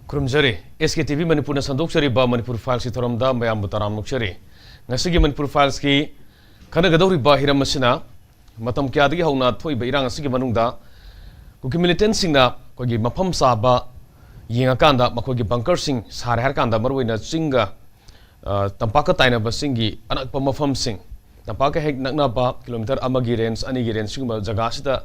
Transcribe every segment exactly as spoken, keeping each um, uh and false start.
ꯈꯨꯔꯨꯝꯖꯔꯤ꯫ ꯑꯦꯁ ꯀꯦ T V ꯃꯅꯤꯄꯨꯔꯅ ꯁꯟꯗꯣꯛꯆꯔꯤꯕ ꯃꯅꯤꯄꯨꯔ ꯐꯥꯏꯜꯁꯀꯤ ꯊꯧꯔꯝꯗ ꯃꯌꯥꯝꯕꯨ ꯇꯔꯥꯝꯅ ꯑꯣꯛꯆꯔꯤ꯫ ꯉꯁꯤꯒꯤ ꯃꯅꯤꯄꯨꯔ ꯐꯥꯏꯜꯁꯀꯤ ꯈꯟꯅꯒꯗꯧꯔꯤꯕ ꯍꯤꯔꯝ ꯑꯁꯤꯅ ꯃꯇꯝ ꯀꯌꯥꯗꯒꯤ ꯍꯧꯅ ꯊꯣꯛꯏꯕ ꯏꯔꯥꯡ ꯑꯁꯤꯒꯤ ꯃꯅꯨꯡꯗ ꯀꯨꯀꯤ ꯃꯤꯂꯤꯇꯦꯟꯁꯤꯡꯅ ꯑꯩꯈꯣꯏꯒꯤ ꯃꯐꯝ ꯆꯥꯕ ꯌꯦꯡꯉꯀꯥꯟꯗ ꯃꯈꯣꯏꯒꯤ ꯕꯪꯀꯔꯁꯤꯡ ꯁꯥꯔꯦ ꯍꯥꯏꯔꯀꯥꯟꯗ ꯃꯔꯨꯑꯣꯏꯅ ꯆꯤꯡꯒ, ꯑ, ꯇꯝꯄꯥꯛꯀ ꯇꯥꯏꯅꯕ ꯆꯤꯡꯒꯤ ꯑꯅꯛꯄ ꯃꯐꯝꯁꯤꯡ, ꯇꯝꯄꯥꯛꯀ ꯍꯦꯛ ꯅꯛꯅꯕ ꯀꯤꯂꯣꯃꯤꯇꯔ ꯑꯃꯒꯤ ꯔꯦꯟꯖ, ꯑꯅꯤꯒꯤ ꯔꯦꯟꯖ, ꯁꯤꯒꯨꯝꯕ ꯖꯒꯥꯁꯤꯗ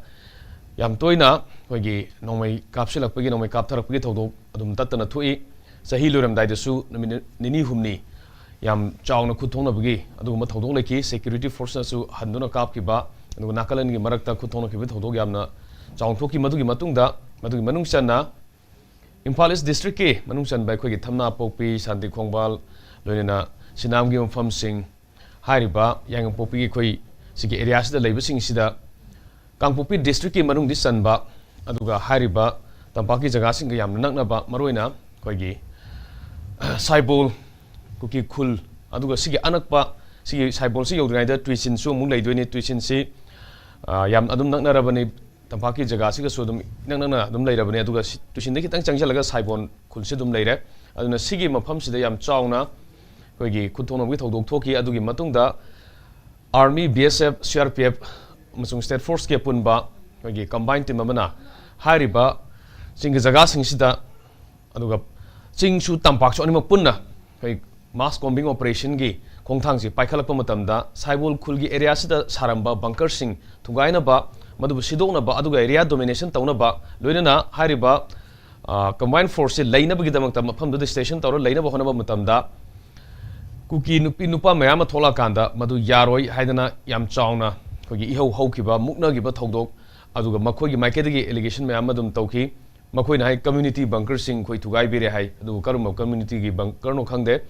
ꯌꯥꯝ ꯇꯣꯏꯅ ꯑꯩꯈꯣꯏꯒꯤ ꯅꯣꯡꯃꯩ ꯀꯥꯞꯁꯤꯜꯂꯛꯄꯒꯤ, ꯅꯣꯡꯃꯩ ꯀꯥꯞꯊꯔꯛꯄꯒꯤ ꯊꯧꯗꯣꯛ ꯑꯗꯨꯝ ꯇꯠꯇꯅ ꯊꯣꯛꯏ꯫ ꯆꯍꯤ ꯂꯣꯏꯔꯝꯗꯥꯏꯗꯁꯨ ꯅꯨꯃꯤꯠ ꯅꯤꯅꯤ ꯍꯨꯝꯅꯤ ꯌꯥꯝ ꯆꯥꯎꯅ ꯈꯨꯠ ꯊꯣꯛꯅꯕꯒꯤ ꯑꯗꯨꯒꯨꯝꯕ ꯊꯧꯗꯣꯛ ꯂꯩꯈꯤ꯫ ꯁꯦꯀ꯭ꯌꯨꯔꯤꯇꯤ ꯐꯣꯔꯁꯅꯁꯨ ꯍꯟꯗꯨꯅ ꯀꯥꯞꯈꯤꯕ, ꯑꯗꯨꯒ ꯅꯥꯀꯜ ꯑꯅꯤꯒꯤ ꯃꯔꯛꯇ ꯈꯨꯠ ꯊꯣꯛꯅꯈꯤꯕꯒꯤ ꯊꯧꯗꯣꯛ ꯌꯥꯝꯅ ꯆꯥꯎꯅ ꯊꯣꯛꯈꯤ꯫ ꯃꯗꯨꯒꯤ ꯃꯇꯨꯡꯗ, ꯃꯗꯨꯒꯤ ꯃꯅꯨꯡ ꯆꯟꯅ ꯏꯝꯐꯥꯜ ꯏꯁ ꯗꯤꯁꯇ꯭ꯔꯤꯛꯀꯤ ꯃꯅꯨꯡ ꯆꯟꯕ ꯑꯩꯈꯣꯏꯒꯤ ꯊꯝꯅꯥꯄꯣꯛꯄꯤ, ꯁꯥꯟꯇꯤ ꯈꯣꯡꯕꯥꯜ, ꯂꯣꯏꯅꯅ ꯁꯤꯅꯥꯝꯒꯤ ꯃꯐꯝꯁꯤꯡ, ꯍꯥꯏꯔꯤꯕ ꯌꯥꯏꯉꯪꯄꯣꯛꯄꯤꯒꯤ ꯑꯩꯈꯣꯏ ꯁꯤꯒꯤ ꯑꯦꯔꯤꯌꯥꯁꯤꯗ ꯂꯩꯕꯁꯤꯡꯁꯤꯗ ꯀꯥꯡꯄꯣꯛꯄꯤ ꯗꯤꯁꯇ꯭ꯔꯤꯛꯀꯤ ꯃꯅꯨꯡꯗꯤ ꯆꯟꯕ, ꯑꯗꯨꯒ ꯍꯥꯏꯔꯤꯕ ꯇꯝꯄꯥꯛꯀꯤ ꯖꯒꯥꯁꯤꯡꯒ ꯌꯥꯝꯅ ꯅꯛꯅꯕ, ꯃꯔꯨꯑꯣꯏꯅ ꯑꯩꯈꯣꯏꯒꯤ ꯁꯥꯏꯕꯣꯜ, ꯀꯨꯀꯤ ꯈꯨꯜ, ꯑꯗꯨꯒ ꯁꯤꯒꯤ ꯑꯅꯛꯄ, ꯁꯤꯒꯤ ꯁꯥꯏꯕꯣꯜꯁꯤ ꯌꯧꯗ꯭ꯔꯤꯉꯩꯗ ꯇꯨꯏꯁꯤꯟꯁꯨ ꯑꯃꯨꯛ ꯂꯩꯗꯣꯏꯅꯤ꯫ ꯇꯨꯏꯁꯤꯟꯁꯤ, ꯑ, ꯌꯥꯝ ꯑꯗꯨꯝ ꯅꯛꯅꯔꯕꯅꯤ, ꯇꯝꯄꯥꯛꯀꯤ ꯖꯒꯥꯁꯤꯒꯁꯨ ꯑꯗꯨꯝ ꯏꯅꯛ ꯅꯛꯅ ꯑꯗꯨꯝ ꯂꯩꯔꯕꯅꯤ꯫ ꯑꯗꯨꯒ ꯁꯤ, ꯇꯨꯏꯁꯤꯟꯗꯒꯤ ꯈꯤꯇꯪ ꯆꯪꯁꯤꯜꯂꯒ ꯁꯥꯏꯕꯣꯜ ꯈꯨꯜꯁꯤ ꯑꯗꯨꯝ ꯂꯩꯔꯦ꯫ ꯑꯗꯨꯅ ꯁꯤꯒꯤ ꯃꯐꯝꯁꯤꯗ ꯌꯥꯝ ꯆꯥꯎꯅ ꯑꯩꯈꯣꯏꯒꯤ ꯈꯨꯠ ꯊꯣꯛꯅꯕꯒꯤ ꯊꯧꯗꯣꯛ ꯊꯣꯛꯈꯤ꯫ ꯑꯗꯨꯒꯤ ꯃꯇꯨꯡꯗ army, B S F, C R P F ꯑꯃꯁꯨꯡ ꯁ꯭ꯇꯦꯠ ꯐꯣꯔꯁꯀꯤ ꯑꯄꯨꯟꯕ ꯑꯩꯈꯣꯏꯒꯤ ꯀꯝꯕꯥꯏꯟ ꯇꯤꯝ ꯑꯃꯅ ꯍꯥꯏꯔꯤꯕ ꯆꯤꯡꯒꯤ ꯖꯒꯥꯁꯤꯡꯁꯤꯗ, ꯑꯗꯨꯒ ꯆꯤꯡꯁꯨ ꯇꯝꯄꯥꯛꯁꯨ ꯑꯅꯤꯃꯛ ꯄꯨꯟꯅ ꯑꯩꯈꯣꯏ ꯃꯥꯁ ꯀꯣꯝꯕꯤꯡ ꯑꯣꯄꯔꯦꯁꯟꯒꯤ ꯈꯣꯡꯊꯥꯡꯁꯤ ꯄꯥꯏꯈꯠꯂꯛꯄ ꯃꯇꯝꯗ ꯁꯥꯏꯕꯣꯜ ꯈꯨꯜꯒꯤ ꯑꯦꯔꯤꯌꯥꯁꯤꯗ ꯁꯥꯔꯝꯕ ꯕꯪꯀꯔꯁꯤꯡ ꯊꯨꯒꯥꯏꯅꯕ, ꯃꯗꯨꯕꯨ ꯁꯤꯗꯣꯛꯅꯕ, ꯑꯗꯨꯒ ꯑꯦꯔꯤꯌꯥ ꯗꯣꯃꯤꯅꯦꯁꯟ ꯇꯧꯅꯕ, ꯂꯣꯏꯅꯅ ꯍꯥꯏꯔꯤꯕ, ꯑ, ꯀꯝꯕꯥꯏꯟ ꯐꯣꯔꯁꯁꯤ ꯂꯩꯅꯕꯒꯤꯗꯃꯛꯇ ꯃꯐꯝꯗꯨꯗ ꯁ꯭ꯇꯦꯁꯟ ꯇꯧꯔ ꯂꯩꯅꯕ ꯍꯣꯠꯅꯕ ꯃꯇꯝꯗ ꯀꯨꯀꯤ ꯅꯨꯄꯤ ꯅꯨꯄꯥ ꯃꯌꯥꯝ ꯑꯃ ꯊꯣꯛꯂꯛꯑꯀꯥꯟꯗ ꯃꯗꯨ ꯌꯥꯔꯣꯏ ꯍꯥꯏꯗꯅ ꯌꯥꯝ ꯆꯥꯎꯅ ꯑꯩꯈꯣꯏꯒꯤ ꯏꯍꯧ ꯍꯧꯈꯤꯕ, ꯃꯨꯛꯅꯈꯤꯕ ꯊꯧꯗꯣꯛ, ꯑꯗꯨꯒ ꯃꯈꯣꯏꯒꯤ ꯃꯥꯏꯀꯩꯗꯒꯤ ꯑꯦꯂꯤꯒꯦꯁꯟ ꯃꯌꯥꯝ ꯑꯃ ꯑꯗꯨꯝ ꯇꯧꯈꯤ꯫ ꯃꯈꯣꯏꯅ ꯍꯥꯏ, ꯀꯝꯃ꯭ꯌꯨꯅꯤꯇꯤ ꯕꯪꯀꯔꯁꯤꯡ ꯑꯩꯈꯣꯏ ꯊꯨꯒꯥꯏꯕꯤꯔꯦ ꯍꯥꯏ꯫ ꯑꯗꯨꯕꯨ ꯀꯔꯝꯕ ꯀꯝꯃ꯭ꯌꯨꯅꯤꯇꯤꯒꯤ ꯕꯪꯀꯔꯅꯣ ꯈꯪꯗꯦ,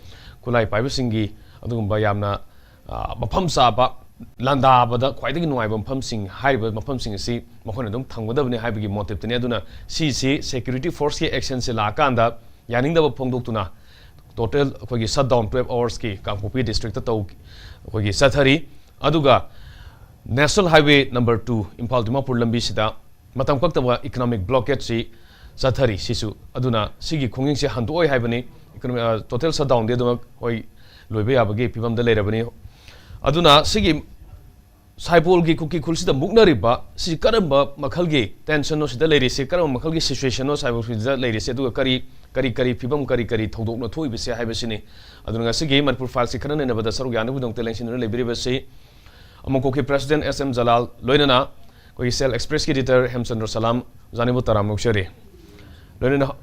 ꯈꯨꯠꯂꯥꯏ ꯄꯥꯏꯕꯁꯤꯡꯒꯤ ꯑꯗꯨꯒꯨꯝꯕ ꯌꯥꯝꯅ, ꯑ, ꯃꯐꯝ ꯆꯥꯕ, ꯂꯥꯟꯗꯥꯕꯗ ꯈ꯭ꯋꯥꯏꯗꯒꯤ ꯅꯨꯡꯉꯥꯏꯕ ꯃꯐꯝꯁꯤꯡ, ꯍꯥꯏꯔꯤꯕ ꯃꯐꯝꯁꯤꯡ ꯑꯁꯤ ꯃꯈꯣꯏꯅ ꯑꯗꯨꯝ ꯊꯝꯒꯗꯕꯅꯤ ꯍꯥꯏꯕꯒꯤ ꯃꯣꯇꯤꯞꯇꯅꯤ꯫ ꯑꯗꯨꯅ ꯁꯤꯁꯤ ꯁꯦꯀ꯭ꯌꯨꯔꯤꯇꯤ ꯐꯣꯔꯁꯀꯤ ꯑꯦꯛꯁꯟꯁꯤ ꯂꯥꯛꯑꯀꯥꯟꯗ ꯌꯥꯅꯤꯡꯗꯕ ꯐꯣꯡꯗꯣꯛꯇꯨꯅ ꯇꯣꯇꯦꯜ ꯑꯩꯈꯣꯏꯒꯤ ꯁꯠ ꯗꯥꯎꯟ ꯇꯨꯌꯦꯜꯐ ꯑꯋꯥꯔꯁꯀꯤ ꯀꯥꯡꯄꯣꯛꯄꯤ ꯗꯤꯁꯇ꯭ꯔꯤꯛꯇ ꯇꯧ, ꯑꯩꯈꯣꯏꯒꯤ ꯆꯠꯊꯔꯤ꯫ ꯑꯗꯨꯒ national highway number two Imphal Dimapur ꯂꯝꯕꯤꯁꯤꯗ ꯃꯇꯝ ꯀꯛꯇꯕ ꯏꯀꯣꯅꯣꯃꯤꯛ ꯕ꯭ꯂꯣꯀꯦꯠꯁꯤ ꯆꯠꯊꯔꯤ ꯁꯤꯁꯨ꯫ ꯑꯗꯨꯅ ꯁꯤꯒꯤ ꯈꯣꯡꯖꯪꯁꯦ ꯍꯟꯗꯣꯛꯑꯣꯏ ꯍꯥꯏꯕꯅꯤ꯫ Economic, ꯑ, total shutdownꯗꯤ ꯑꯗꯨꯃꯛ ꯑꯣꯏ, ꯂꯣꯏꯕ ꯌꯥꯕꯒꯤ ꯐꯤꯕꯝꯗ ꯂꯩꯔꯕꯅꯤ꯫ ꯑꯗꯨꯅ ꯁꯤꯒꯤ ꯁꯥꯏꯕꯣꯜꯒꯤ ꯀꯨꯀꯤ ꯈꯨꯜꯁꯤꯗ ꯃꯨꯛꯅꯔꯤꯕ ꯁꯤ ꯀꯔꯝꯕ ꯃꯈꯜꯒꯤ tensionꯅꯣ ꯁꯤꯗ ꯂꯩꯔꯤꯁꯦ, ꯀꯔꯝꯕ ꯃꯈꯜꯒꯤ situationꯅꯣ ꯁꯥꯏꯕꯣꯜ ꯈꯨꯜꯁꯤꯗ ꯂꯩꯔꯤꯁꯦ, ꯑꯗꯨꯒ ꯀꯔꯤ, ꯀꯔꯤ, ꯀꯔꯤ ꯐꯤꯕꯝ, ꯀꯔꯤ, ꯀꯔꯤ ꯊꯧꯗꯣꯛꯅꯣ ꯊꯣꯛꯏꯕꯁꯦ ꯍꯥꯏꯕꯁꯤꯅꯤ꯫ ꯑꯗꯨꯅ ꯉꯁꯤꯒꯤ ꯃꯅꯤꯄꯨꯔ Filesꯀꯤ ꯈꯟꯅ ꯅꯩꯅꯕꯗ ꯁꯔꯨꯛ ꯌꯥꯅꯕꯒꯤꯗꯃꯛꯇ ꯂꯦꯡꯁꯤꯟꯗꯨꯅ ꯂꯩꯕꯤꯔꯤꯕꯁꯤ ꯑꯃꯨꯀꯣꯛꯀꯤ President S M ꯖꯂꯥꯜ, ꯂꯣꯏꯅꯅ ꯑꯩꯈꯣꯏꯒꯤ Cell Expressꯀꯤ editor ꯍꯦꯝꯆꯟꯗ꯭ꯔ ꯁꯂꯥꯝ, ꯑꯣꯖꯥꯅꯤꯕꯨ ꯇꯔꯥꯝꯅ ꯑꯣꯛꯆꯔꯤ꯫ ꯂꯣꯏꯅꯅ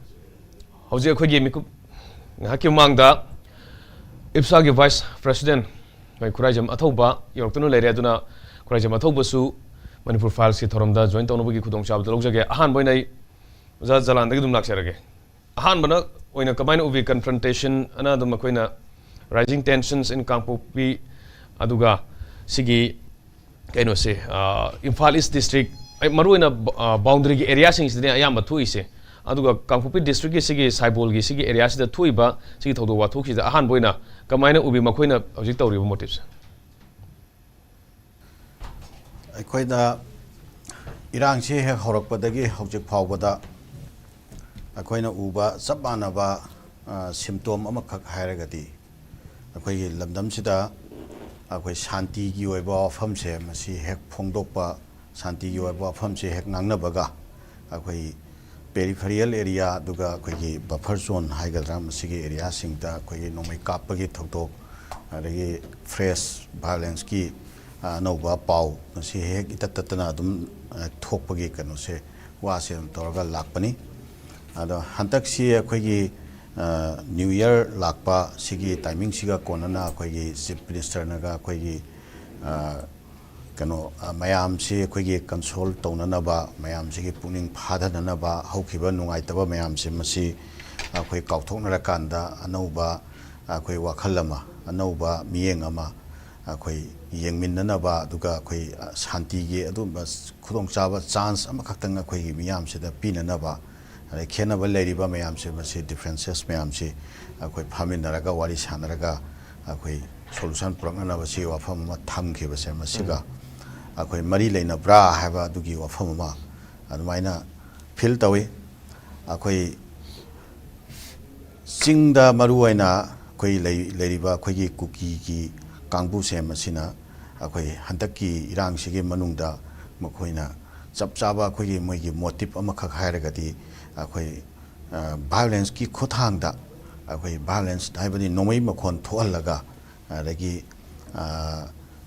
ꯍꯧꯖꯤꯛ ꯑꯩꯈꯣꯏꯒꯤ ꯃꯤꯀꯨꯞ ꯉꯥꯏꯍꯥꯛꯀꯤ ꯃꯃꯥꯡꯗ ꯏꯞꯁꯥꯒꯤ Vice President ꯑꯩꯈꯣꯏ ꯈꯨꯔꯥꯏꯖꯝ ꯑꯊꯧꯕ ꯌꯧꯔꯛꯇꯨꯅ ꯂꯩꯔꯦ꯫ ꯑꯗꯨꯅ ꯈꯨꯔꯥꯏꯖꯝ ꯑꯊꯧꯕꯁꯨ ꯃꯅꯤꯄꯨꯔ Filesꯀꯤ ꯊꯧꯔꯝꯗ join ꯇꯧꯅꯕꯒꯤ ꯈꯨꯗꯣꯡꯆꯥꯕꯗꯨ ꯂꯧꯖꯒꯦ꯫ ꯑꯍꯥꯟꯕ ꯑꯣꯏꯅ ꯑꯩ ꯑꯣꯖꯥ ꯖꯂꯥꯟꯗꯒꯤ ꯑꯗꯨꯝ ꯂꯥꯛꯆꯔꯒꯦ꯫ ꯑꯍꯥꯟꯕꯅ ꯑꯣꯏꯅ ꯀꯃꯥꯏꯅ ꯎꯕꯤ confrontation ꯑꯅ ꯑꯗꯨꯝ ꯑꯩꯈꯣꯏꯅ rising tensions in ꯀꯥꯡꯄꯣꯛꯄꯤ, ꯑꯗꯨꯒ ꯁꯤꯒꯤ ꯀꯩꯅꯣꯁꯦ, ꯑ, ꯏꯝꯐꯥꯜ East District, ꯑꯩ ꯃꯔꯨꯑꯣꯏꯅ ꯕ-, ꯑ, boundaryꯒꯤ areaꯁꯤꯡꯁꯤꯗꯅꯦ ꯑꯌꯥꯝꯕ ꯊꯣꯛꯏꯁꯦ꯫ ꯑꯗꯨꯒ ꯀꯥꯡꯄꯣꯛꯄꯤ districtꯀꯤ ꯁꯤꯒꯤ ꯁꯥꯏꯕꯣꯜꯒꯤ ꯁꯤꯒꯤ areaꯁꯤꯗ ꯊꯣꯛꯏꯕ ꯁꯤꯒꯤ ꯊꯧꯗꯣꯛ ꯋꯥꯊꯣꯛꯁꯤꯗ ꯑꯍꯥꯟꯕ ꯑꯣꯏꯅ ꯀꯃꯥꯏꯅ ꯎꯕꯤ ꯃꯈꯣꯏꯅ ꯍꯧꯖꯤꯛ ꯇꯧꯔꯤꯕ motiveꯁꯦ? ꯑꯩꯈꯣꯏꯅ ꯏꯔꯥꯡꯁꯤ ꯍꯦꯛ ꯍꯧꯔꯛꯄꯗꯒꯤ ꯍꯧꯖꯤꯛ ꯐꯥꯎꯕꯗ ꯑꯩꯈꯣꯏꯅ ꯎꯕ ꯆꯞ ꯃꯥꯟꯅꯕ, ꯑ, symptom ꯑꯃꯈꯛ ꯍꯥꯏꯔꯒꯗꯤ, ꯑꯩꯈꯣꯏꯒꯤ ꯂꯝꯗꯝꯁꯤꯗ ꯑꯩꯈꯣꯏ ꯁꯥꯟꯇꯤꯒꯤ ꯑꯣꯏꯕ ꯋꯥꯐꯝꯁꯦ ꯃꯁꯤ ꯍꯦꯛ ꯐꯣꯡꯗꯣꯛꯄ, ꯁꯥꯟꯇꯤꯒꯤ ꯑꯣꯏꯕ ꯋꯥꯐꯝꯁꯦ ꯍꯦꯛ ꯉꯥꯡꯅꯕꯒ, ꯑꯩꯈꯣꯏ peripheral area, ꯑꯗꯨꯒ ꯑꯩꯈꯣꯏꯒꯤ buffer zone ꯍꯥꯏꯒꯗ꯭ꯔꯥ, ꯃꯁꯤꯒꯤ areaꯁꯤꯡꯗ ꯑꯩꯈꯣꯏꯒꯤ ꯅꯣꯡꯃꯩ ꯀꯥꯞꯄꯒꯤ ꯊꯧꯗꯣꯛ, ꯑꯗꯒꯤ fresh violenceꯀꯤ, ꯑ, ꯑꯅꯧꯕ ꯄꯥꯎ ꯃꯁꯤ ꯍꯦꯛ ꯏꯇꯠ ꯇꯠꯇꯅ ꯑꯗꯨꯝ, ꯑ, ꯊꯣꯛꯄꯒꯤ ꯀꯩꯅꯣꯁꯦ, ꯋꯥꯁꯦ ꯑꯗꯨꯝ ꯇꯧꯔꯒ ꯂꯥꯛꯄꯅꯤ꯫ ꯑꯗꯣ ꯍꯟꯗꯛꯁꯤ ꯑꯩꯈꯣꯏꯒꯤ, ꯑ, New Year ꯂꯥꯛꯄ ꯁꯤꯒꯤ timingꯁꯤꯒ ꯀꯣꯟꯅꯅ ꯑꯩꯈꯣꯏꯒꯤ Chief Ministerꯅꯒ ꯑꯩꯈꯣꯏꯒꯤ, ꯑ, ꯀꯩꯅꯣ, ꯑ, ꯃꯌꯥꯝꯁꯤ ꯑꯩꯈꯣꯏꯒꯤ console ꯇꯧꯅꯅꯕ, ꯃꯌꯥꯝꯁꯤꯒꯤ ꯄꯨꯛꯅꯤꯡ ꯐꯥꯊꯅꯅꯕ, ꯍꯧꯈꯤꯕ ꯅꯨꯡꯉꯥꯏꯇꯕ ꯃꯌꯥꯝꯁꯦ ꯃꯁꯤ ꯑꯩꯈꯣꯏ ꯀꯥꯎꯊꯣꯛꯅꯔꯀꯥꯟꯗ ꯑꯅꯧꯕ ꯑꯩꯈꯣꯏ ꯋꯥꯈꯜ ꯑꯃ, ꯑꯅꯧꯕ ꯃꯤꯠꯌꯦꯡ ꯑꯃ ꯑꯩꯈꯣꯏ ꯌꯦꯡꯃꯤꯟꯅꯅꯕ, ꯑꯗꯨꯒ ꯑꯩꯈꯣꯏ, ꯑ, ꯁꯥꯟꯇꯤꯒꯤ ꯑꯗꯨꯝꯕ ꯈꯨꯗꯣꯡꯆꯥꯕ chance ꯑꯃꯈꯛꯇꯪ ꯑꯩꯈꯣꯏꯒꯤ ꯃꯤꯌꯥꯝꯁꯤꯗ ꯄꯤꯅꯅꯕ, ꯑꯗꯩ ꯈꯦꯠꯅꯕ ꯂꯩꯔꯤꯕ ꯃꯌꯥꯝꯁꯦ, ꯃꯁꯤ differences ꯃꯌꯥꯝꯁꯤ ꯑꯩꯈꯣꯏ ꯐꯝꯃꯤꯟꯅꯔꯒ, ꯋꯥꯔꯤ ꯁꯥꯟꯅꯔꯒ ꯑꯩꯈꯣꯏ solution ꯄꯨꯔꯛꯅꯅꯕ ꯁꯤ ꯋꯥꯐꯝ ꯑꯃ ꯊꯝꯈꯤꯕꯁꯦ, ꯃꯁꯤꯒ ꯎꯝ꯫ ꯑꯩꯈꯣꯏ ꯃꯔꯤ ꯂꯩꯅꯕ꯭ꯔꯥ ꯍꯥꯏꯕ ꯑꯗꯨꯒꯤ ꯋꯥꯐꯝ ꯑꯃ ꯑꯗꯨꯃꯥꯏꯅ feel ꯇꯧꯏ꯫ ꯑꯩꯈꯣꯏ ꯆꯤꯡꯗ ꯃꯔꯨ ꯑꯣꯏꯅ ꯑꯩꯈꯣꯏ ꯂꯩ-, ꯂꯩꯔꯤꯕ ꯑꯩꯈꯣꯏꯒꯤ ꯀꯨꯀꯤꯒꯤ ꯀꯥꯡꯕꯨꯁꯦ ꯃꯁꯤꯅ ꯑꯩꯈꯣꯏ ꯍꯟꯗꯛꯀꯤ ꯏꯔꯥꯡꯁꯤꯒꯤ ꯃꯅꯨꯡꯗ ꯃꯈꯣꯏꯅ ꯆꯞ ꯆꯥꯕ ꯑꯩꯈꯣꯏꯒꯤ ꯃꯣꯏꯒꯤ motive ꯑꯃꯈꯛ ꯍꯥꯏꯔꯒꯗꯤ ꯑꯩꯈꯣꯏ, ꯑ, violenceꯀꯤ ꯈꯨꯠꯊꯥꯡꯗ ꯑꯩꯈꯣꯏ violence ꯍꯥꯏꯕꯗꯤ ꯅꯣꯡꯃꯩ ꯃꯈꯣꯟ ꯊꯣꯛꯍꯜꯂꯒ ꯑꯗꯒꯤ, ꯑ,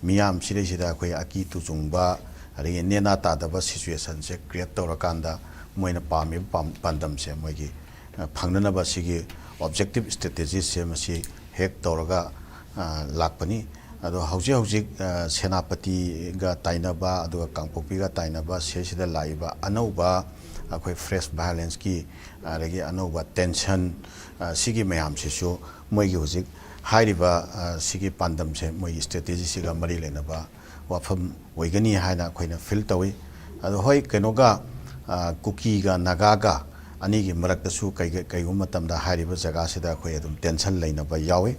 ꯃꯤꯌꯥꯝ ꯁꯤꯗꯩꯁꯤꯗ ꯑꯩꯈꯣꯏ ꯑꯀꯤ ꯇꯨꯖꯨꯡꯕ ꯑꯗꯒꯤ ꯅꯦꯅꯥ ꯇꯥꯗꯕ situationꯁꯦ create ꯇꯧꯔꯀꯥꯟꯗ ꯃꯣꯏꯅ ꯄꯥꯝꯃꯤꯕ ꯄꯥꯝ-, ꯄꯥꯟꯗꯝꯁꯦ ꯃꯣꯏꯒꯤ, ꯑ, ꯐꯪꯅꯅꯕ ꯁꯤꯒꯤ objective strategyꯁꯦ ꯃꯁꯤ ꯍꯦꯛ ꯇꯧꯔꯒ, ꯑ, ꯂꯥꯛꯄꯅꯤ꯫ ꯑꯗꯣ ꯍꯧꯖꯤꯛ ꯍꯧꯖꯤꯛ, ꯑ, ꯁꯦꯅꯥꯄꯇꯤꯒ ꯇꯥꯏꯅꯕ ꯑꯗꯨꯒ ꯀꯥꯡꯄꯣꯛꯄꯤꯒ ꯇꯥꯏꯅꯕ ꯁꯤꯗꯩꯁꯤꯗ ꯂꯥꯛꯏꯕ ꯑꯅꯧꯕ ꯑꯩꯈꯣꯏ fresh violenceꯀꯤ ꯑꯗꯒꯤ ꯑꯅꯧꯕ tension, ꯑ, ꯁꯤꯒꯤ ꯃꯌꯥꯝꯁꯤꯁꯨ ꯃꯣꯏꯒꯤ ꯍꯧꯖꯤꯛ ꯍꯥꯏꯔꯤꯕ, ꯑ, ꯁꯤꯒꯤ ꯄꯥꯟꯗꯝꯁꯦ ꯃꯣꯏꯒꯤ strategyꯁꯤꯒ ꯃꯔꯤ ꯂꯩꯅꯕ ꯋꯥꯐꯝ ꯑꯣꯏꯒꯅꯤ ꯍꯥꯏꯅ ꯑꯩꯈꯣꯏꯅ feel ꯇꯧꯏ꯫ ꯑꯗꯣ ꯍꯣꯏ, ꯀꯩꯅꯣꯒ, ꯑ, ꯀꯨꯀꯤꯒ ꯅꯥꯒꯥꯒ ꯑꯅꯤꯒꯤ ꯃꯔꯛꯇꯁꯨ ꯀꯩꯒ-, ꯀꯩꯒꯨꯝꯕ ꯃꯇꯝꯗ ꯍꯥꯏꯔꯤꯕ ꯖꯒꯥꯁꯤꯗ ꯑꯩꯈꯣꯏ ꯑꯗꯨꯝ tension ꯂꯩꯅꯕ ꯌꯥꯎꯏ꯫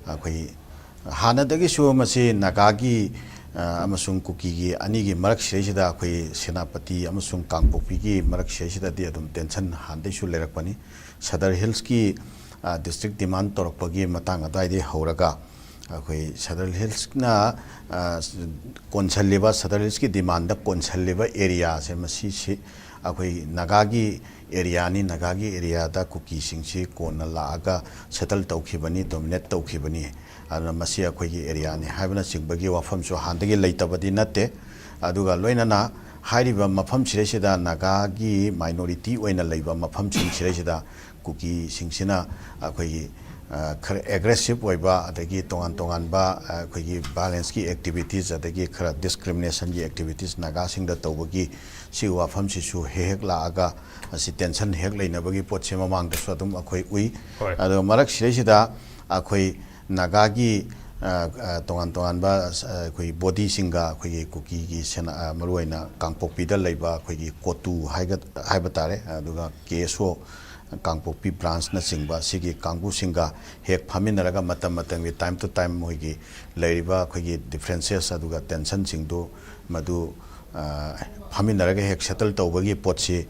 ꯑꯩꯈꯣꯏ ꯍꯥꯟꯅꯗꯒꯤꯁꯨ ꯃꯁꯤ ꯅꯥꯒꯥꯒꯤ, ꯑ, ꯑꯃꯁꯨꯡ ꯀꯨꯀꯤꯒꯤ ꯑꯅꯤꯒꯤ ꯃꯔꯛꯁꯤꯗꯩꯁꯤꯗ ꯑꯩꯈꯣꯏ ꯁꯦꯅꯥꯄꯇꯤ ꯑꯃꯁꯨꯡ ꯀꯥꯡꯄꯣꯛꯄꯤꯒꯤ ꯃꯔꯛꯁꯤꯗꯩꯁꯤꯗꯗꯤ ꯑꯗꯨꯝ tension ꯍꯥꯟꯅꯗꯩꯁꯨ ꯂꯩꯔꯛꯄꯅꯤ꯫ ꯁꯗꯔ ꯍꯤꯜꯁꯀꯤ, ꯑ, district demand ꯇꯧꯔꯛꯄꯒꯤ ꯃꯇꯥꯡ ꯑꯗꯨꯋꯥꯏꯗꯩ ꯍꯧꯔꯒ ꯑꯩꯈꯣꯏ ꯁꯗꯔ ꯍꯤꯜꯁꯅ, ꯑ, ꯀꯣꯟꯁꯜꯂꯤꯕ, ꯁꯗꯔ ꯍꯤꯜꯁꯀꯤ demandꯗ ꯀꯣꯟꯁꯜꯂꯤꯕ areaꯁꯦ ꯃꯁꯤꯁꯤ ꯑꯩꯈꯣꯏ ꯅꯥꯒꯥꯒꯤ areaꯅꯤ, ꯅꯥꯒꯥꯒꯤ areaꯗ ꯀꯨꯀꯤꯁꯤꯡꯁꯤ ꯀꯣꯟꯅ ꯂꯥꯛꯑꯒ settle ꯇꯧꯈꯤꯕꯅꯤ, dominate ꯇꯧꯈꯤꯕꯅꯤ꯫ ꯑꯗꯨꯅ ꯃꯁꯤ ꯑꯩꯈꯣꯏꯒꯤ areaꯅꯤ ꯍꯥꯏꯕꯅꯆꯤꯡꯕꯒꯤ ꯋꯥꯐꯝꯁꯨ ꯍꯥꯟꯅꯗꯒꯤ ꯂꯩꯇꯕꯗꯤ ꯅꯠꯇꯦ꯫ ꯑꯗꯨꯒ ꯂꯣꯏꯅꯅ ꯍꯥꯏꯔꯤꯕ ꯃꯐꯝꯁꯤꯗꯩꯁꯤꯗ ꯅꯥꯒꯥꯒꯤ minority ꯑꯣꯏꯅ ꯂꯩꯕ ꯃꯐꯝꯁꯤꯡꯁꯤꯗꯩꯁꯤꯗ ꯀꯨꯀꯤꯁꯤꯡꯁꯤꯅ ꯑꯩꯈꯣꯏꯒꯤ, ꯑ, ꯈꯔ aggressive ꯑꯣꯏꯕ, ꯑꯗꯒꯤ ꯇꯣꯉꯥꯟ ꯇꯣꯉꯥꯟꯕ, ꯑ, ꯑꯩꯈꯣꯏꯒꯤ violenceꯀꯤ activities, ꯑꯗꯒꯤ ꯈꯔ discriminationꯒꯤ activities ꯅꯥꯒꯥꯁꯤꯡꯗ ꯇꯧꯕꯒꯤ ꯁꯤꯒꯤ ꯋꯥꯐꯝꯁꯤꯁꯨ ꯍꯦꯛ ꯍꯦꯛ ꯂꯥꯛꯑꯒ ꯑꯁꯤ tension ꯍꯦꯛ ꯂꯩꯅꯕꯒꯤ ꯄꯣꯠꯁꯦ ꯃꯃꯥꯡꯗꯁꯨ ꯑꯗꯨꯝ ꯑꯩꯈꯣꯏ ꯎꯏ꯫ ꯍꯣꯏ꯫ ꯑꯗꯣ ꯃꯔꯛꯁꯤꯗꯩꯁꯤꯗ ꯑꯩꯈꯣꯏ ꯅꯥꯒꯥꯒꯤ, ꯑ, ꯑ, ꯇꯣꯉꯥꯟ ꯇꯣꯉꯥꯟꯕ, ꯑ, ꯑꯩꯈꯣꯏ bodyꯁꯤꯡꯒ ꯑꯩꯈꯣꯏꯒꯤ ꯀꯨꯀꯤꯒꯤ ꯁꯦꯅꯥ-, ꯑ, ꯃꯔꯨꯑꯣꯏꯅ ꯀꯥꯡꯄꯣꯛꯄꯤꯗ ꯂꯩꯕ ꯑꯩꯈꯣꯏꯒꯤ ꯀꯣꯇꯨ ꯍꯥꯏꯒ-, ꯍꯥꯏꯕ ꯇꯥꯔꯦ, ꯑꯗꯨꯒ ꯀꯦ ꯑꯦꯁ ꯑꯣ ꯀꯥꯡꯄꯣꯛꯄꯤ branchꯅꯆꯤꯡꯕ ꯁꯤꯒꯤ ꯀꯥꯡꯕꯨꯁꯤꯡꯒ ꯍꯦꯛ ꯐꯝꯃꯤꯟꯅꯔꯒ ꯃꯇꯝ ꯃꯇꯝꯒꯤ time to time ꯃꯣꯏꯒꯤ ꯂꯩꯔꯤꯕ ꯑꯩꯈꯣꯏꯒꯤ differences ꯑꯗꯨꯒ tensionꯁꯤꯡꯗꯨ ꯃꯗꯨ, ꯑ, ꯐꯝꯃꯤꯟꯅꯔꯒ ꯍꯦꯛ ꯁꯦꯇꯜ ꯇꯧꯕꯒꯤ ꯄꯣꯠꯁꯤ,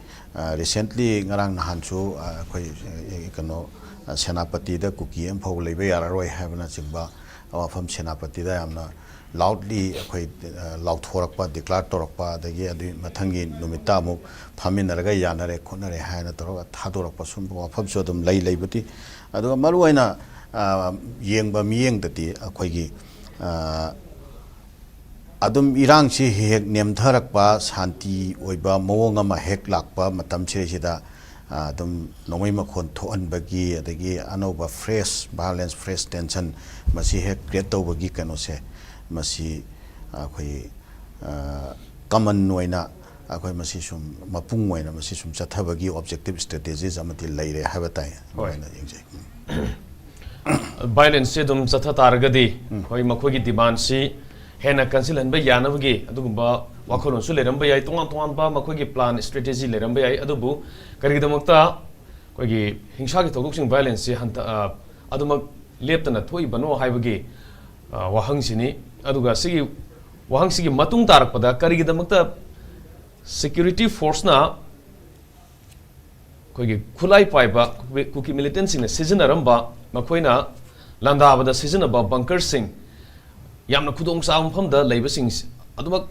ꯔꯤꯁꯦꯟꯠꯂꯤ ꯉꯔꯥꯡ ꯅꯍꯥꯟꯁꯨ, ꯑ, ꯑꯩꯈꯣꯏ, ꯑ, ꯀꯩꯅꯣ, ꯑ, ꯁꯦꯅꯥꯄꯇꯤꯗ ꯀꯨꯀꯤ ꯑꯃꯐꯥꯎ ꯂꯩꯕ ꯌꯥꯔꯔꯣꯏ ꯍꯥꯏꯕꯅꯆꯤꯡꯕ ꯋꯥꯐꯝ ꯁꯦꯅꯥꯄꯇꯤꯗ ꯌꯥꯝꯅ ꯂꯥꯎꯗꯂꯤ ꯑꯩꯈꯣꯏ, ꯑ, ꯂꯥꯎꯊꯣꯔꯛꯄ, ꯗꯤꯀ꯭ꯂꯦꯌꯔ ꯇꯧꯔꯛꯄ, ꯑꯗꯒꯤ ꯑꯗꯨꯒꯤ ꯃꯊꯪꯒꯤ ꯅꯨꯃꯤꯠꯇ ꯑꯃꯨꯛ ꯐꯝꯃꯤꯟꯅꯔꯒ ꯌꯥꯅꯔꯦ ꯈꯣꯠꯅꯔꯦ ꯍꯥꯏꯅ ꯇꯧꯔꯒ ꯊꯥꯗꯣꯔꯛꯄ, ꯁꯨꯝꯕ ꯋꯥꯐꯝꯁꯨ ꯑꯗꯨꯝ ꯂꯩ, ꯂꯩꯕꯗꯤ꯫ ꯑꯗꯨꯒ ꯃꯔꯨꯑꯣꯏꯅ, ꯑ, ꯌꯦꯡꯕ ꯃꯤꯠꯌꯦꯡꯗꯗꯤ ꯑꯩꯈꯣꯏꯒꯤ, ꯑ, ꯑꯗꯨꯝ ꯏꯔꯥꯡꯁꯤ ꯍꯦꯛ ꯍꯦꯛ ꯅꯦꯝꯊꯔꯛꯄ, ꯁꯥꯟꯇꯤ ꯑꯣꯏꯕ ꯃꯑꯣꯡ ꯑꯃ ꯍꯦꯛ ꯂꯥꯛꯄ ꯃꯇꯝꯁꯤꯗꯩꯁꯤꯗ, ꯑ, ꯑꯗꯨꯝ ꯅꯣꯡꯃꯩ ꯃꯈꯣꯟ ꯊꯣꯛꯍꯟꯕꯒꯤ, ꯑꯗꯒꯤ ꯑꯅꯧꯕ ꯐ꯭ꯔꯦꯁ ꯚꯥꯏꯑꯣꯂꯦꯟꯁ, ꯐ꯭ꯔꯦꯁ ꯇꯦꯟꯁꯟ ꯃꯁꯤ ꯍꯦꯛ ꯀ꯭ꯔꯤꯌꯦꯠ ꯇꯧꯕꯒꯤ ꯀꯩꯅꯣꯁꯦ, ꯃꯁꯤ ꯑꯩꯈꯣꯏ, ꯑ, ꯀꯃꯟ ꯑꯣꯏꯅ ꯑꯩꯈꯣꯏ ꯃꯁꯤ ꯁꯨꯝ ꯃꯄꯨꯡ ꯑꯣꯏꯅ ꯃꯁꯤ ꯁꯨꯝ ꯆꯠꯊꯕꯒꯤ ꯑꯣꯕꯖꯦꯛꯇꯤꯚ ꯁ꯭ꯇ꯭ꯔꯦꯇꯦꯖꯤꯁ ꯑꯃꯗꯤ ꯂꯩꯔꯦ ꯍꯥꯏꯕ ꯇꯥꯏ꯫ ꯍꯣꯏ꯫ ꯑꯗꯨꯃꯥꯏꯅ ꯌꯦꯡꯖꯩ꯫ ꯎꯝ꯫ ꯚꯥꯏꯑꯣꯂꯦꯟꯁꯁꯦ ꯑꯗꯨꯝ ꯆꯠꯊ ꯇꯥꯔꯒꯗꯤ, ꯎꯝ꯫ ꯑꯩꯈꯣꯏ ꯃꯈꯣꯏꯒꯤ ꯗꯤꯃꯥꯟꯁꯤ ꯍꯦꯟꯅ ꯀꯟꯁꯤꯜꯍꯟꯕ ꯌꯥꯅꯕꯒꯤ ꯑꯗꯨꯒꯨꯝꯕ ꯋꯥꯈꯜꯂꯣꯟꯁꯨ ꯂꯩꯔꯝꯕ ꯌꯥꯏ, ꯇꯣꯉꯥꯟ ꯇꯣꯉꯥꯟꯕ ꯃꯈꯣꯏꯒꯤ ꯄ꯭ꯂꯥꯟ, ꯁ꯭ꯇ꯭ꯔꯦꯇꯦꯖꯤ ꯂꯩꯔꯝꯕ ꯌꯥꯏ꯫ ꯑꯗꯨꯕꯨ ꯀꯔꯤꯒꯤꯗꯃꯛꯇ ꯑꯩꯈꯣꯏꯒꯤ ꯍꯤꯡꯁꯥꯒꯤ ꯊꯧꯗꯣꯛꯁꯤꯡ, ꯚꯥꯏꯑꯣꯂꯦꯟꯁꯁꯤ ꯍꯟꯊ-, ꯑ, ꯑꯗꯨꯃꯛ ꯂꯦꯞꯇꯅ ꯊꯣꯛꯏꯕꯅꯣ ꯍꯥꯏꯕꯒꯤ, ꯑ, ꯋꯥꯍꯪꯁꯤꯅꯤ꯫ ꯑꯗꯨꯒ ꯁꯤꯒꯤ ꯋꯥꯍꯪꯁꯤꯒꯤ ꯃꯇꯨꯡ ꯇꯥꯔꯛꯄꯗ ꯀꯔꯤꯒꯤꯗꯃꯛꯇ ꯁꯦꯀ꯭ꯌꯨꯔꯤꯇꯤ ꯐꯣꯔꯁꯅ ꯑꯩꯈꯣꯏꯒꯤ ꯈꯨꯠꯂꯥꯏ ꯄꯥꯏꯕ ꯀꯨꯀꯤ ꯃꯤꯂꯤꯇꯦꯟꯁꯤꯡꯅ ꯁꯤꯖꯤꯟꯅꯔꯝꯕ, ꯃꯈꯣꯏꯅ ꯂꯥꯟꯗꯥꯕꯗ ꯁꯤꯖꯤꯟꯅꯕ ꯕꯪꯀꯔꯁꯤꯡ, ꯌꯥꯝꯅ ꯈꯨꯗꯣꯡꯆꯥꯕ ꯃꯐꯝꯗ ꯂꯩꯕꯁꯤꯡ ꯑꯗꯨꯃꯛ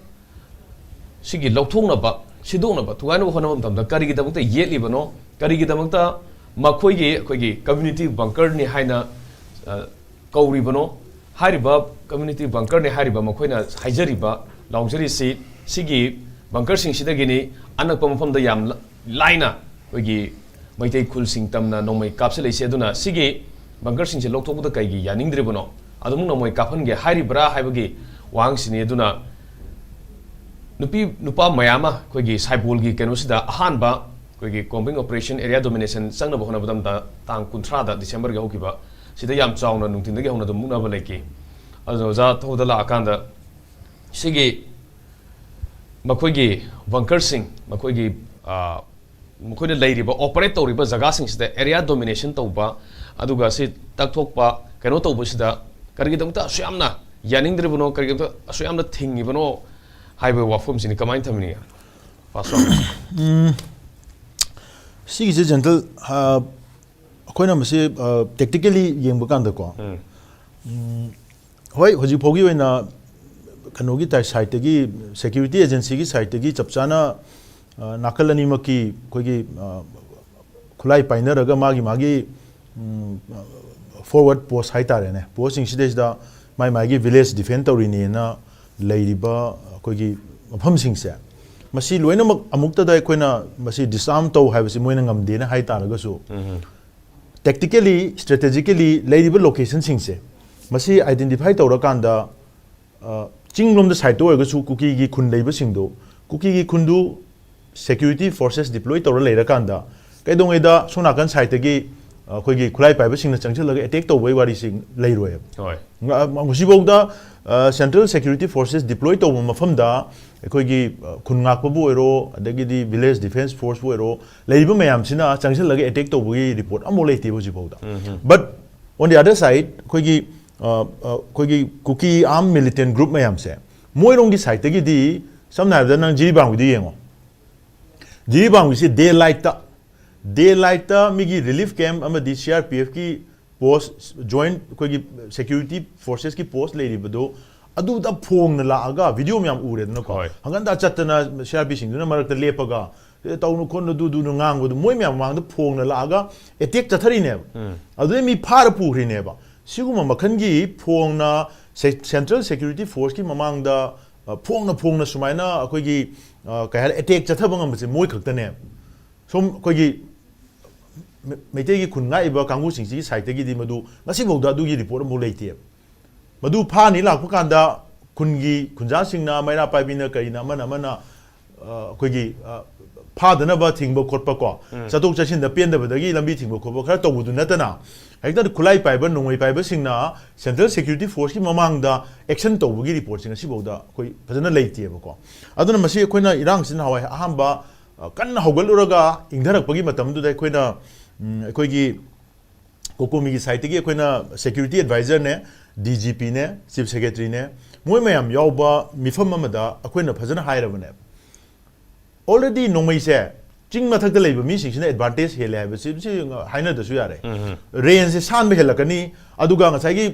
ꯁꯤꯒꯤ ꯂꯧꯊꯣꯛꯅꯕ, ꯁꯤꯗꯣꯛꯅꯕ, ꯊꯨꯒꯥꯏꯅꯕ ꯍꯣꯠꯅꯕ ꯃꯇꯝꯗ ꯀꯔꯤꯒꯤꯗꯃꯛꯇ ꯌꯦꯠꯂꯤꯕꯅꯣ? ꯀꯔꯤꯒꯤꯗꯃꯛꯇ ꯃꯈꯣꯏꯒꯤ, ꯑꯩꯈꯣꯏꯒꯤ ꯀꯝꯃ꯭ꯌꯨꯅꯤꯇꯤ ꯕꯪꯀꯔꯅꯤ ꯍꯥꯏꯅ, ꯑ, ꯀꯧꯔꯤꯕꯅꯣ? ꯍꯥꯏꯔꯤꯕ ꯀꯝꯃ꯭ꯌꯨꯅꯤꯇꯤ ꯕꯪꯀꯔꯅꯤ ꯍꯥꯏꯔꯤꯕ ꯃꯈꯣꯏꯅ ꯍꯥꯏꯖꯔꯤꯕ, ꯂꯥꯎꯖꯔꯤꯁꯤ ꯁꯤꯒꯤ ꯕꯪꯀꯔꯁꯤꯡꯁꯤꯗꯒꯤꯅꯤ꯫ ꯑꯅꯛꯄ ꯃꯐꯝꯗ ꯌꯥꯝ ꯂ-, ꯂꯥꯏꯅ ꯑꯩꯈꯣꯏꯒꯤ ꯃꯩꯇꯩ ꯈꯨꯜꯁꯤꯡ ꯇꯝꯅ ꯅꯣꯡꯃꯩ ꯀꯥꯞꯁꯤꯜꯂꯛꯏꯁꯦ꯫ ꯑꯗꯨꯅ ꯁꯤꯒꯤ ꯕꯪꯀꯔꯁꯤꯡꯁꯦ ꯂꯧꯊꯣꯛꯄꯗ ꯀꯩꯒꯤ ꯌꯥꯅꯤꯡꯗ꯭ꯔꯤꯕꯅꯣ? ꯑꯗꯨꯃꯛ ꯅꯣꯡꯃꯩ ꯀꯥꯞꯍꯟꯒꯦ ꯍꯥꯏꯔꯤꯕ꯭ꯔꯥ ꯍꯥꯏꯕꯒꯤ ꯋꯥꯍꯪꯁꯤꯅꯤ꯫ ꯑꯗꯨꯅ ꯅꯨꯄꯤ ꯅꯨꯄꯥ ꯃꯌꯥꯝ ꯑꯃ ꯑꯩꯈꯣꯏꯒꯤ ꯁꯥꯏꯕꯣꯜꯒꯤ ꯀꯩꯅꯣꯁꯤꯗ ꯑꯍꯥꯟꯕ ꯑꯩꯈꯣꯏꯒꯤ ꯀꯣꯝꯕꯤꯡ ꯑꯣꯄꯔꯦꯁꯟ, ꯑꯦꯔꯤꯌꯥ ꯗꯣꯃꯤꯅꯦꯁꯟ ꯆꯪꯅꯕ ꯍꯣꯠꯅꯕ ꯃꯇꯝꯗ ꯇꯥꯡ ꯀꯨꯟꯊ꯭ꯔꯥꯗ, ꯗꯤꯁꯦꯝꯕꯔꯒꯤ ꯍꯧꯈꯤꯕ, ꯁꯤꯗ ꯌꯥꯝ ꯆꯥꯎꯅ ꯅꯨꯡꯊꯤꯟꯗꯒꯤ ꯍꯧꯅ ꯑꯗꯨꯝ ꯃꯨꯛꯅꯕ ꯂꯩꯈꯤ꯫ ꯑꯗꯨꯅ ꯑꯣꯖꯥ ꯊꯧꯗ ꯂꯥꯛꯑꯀꯥꯟꯗ ꯁꯤꯒꯤ ꯃꯈꯣꯏꯒꯤ ꯕꯪꯀꯔꯁꯤꯡ, ꯃꯈꯣꯏꯒꯤ, ꯑ, ꯃꯈꯣꯏꯅ ꯂꯩꯔꯤꯕ, ꯑꯣꯄꯔꯦꯠ ꯇꯧꯔꯤꯕ ꯖꯒꯥꯁꯤꯡꯁꯤꯗ ꯑꯦꯔꯤꯌꯥ ꯗꯣꯃꯤꯅꯦꯁꯟ ꯇꯧꯕ, ꯑꯗꯨꯒ ꯁꯤ ꯇꯛꯊꯣꯛꯄ, ꯀꯩꯅꯣ ꯇꯧꯕꯁꯤꯗ ꯀꯔꯤꯒꯤꯗꯃꯛꯇ ꯑꯁꯨꯛ ꯌꯥꯝꯅ ꯌꯥꯅꯤꯡꯗ꯭ꯔꯤꯕꯅꯣ, ꯀꯔꯤꯒꯤꯗꯃꯛꯇ ꯑꯁꯨꯛ ꯌꯥꯝꯅ ꯊꯤꯡꯉꯤꯕꯅꯣ ꯍꯥꯏꯕ ꯋꯥꯐꯝꯁꯤꯅꯤ꯫ ꯀꯃꯥꯏꯅ ꯊꯝꯕꯤꯅꯤꯡꯉꯤ? ꯄꯥꯁ ꯇꯧꯔꯝꯃꯁꯦ꯫ ꯎꯝ, ꯁꯤꯒꯤꯁꯦ ꯖꯦꯟꯇꯜ, ꯑ, ꯑꯩꯈꯣꯏꯅ ꯃꯁꯤ, ꯑ, ꯇꯦꯛꯇꯤꯀꯦꯂꯤ ꯌꯦꯡꯕ ꯀꯥꯟꯗꯀꯣ, ꯎꯝ꯫ ꯎꯝ, ꯍꯣꯏ, ꯍꯧꯖꯤꯛ ꯐꯥꯎꯒꯤ ꯑꯣꯏꯅ ꯀꯩꯅꯣꯒꯤ ꯇꯥꯏ-, ꯁꯥꯏꯠꯇꯒꯤ, ꯁꯦꯀ꯭ꯌꯨꯔꯤꯇꯤ ꯑꯦꯖꯦꯟꯁꯤꯒꯤ ꯁꯥꯏꯠꯇꯒꯤ ꯆꯞ ꯆꯥꯅ, ꯑ, ꯅꯥꯀꯜ ꯑꯅꯤꯃꯛꯀꯤ ꯑꯩꯈꯣꯏꯒꯤ, ꯑ, ꯈꯨꯠꯂꯥꯏ ꯄꯥꯏꯅꯔꯒ ꯃꯥꯒꯤ ꯃꯥꯒꯤ, ꯎꯝ, ꯐꯣꯔꯋꯥꯔꯗ ꯄꯣꯁ ꯍꯥꯏꯇꯥꯔꯦꯅꯦ, ꯄꯣꯁꯁꯤꯡꯁꯤꯗꯩꯁꯤꯗ ꯃꯥꯏ ꯃꯥꯒꯤ ꯚꯤꯂꯦꯖ ꯗꯤꯐꯦꯟ ꯇꯧꯔꯤꯅꯦꯅ ꯂꯩꯔꯤꯕ ꯑꯩꯈꯣꯏꯒꯤ ꯃꯐꯝꯁꯤꯡꯁꯦ, ꯃꯁꯤ ꯂꯣꯏꯅꯃꯛ ꯑꯃꯨꯛꯇꯗ ꯑꯩꯈꯣꯏꯅ ꯃꯁꯤ ꯗꯤꯁꯑꯥꯔꯝ ꯇꯧ ꯍꯥꯏꯕꯁꯤ ꯃꯣꯏꯅ ꯉꯝꯗꯦꯅ ꯍꯥꯏ ꯇꯥꯔꯒꯁꯨ, ꯎꯝ꯫ ꯇꯦꯛꯇꯤꯀꯦꯂꯤ, ꯁ꯭ꯇ꯭ꯔꯦꯇꯦꯖꯤꯀꯦꯂꯤ ꯂꯩꯔꯤꯕ ꯂꯣꯀꯦꯁꯟꯁꯤꯡꯁꯦ ꯃꯁꯤ ꯑꯥꯏꯗꯦꯟꯇꯤꯐꯥꯏ ꯇꯧꯔꯀꯥꯟꯗ, ꯑ, ꯆꯤꯡꯂꯣꯝꯗ ꯁꯥꯏꯠꯇ ꯑꯣꯏꯔꯒꯁꯨ ꯀꯨꯀꯤꯒꯤ ꯈꯨꯟ ꯂꯩꯕꯁꯤꯡꯗꯨ, ꯀꯨꯀꯤꯒꯤ ꯈꯨꯟꯗꯨ ꯁꯦꯀ꯭ꯌꯨꯔꯤꯇꯤ ꯐꯣꯔꯁꯦꯁ ꯗꯤꯄ꯭ꯂꯣꯏ ꯇꯧꯔ ꯂꯩꯔꯀꯥꯟꯗ ꯀꯩꯗꯧꯉꯩꯗ ꯁꯣꯝ ꯅꯥꯀꯟ ꯁꯥꯏꯠꯇꯒꯤ, ꯑ, ꯑꯩꯈꯣꯏꯒꯤ ꯈꯨꯠꯂꯥꯏ ꯄꯥꯏꯕꯁꯤꯡꯅ ꯆꯪꯁꯤꯜꯂꯒ ꯑꯦꯇꯦꯛ ꯇꯧꯕꯒꯤ ꯋꯥꯔꯤꯁꯤ ꯂꯩꯔꯣꯏꯕ꯫ ꯍꯣꯏ꯫ ꯉ-, ꯍꯧꯖꯤꯛꯐꯥꯎꯗ, ꯑ, ꯁꯦꯟꯇ꯭ꯔꯦꯜ ꯁꯦꯀ꯭ꯌꯨꯔꯤꯇꯤ ꯐꯣꯔꯁꯦꯁ ꯗꯤꯄ꯭ꯂꯣꯏ ꯇꯧꯕ ꯃꯐꯝꯗ ꯑꯩꯈꯣꯏꯒꯤ, ꯑ, ꯈꯨꯟ ꯉꯥꯛꯄꯕꯨ ꯑꯣꯏꯔꯣ, ꯑꯗꯒꯤꯗꯤ ꯚꯤꯂꯦꯖ ꯗꯤꯐꯦꯟꯁ ꯐꯣꯔꯁꯄꯨ ꯑꯣꯏꯔꯣ, ꯂꯩꯔꯤꯕ ꯃꯌꯥꯝꯁꯤꯅ ꯆꯪꯁꯤꯜꯂꯒ ꯑꯦꯇꯦꯛ ꯇꯧꯕꯒꯤ ꯔꯤꯄꯣꯔꯠ ꯑꯃꯐꯥꯎ ꯂꯩꯇꯦꯕ ꯍꯧꯖꯤꯛꯐꯥꯎꯗ꯫ ꯎꯝ, ꯎꯝ꯫ But on the other side, ꯑꯩꯈꯣꯏꯒꯤ, ꯑ, ꯑ, ꯑꯩꯈꯣꯏꯒꯤ ꯀꯨꯀꯤ ꯑꯥꯔꯝ ꯃꯤꯂꯤꯇꯦꯟ ꯒ꯭ꯔꯨꯞ ꯃꯌꯥꯝꯁꯦ, ꯃꯣꯏꯔꯣꯝꯒꯤ ꯁꯥꯏꯠꯇꯒꯤꯗꯤ, ꯁꯝꯅ ꯍꯥꯏꯔꯕꯗ ꯅꯪ ꯖꯤꯔꯤꯕꯥꯝꯒꯤꯗꯨ ꯌꯦꯡꯉꯣ, ꯖꯤꯔꯤꯕꯥꯝꯒꯤꯁꯤ ꯗꯦ ꯂꯥꯏꯠꯇ, ꯗꯦ ꯂꯥꯏꯠꯇ ꯃꯤꯒꯤ ꯔꯤꯂꯤꯐ ꯀꯦꯝꯞ ꯑꯃꯗꯤ ꯁꯤ ꯑꯥꯔ ꯄꯤ ꯑꯦꯐꯀꯤ ꯄꯣꯁ, ꯖꯣꯏꯟꯠ ꯑꯩꯈꯣꯏꯒꯤ ꯁꯦꯀ꯭ꯌꯨꯔꯤꯇꯤ ꯐꯣꯔꯁꯦꯁꯀꯤ ꯄꯣꯁ ꯂꯩꯔꯤꯕꯗꯣ, ꯑꯗꯨꯗ ꯐꯣꯡꯅ ꯂꯥꯛꯑꯒ, ꯚꯤꯗꯤꯑꯣ ꯃꯌꯥꯝ ꯎꯔꯦꯗꯅꯀꯣ, ꯍꯣꯏ꯫ ꯍꯪꯒꯟꯗ ꯆꯠꯇꯅ ꯁꯤ ꯑꯥꯔ ꯄꯤꯁꯤꯡꯗꯨꯅ ꯃꯔꯛꯇ ꯂꯦꯞꯄꯒ, "ꯑꯦ, ꯇꯧꯅꯨ ꯈꯣꯠꯅꯨ, ꯑꯗꯨ, ꯑꯗꯨꯅ" ꯉꯥꯡꯕꯗꯣ, ꯃꯣꯏ ꯃꯌꯥꯝ ꯃꯃꯥꯡꯗ ꯐꯣꯡꯅ ꯂꯥꯛꯑꯒ ꯑꯦꯇꯦꯛ ꯆꯠꯊꯔꯤꯅꯦꯕ꯫ ꯎꯝ꯫ ꯑꯗꯨꯗꯩ ꯃꯤ ꯐꯥꯔ ꯄꯨꯈ꯭ꯔꯤꯅꯦꯕ꯫ ꯁꯤꯒꯨꯝꯕ ꯃꯈꯜꯒꯤ ꯐꯣꯡꯅ ꯁꯦ-, ꯁꯦꯟꯇ꯭ꯔꯦꯜ ꯁꯦꯀ꯭ꯌꯨꯔꯤꯇꯤ ꯐꯣꯔꯁꯀꯤ ꯃꯃꯥꯡꯗ, ꯑ, ꯐꯣꯡꯅ ꯐꯣꯡꯅ ꯁꯨꯃꯥꯏꯅ ꯑꯩꯈꯣꯏꯒꯤ, ꯑ, ꯀꯩ ꯍꯥꯏꯔꯦ, ꯑꯦꯇꯦꯛ ꯆꯠꯊꯕ ꯉꯝꯕꯁꯦ ꯃꯣꯏ ꯈꯛꯇꯅꯦꯕ꯫ ꯁꯣꯝ ꯑꯩꯈꯣꯏꯒꯤ ꯃ-, ꯃꯩꯇꯩꯒꯤ ꯈꯨꯟ ꯉꯥꯛꯏꯕ ꯀꯥꯡꯕꯨꯁꯤꯡꯁꯤꯒꯤ ꯁꯥꯏꯠꯇꯒꯤꯗꯤ ꯃꯗꯨ ꯉꯁꯤꯐꯥꯎꯗ ꯑꯗꯨꯒꯤ ꯔꯤꯄꯣꯔꯠ ꯑꯃꯐꯥꯎ ꯂꯩꯇꯦꯕ꯫ ꯃꯗꯨ ꯐꯥꯅꯤ ꯂꯥꯛꯄ ꯀꯥꯟꯗ ꯈꯨꯟꯒꯤ ꯈꯨꯟꯖꯥꯁꯤꯡꯅ, ꯃꯩꯔꯥ ꯄꯥꯏꯕꯤꯅ, ꯀꯔꯤꯅ, ꯑꯃꯅ ꯑꯃꯅ, ꯑ, ꯑꯩꯈꯣꯏꯒꯤ, ꯑ, ꯐꯥꯗꯅꯕ ꯊꯤꯡꯕ ꯈꯣꯠꯄ ꯀꯣ, ꯎꯝ꯫ ꯆꯠꯊꯣꯛ ꯆꯠꯁꯤꯟꯗ ꯄꯦꯟꯗꯕꯗꯒꯤ ꯂꯝꯕꯤ ꯊꯤꯡꯕ ꯈꯣꯠꯄ ꯈꯔ ꯇꯧꯕꯗꯨ ꯅꯠꯇꯅ, ꯍꯦꯛꯇ ꯈꯨꯠꯂꯥꯏ ꯄꯥꯏꯕ, ꯅꯣꯡꯃꯩ ꯄꯥꯏꯕꯁꯤꯡꯅ ꯁꯦꯟꯇ꯭ꯔꯦꯜ ꯁꯦꯀ꯭ꯌꯨꯔꯤꯇꯤ ꯐꯣꯔꯁꯀꯤ ꯃꯃꯥꯡꯗ ꯑꯦꯛꯁꯟ ꯇꯧꯕꯒꯤ ꯔꯤꯄꯣꯔꯠꯁꯦ ꯉꯁꯤꯐꯥꯎꯗ ꯑꯩꯈꯣꯏ ꯐꯖꯅ ꯂꯩꯇꯦꯕꯀꯣ꯫ ꯑꯗꯨꯅ ꯃꯁꯤ ꯑꯩꯈꯣꯏꯅ ꯏꯔꯥꯡꯁꯤ ꯅꯍꯥꯟꯋꯥꯏ ꯑꯍꯥꯟꯕ, ꯑ, ꯀꯟꯅ ꯍꯧꯒꯠꯂꯨꯔꯒ ꯏꯪꯊꯔꯛꯄꯒꯤ ꯃꯇꯝꯗꯨꯗ ꯑꯩꯈꯣꯏꯅ, ꯎꯝ, ꯑꯩꯈꯣꯏꯒꯤ ꯀꯣꯀꯣꯃꯤꯒꯤ ꯁꯥꯏꯠꯇꯒꯤ ꯑꯩꯈꯣꯏꯅ ꯁꯦꯀ꯭ꯌꯨꯔꯤꯇꯤ ꯑꯦꯗꯚꯥꯏꯖꯔꯅꯦ, ꯗꯤ ꯖꯤ ꯄꯤꯅꯦ, ꯆꯤꯐ ꯁꯦꯀ꯭ꯔꯦꯇꯔꯤꯅꯦ, ꯃꯣꯏ ꯃꯌꯥꯝ ꯌꯥꯎꯕ ꯃꯤꯐꯝ ꯑꯃꯗ ꯑꯩꯈꯣꯏꯅ ꯐꯖꯅ ꯍꯥꯏꯔꯕꯅꯦꯕ꯫ already ꯅꯣꯡꯃꯩꯁꯦ ꯆꯤꯡ ꯃꯊꯛꯇ ꯂꯩꯕ ꯃꯤꯁꯤꯡꯁꯤꯅ advantage ꯍꯦꯜꯂꯦ ꯍꯥꯏꯕꯁꯤ ꯁꯤ ꯍꯥꯏꯅꯗ꯭ꯔꯁꯨ ꯌꯥꯔꯦ꯫ Rangeꯁꯦ ꯁꯥꯟꯕ ꯍꯦꯜꯂꯛꯀꯅꯤ꯫ ꯑꯗꯨꯒ ꯉꯁꯥꯏꯒꯤ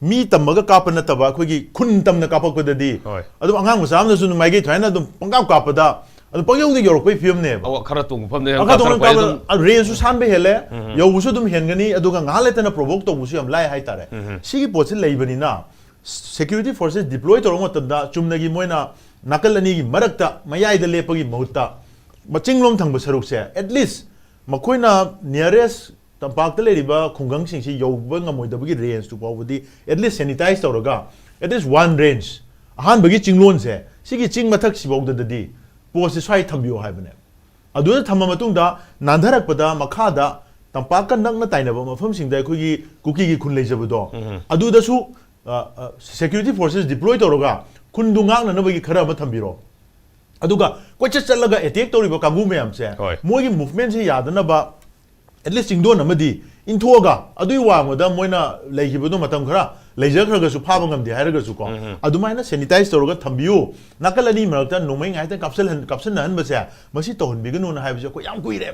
ꯃꯤ ꯇꯝꯃꯒ ꯀꯥꯞꯄ ꯅꯠꯇꯕ ꯑꯩꯈꯣꯏꯒꯤ ꯈꯨꯟ ꯇꯝꯅ ꯀꯥꯞꯄꯛꯄꯗꯗꯤ ꯍꯣꯏ꯫ ꯑꯗꯨꯝ ꯑꯉꯥꯡ ꯃꯆꯥ ꯑꯃꯅꯁꯨ ꯑꯗꯨꯝ ꯃꯥꯏꯀꯩ ꯊꯥꯏꯅ ꯑꯗꯨꯝ ꯄꯪꯀꯥꯞ ꯀꯥꯞꯄꯗ ꯑꯗꯨꯝ ꯄꯪꯌꯧꯗ ꯌꯧꯔꯛꯄꯒꯤ ꯐꯤꯕꯝꯅꯦꯕ꯫ ꯑꯋꯥ, ꯈꯔ ꯇꯣꯡꯕ ꯃꯐꯝꯗ ꯌꯥꯝ ꯃꯈꯥ ꯇꯣꯡꯅ ꯀꯥꯞꯊꯔꯛꯄ ꯍꯥꯏ ꯀꯥꯞꯄ ꯑꯗꯨꯝ rangeꯁꯨ ꯁꯥꯟꯕ ꯍꯦꯜꯂꯦ꯫ ꯌꯧꯕꯁꯨ ꯑꯗꯨꯝ ꯍꯦꯟꯒꯅꯤ꯫ ꯑꯗꯨꯒ ꯉꯥꯏꯍꯥꯛ ꯂꯩꯇꯅ provoke ꯇꯧꯕꯁꯨ ꯌꯥꯝ ꯂꯥꯏ ꯍꯥꯏꯇꯥꯔꯦ꯫ ꯁꯤꯒꯤ ꯄꯣꯠꯁꯤ ꯂꯩꯕꯅꯤꯅ security forces deploy ꯇꯧꯔꯛꯄ ꯃꯇꯝꯗ ꯆꯨꯝꯅꯒꯤ ꯃꯣꯏꯅ ꯅꯥꯀꯜ ꯑꯅꯤꯒꯤ ꯃꯔꯛꯇ ꯃꯌꯥꯏꯗ ꯂꯦꯞꯄꯒꯤ ꯃꯍꯨꯠꯇ ꯃꯆꯤꯡꯂꯣꯝ ꯊꯪꯕ ꯁꯔꯨꯛꯁꯦ at least ꯃꯈꯣꯏꯅ nearest ꯇꯝꯄꯥꯛꯇ ꯂꯩꯔꯤꯕ ꯈꯨꯡꯒꯪꯁꯤꯡꯁꯤ ꯌꯧꯕ ꯉꯝꯃꯣꯏꯗꯕꯒꯤ rangeꯇꯨ ꯐꯥꯎꯕꯗꯤ at least sanitize ꯇꯧꯔꯒ at least one range, ꯑꯍꯥꯟꯕꯒꯤ ꯆꯤꯡꯂꯣꯟꯁꯦ ꯁꯤꯒꯤ ꯆꯤꯡ ꯃꯊꯛꯁꯤꯐꯥꯎꯗꯗꯤ ꯄꯣꯠꯁꯦ ꯁ꯭ꯋꯥꯏ ꯊꯝꯕꯤꯌꯣ ꯍꯥꯏꯕꯅꯦ꯫ ꯑꯗꯨꯗ ꯊꯝꯃ ꯃꯇꯨꯡꯗ ꯅꯥꯟꯊꯔꯛꯄꯗ ꯃꯈꯥꯗ ꯇꯝꯄꯥꯛꯀ ꯅꯛꯅ ꯇꯥꯏꯅꯕ ꯃꯐꯝꯁꯤꯡꯗ ꯑꯩꯈꯣꯏꯒꯤ ꯀꯨꯀꯤꯒꯤ ꯈꯨꯟ ꯂꯩꯖꯕꯗꯣ ꯑꯗꯨꯗꯁꯨ ꯑ, ꯑ, security forces deploy ꯇꯧꯔꯒ ꯈꯨꯟꯗꯨ ꯉꯥꯛꯅꯅꯕꯒꯤ ꯈꯔ ꯑꯃ ꯊꯝꯕꯤꯔꯣ꯫ ꯑꯗꯨꯒ ꯀꯣꯏꯆꯠ ꯆꯠꯂꯒ attack ꯇꯧꯔꯤꯕ ꯀꯥꯡꯕꯨ ꯃꯌꯥꯝꯁꯦ ꯍꯣꯏ꯫ ꯃꯣꯏꯒꯤ movementꯁꯦ ꯌꯥꯗꯅꯕ at least ꯆꯤꯡꯗꯣꯟ ꯑꯃꯗꯤ ꯏꯟꯊꯣꯛꯑꯒ ꯑꯗꯨꯒꯤ ꯋꯥꯡꯃꯗ ꯃꯣꯏꯅ ꯂꯩꯈꯤꯕꯗꯣ ꯃꯇꯝ ꯈꯔ ꯂꯩꯖꯈ꯭ꯔꯒꯁꯨ ꯐꯥꯕ ꯉꯝꯗꯦ ꯍꯥꯏꯔꯒꯁꯨꯀꯣ ꯑꯗꯨꯃꯥꯏꯅ sanitize ꯇꯧꯔꯒ ꯊꯝꯕꯤꯌꯨ꯫ ꯅꯥꯀꯜ ꯑꯅꯤ ꯃꯔꯛꯇ ꯅꯣꯡꯃꯩ ꯉꯥꯏꯍꯥꯛꯇꯪ ꯀꯥꯞꯁꯤꯜꯍꯟ-, ꯀꯥꯞꯁꯤꯟꯅꯍꯟꯕꯁꯦ ꯃꯁꯤ ꯇꯧꯍꯟꯕꯤꯒꯅꯨꯅ ꯍꯥꯏꯕꯁꯦ ꯑꯩꯈꯣꯏ ꯌꯥꯝ ꯀꯨꯏꯔꯦ꯫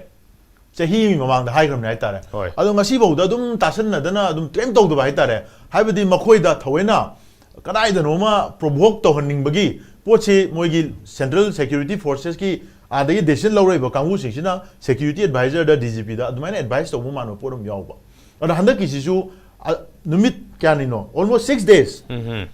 ꯆꯍꯤ ꯑꯃꯒꯤ ꯃꯃꯥꯡꯗ ꯍꯥꯏꯈ꯭ꯔꯕꯅꯦ ꯍꯥꯏꯇꯥꯔꯦ꯫ ꯍꯣꯏ꯫ ꯑꯗꯣ ꯉꯁꯤꯐꯥꯎꯗ ꯑꯗꯨꯝ ꯇꯥꯁꯟꯅꯗꯅ ꯑꯗꯨꯝ ꯀꯩꯝ ꯇꯧꯗꯕ ꯍꯥꯏꯇꯥꯔꯦ꯫ ꯍꯥꯏꯕꯗꯤ ꯃꯈꯣꯏꯗ ꯊꯑꯣꯏꯅ ꯀꯗꯥꯏꯗꯅꯣꯃ provoke ꯇꯧꯍꯟꯅꯤꯡꯕꯒꯤ ꯄꯣꯠꯁꯤ ꯃꯣꯏꯒꯤ Central Security Forcesꯀꯤ ꯑꯥꯗꯒꯤ decision ꯂꯧꯔꯛꯏꯕ ꯀꯥꯡꯕꯨꯁꯤꯡꯁꯤꯅ security advisorꯗ, DGPꯗ ꯑꯗꯨꯃꯥꯏꯅ advice ꯇꯧꯕ ꯃꯥꯟꯕ ꯄꯣꯠ ꯑꯃ ꯌꯥꯎꯕ꯫ ꯑꯗꯣ ꯍꯟꯗꯛꯀꯤꯁꯤꯁꯨ, ꯑ, ꯅꯨꯃꯤꯠ ꯀꯌꯥꯅꯤꯅꯣ? Almost six days꯫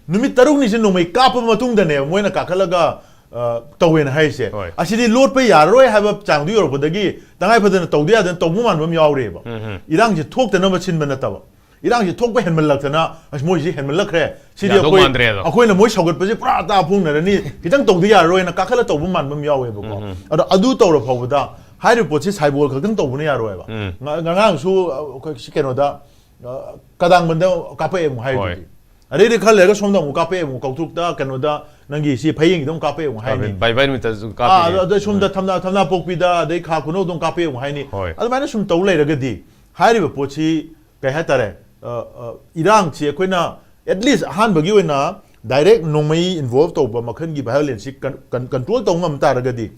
ꯅꯨꯃꯤꯠ ꯇꯔꯨꯛꯅꯤꯁꯤ ꯅꯣꯡꯃꯩ ꯀꯥꯞꯄ ꯃꯇꯨꯡꯗꯅꯦꯕ ꯃꯣꯏꯅ ꯀꯥꯈꯠꯂꯒ, ꯑ, ꯇꯧꯋꯦꯅ ꯍꯥꯏꯔꯤꯁꯦ꯫ ꯍꯣꯏ꯫ ꯑꯁꯤꯗꯤ ꯂꯣꯠꯄ ꯌꯥꯔꯔꯣꯏ ꯍꯥꯏꯕ ꯆꯥꯡꯗꯨ ꯌꯧꯔꯛꯄꯗꯒꯤ ꯇꯉꯥꯏ ꯐꯗꯅ ꯇꯧꯗ ꯌꯥꯗꯅ ꯇꯧꯕ ꯃꯥꯟꯕ ꯑꯃ ꯌꯥꯎꯔꯦꯕ꯫ ꯏꯔꯥꯡꯁꯦ ꯊꯣꯛꯇꯅꯕ ꯁꯤꯟꯕ ꯅꯠꯇꯕ꯫ ꯏꯔꯥꯡꯁꯦ ꯊꯣꯛꯄ ꯍꯦꯟꯃꯜꯂꯛꯇꯅ, "ꯑꯁ, ꯃꯣꯏꯁꯤ ꯍꯦꯟꯃꯜꯂꯛꯈ꯭ꯔꯦ꯫ ꯁꯤꯗꯤ ꯌꯥꯗꯧ ꯑꯩꯈꯣꯏ, ꯃꯥꯟꯗ꯭ꯔꯦ ꯑꯗꯣ꯫ ꯑꯩꯈꯣꯏꯅ ꯃꯣꯏ ꯁꯧꯒꯠꯄꯁꯦ ꯄꯨꯔꯥ ꯑꯇꯥ ꯐꯣꯡꯅꯔꯅꯤ꯫ ꯈꯤꯇꯪ ꯇꯧꯗ ꯌꯥꯔꯔꯣꯏꯅ" ꯀꯥꯈꯠꯂ ꯇꯧꯕ ꯃꯥꯟꯕ ꯑꯃ ꯌꯥꯎꯋꯦꯕꯀꯣ꯫ ꯑꯗꯣ ꯑꯗꯨ ꯇꯧꯔ ꯐꯥꯎꯕꯗ ꯍꯥꯏꯔꯤꯕ ꯄꯣꯠꯁꯤ ꯁꯥꯏꯕꯣꯜ ꯈꯛꯇꯪ ꯇꯧꯕꯅ ꯌꯥꯔꯣꯏꯕ꯫ ꯉ-, ꯉꯔꯥꯡꯁꯨ, ꯑ, ꯑꯩꯈꯣꯏ ꯁꯤ ꯀꯩꯅꯣꯗ, ꯑ, ꯀꯗꯥꯡꯕꯟꯗ ꯀꯥꯞꯄꯛꯑꯦ ꯑꯃꯨꯛ ꯍꯥꯏꯗꯨꯗꯤ꯫ ꯍꯣꯏ꯫ ꯑꯗꯩꯗꯤ ꯈꯔ ꯂꯩꯔꯒ ꯁꯣꯝꯗ ꯑꯃꯨꯛ ꯀꯥꯞꯄꯛꯑꯦ ꯑꯃꯨꯛ ꯀꯧꯇ꯭ꯔꯨꯛꯇ, ꯀꯩꯅꯣꯗ ꯅꯪꯒꯤ ꯁꯤ ꯐꯌꯦꯡꯒꯤꯗ ꯑꯃꯨꯛ ꯀꯥꯞꯄꯛꯑꯦ ꯑꯃꯨꯛ ꯍꯥꯏꯅꯤ꯫ ꯕꯥꯏ ꯕꯥꯏ ꯅꯨꯃꯤꯠꯇꯁꯨ ꯑꯥ, ꯀꯥꯞꯄꯤ꯫ ꯑꯗꯣ, ꯑꯗꯣ ꯁꯣꯝꯗ ꯊꯝꯅꯥ, ꯊꯝꯅꯥꯄꯣꯛꯄꯤꯗ, ꯑꯗꯩ ꯈꯥ ꯈꯨꯅꯧꯗ ꯑꯃꯨꯛ ꯀꯥꯞꯄꯛꯑꯦ ꯑꯃꯨꯛ ꯍꯥꯏꯅꯤ꯫ ꯍꯣꯏ꯫ ꯑꯗꯨꯃꯥꯏꯅ ꯁꯨꯝ ꯇꯧ ꯂꯩꯔꯒꯗꯤ ꯍꯥꯏꯔꯤꯕ ꯄꯣꯠꯁꯤ ꯀꯩ ꯍꯥꯏꯇꯥꯔꯦ, ꯑ, ꯑ, ꯏꯔꯥꯡꯁꯤ ꯑꯩꯈꯣꯏꯅ at least ꯑꯍꯥꯟꯕꯒꯤ ꯑꯣꯏꯅ ꯗꯥꯏꯔꯦꯛ ꯅꯣꯡꯃꯩ ꯏꯟꯚꯣꯜꯕ ꯇꯧꯕ ꯃꯈꯜꯒꯤ ꯚꯥꯏꯑꯣꯂꯦꯟꯁꯁꯤ ꯀꯟ-, ꯀꯟ-, ꯀꯟꯇ꯭ꯔꯣꯜ ꯇꯧꯕ ꯉꯝ ꯇꯥꯔꯒꯗꯤ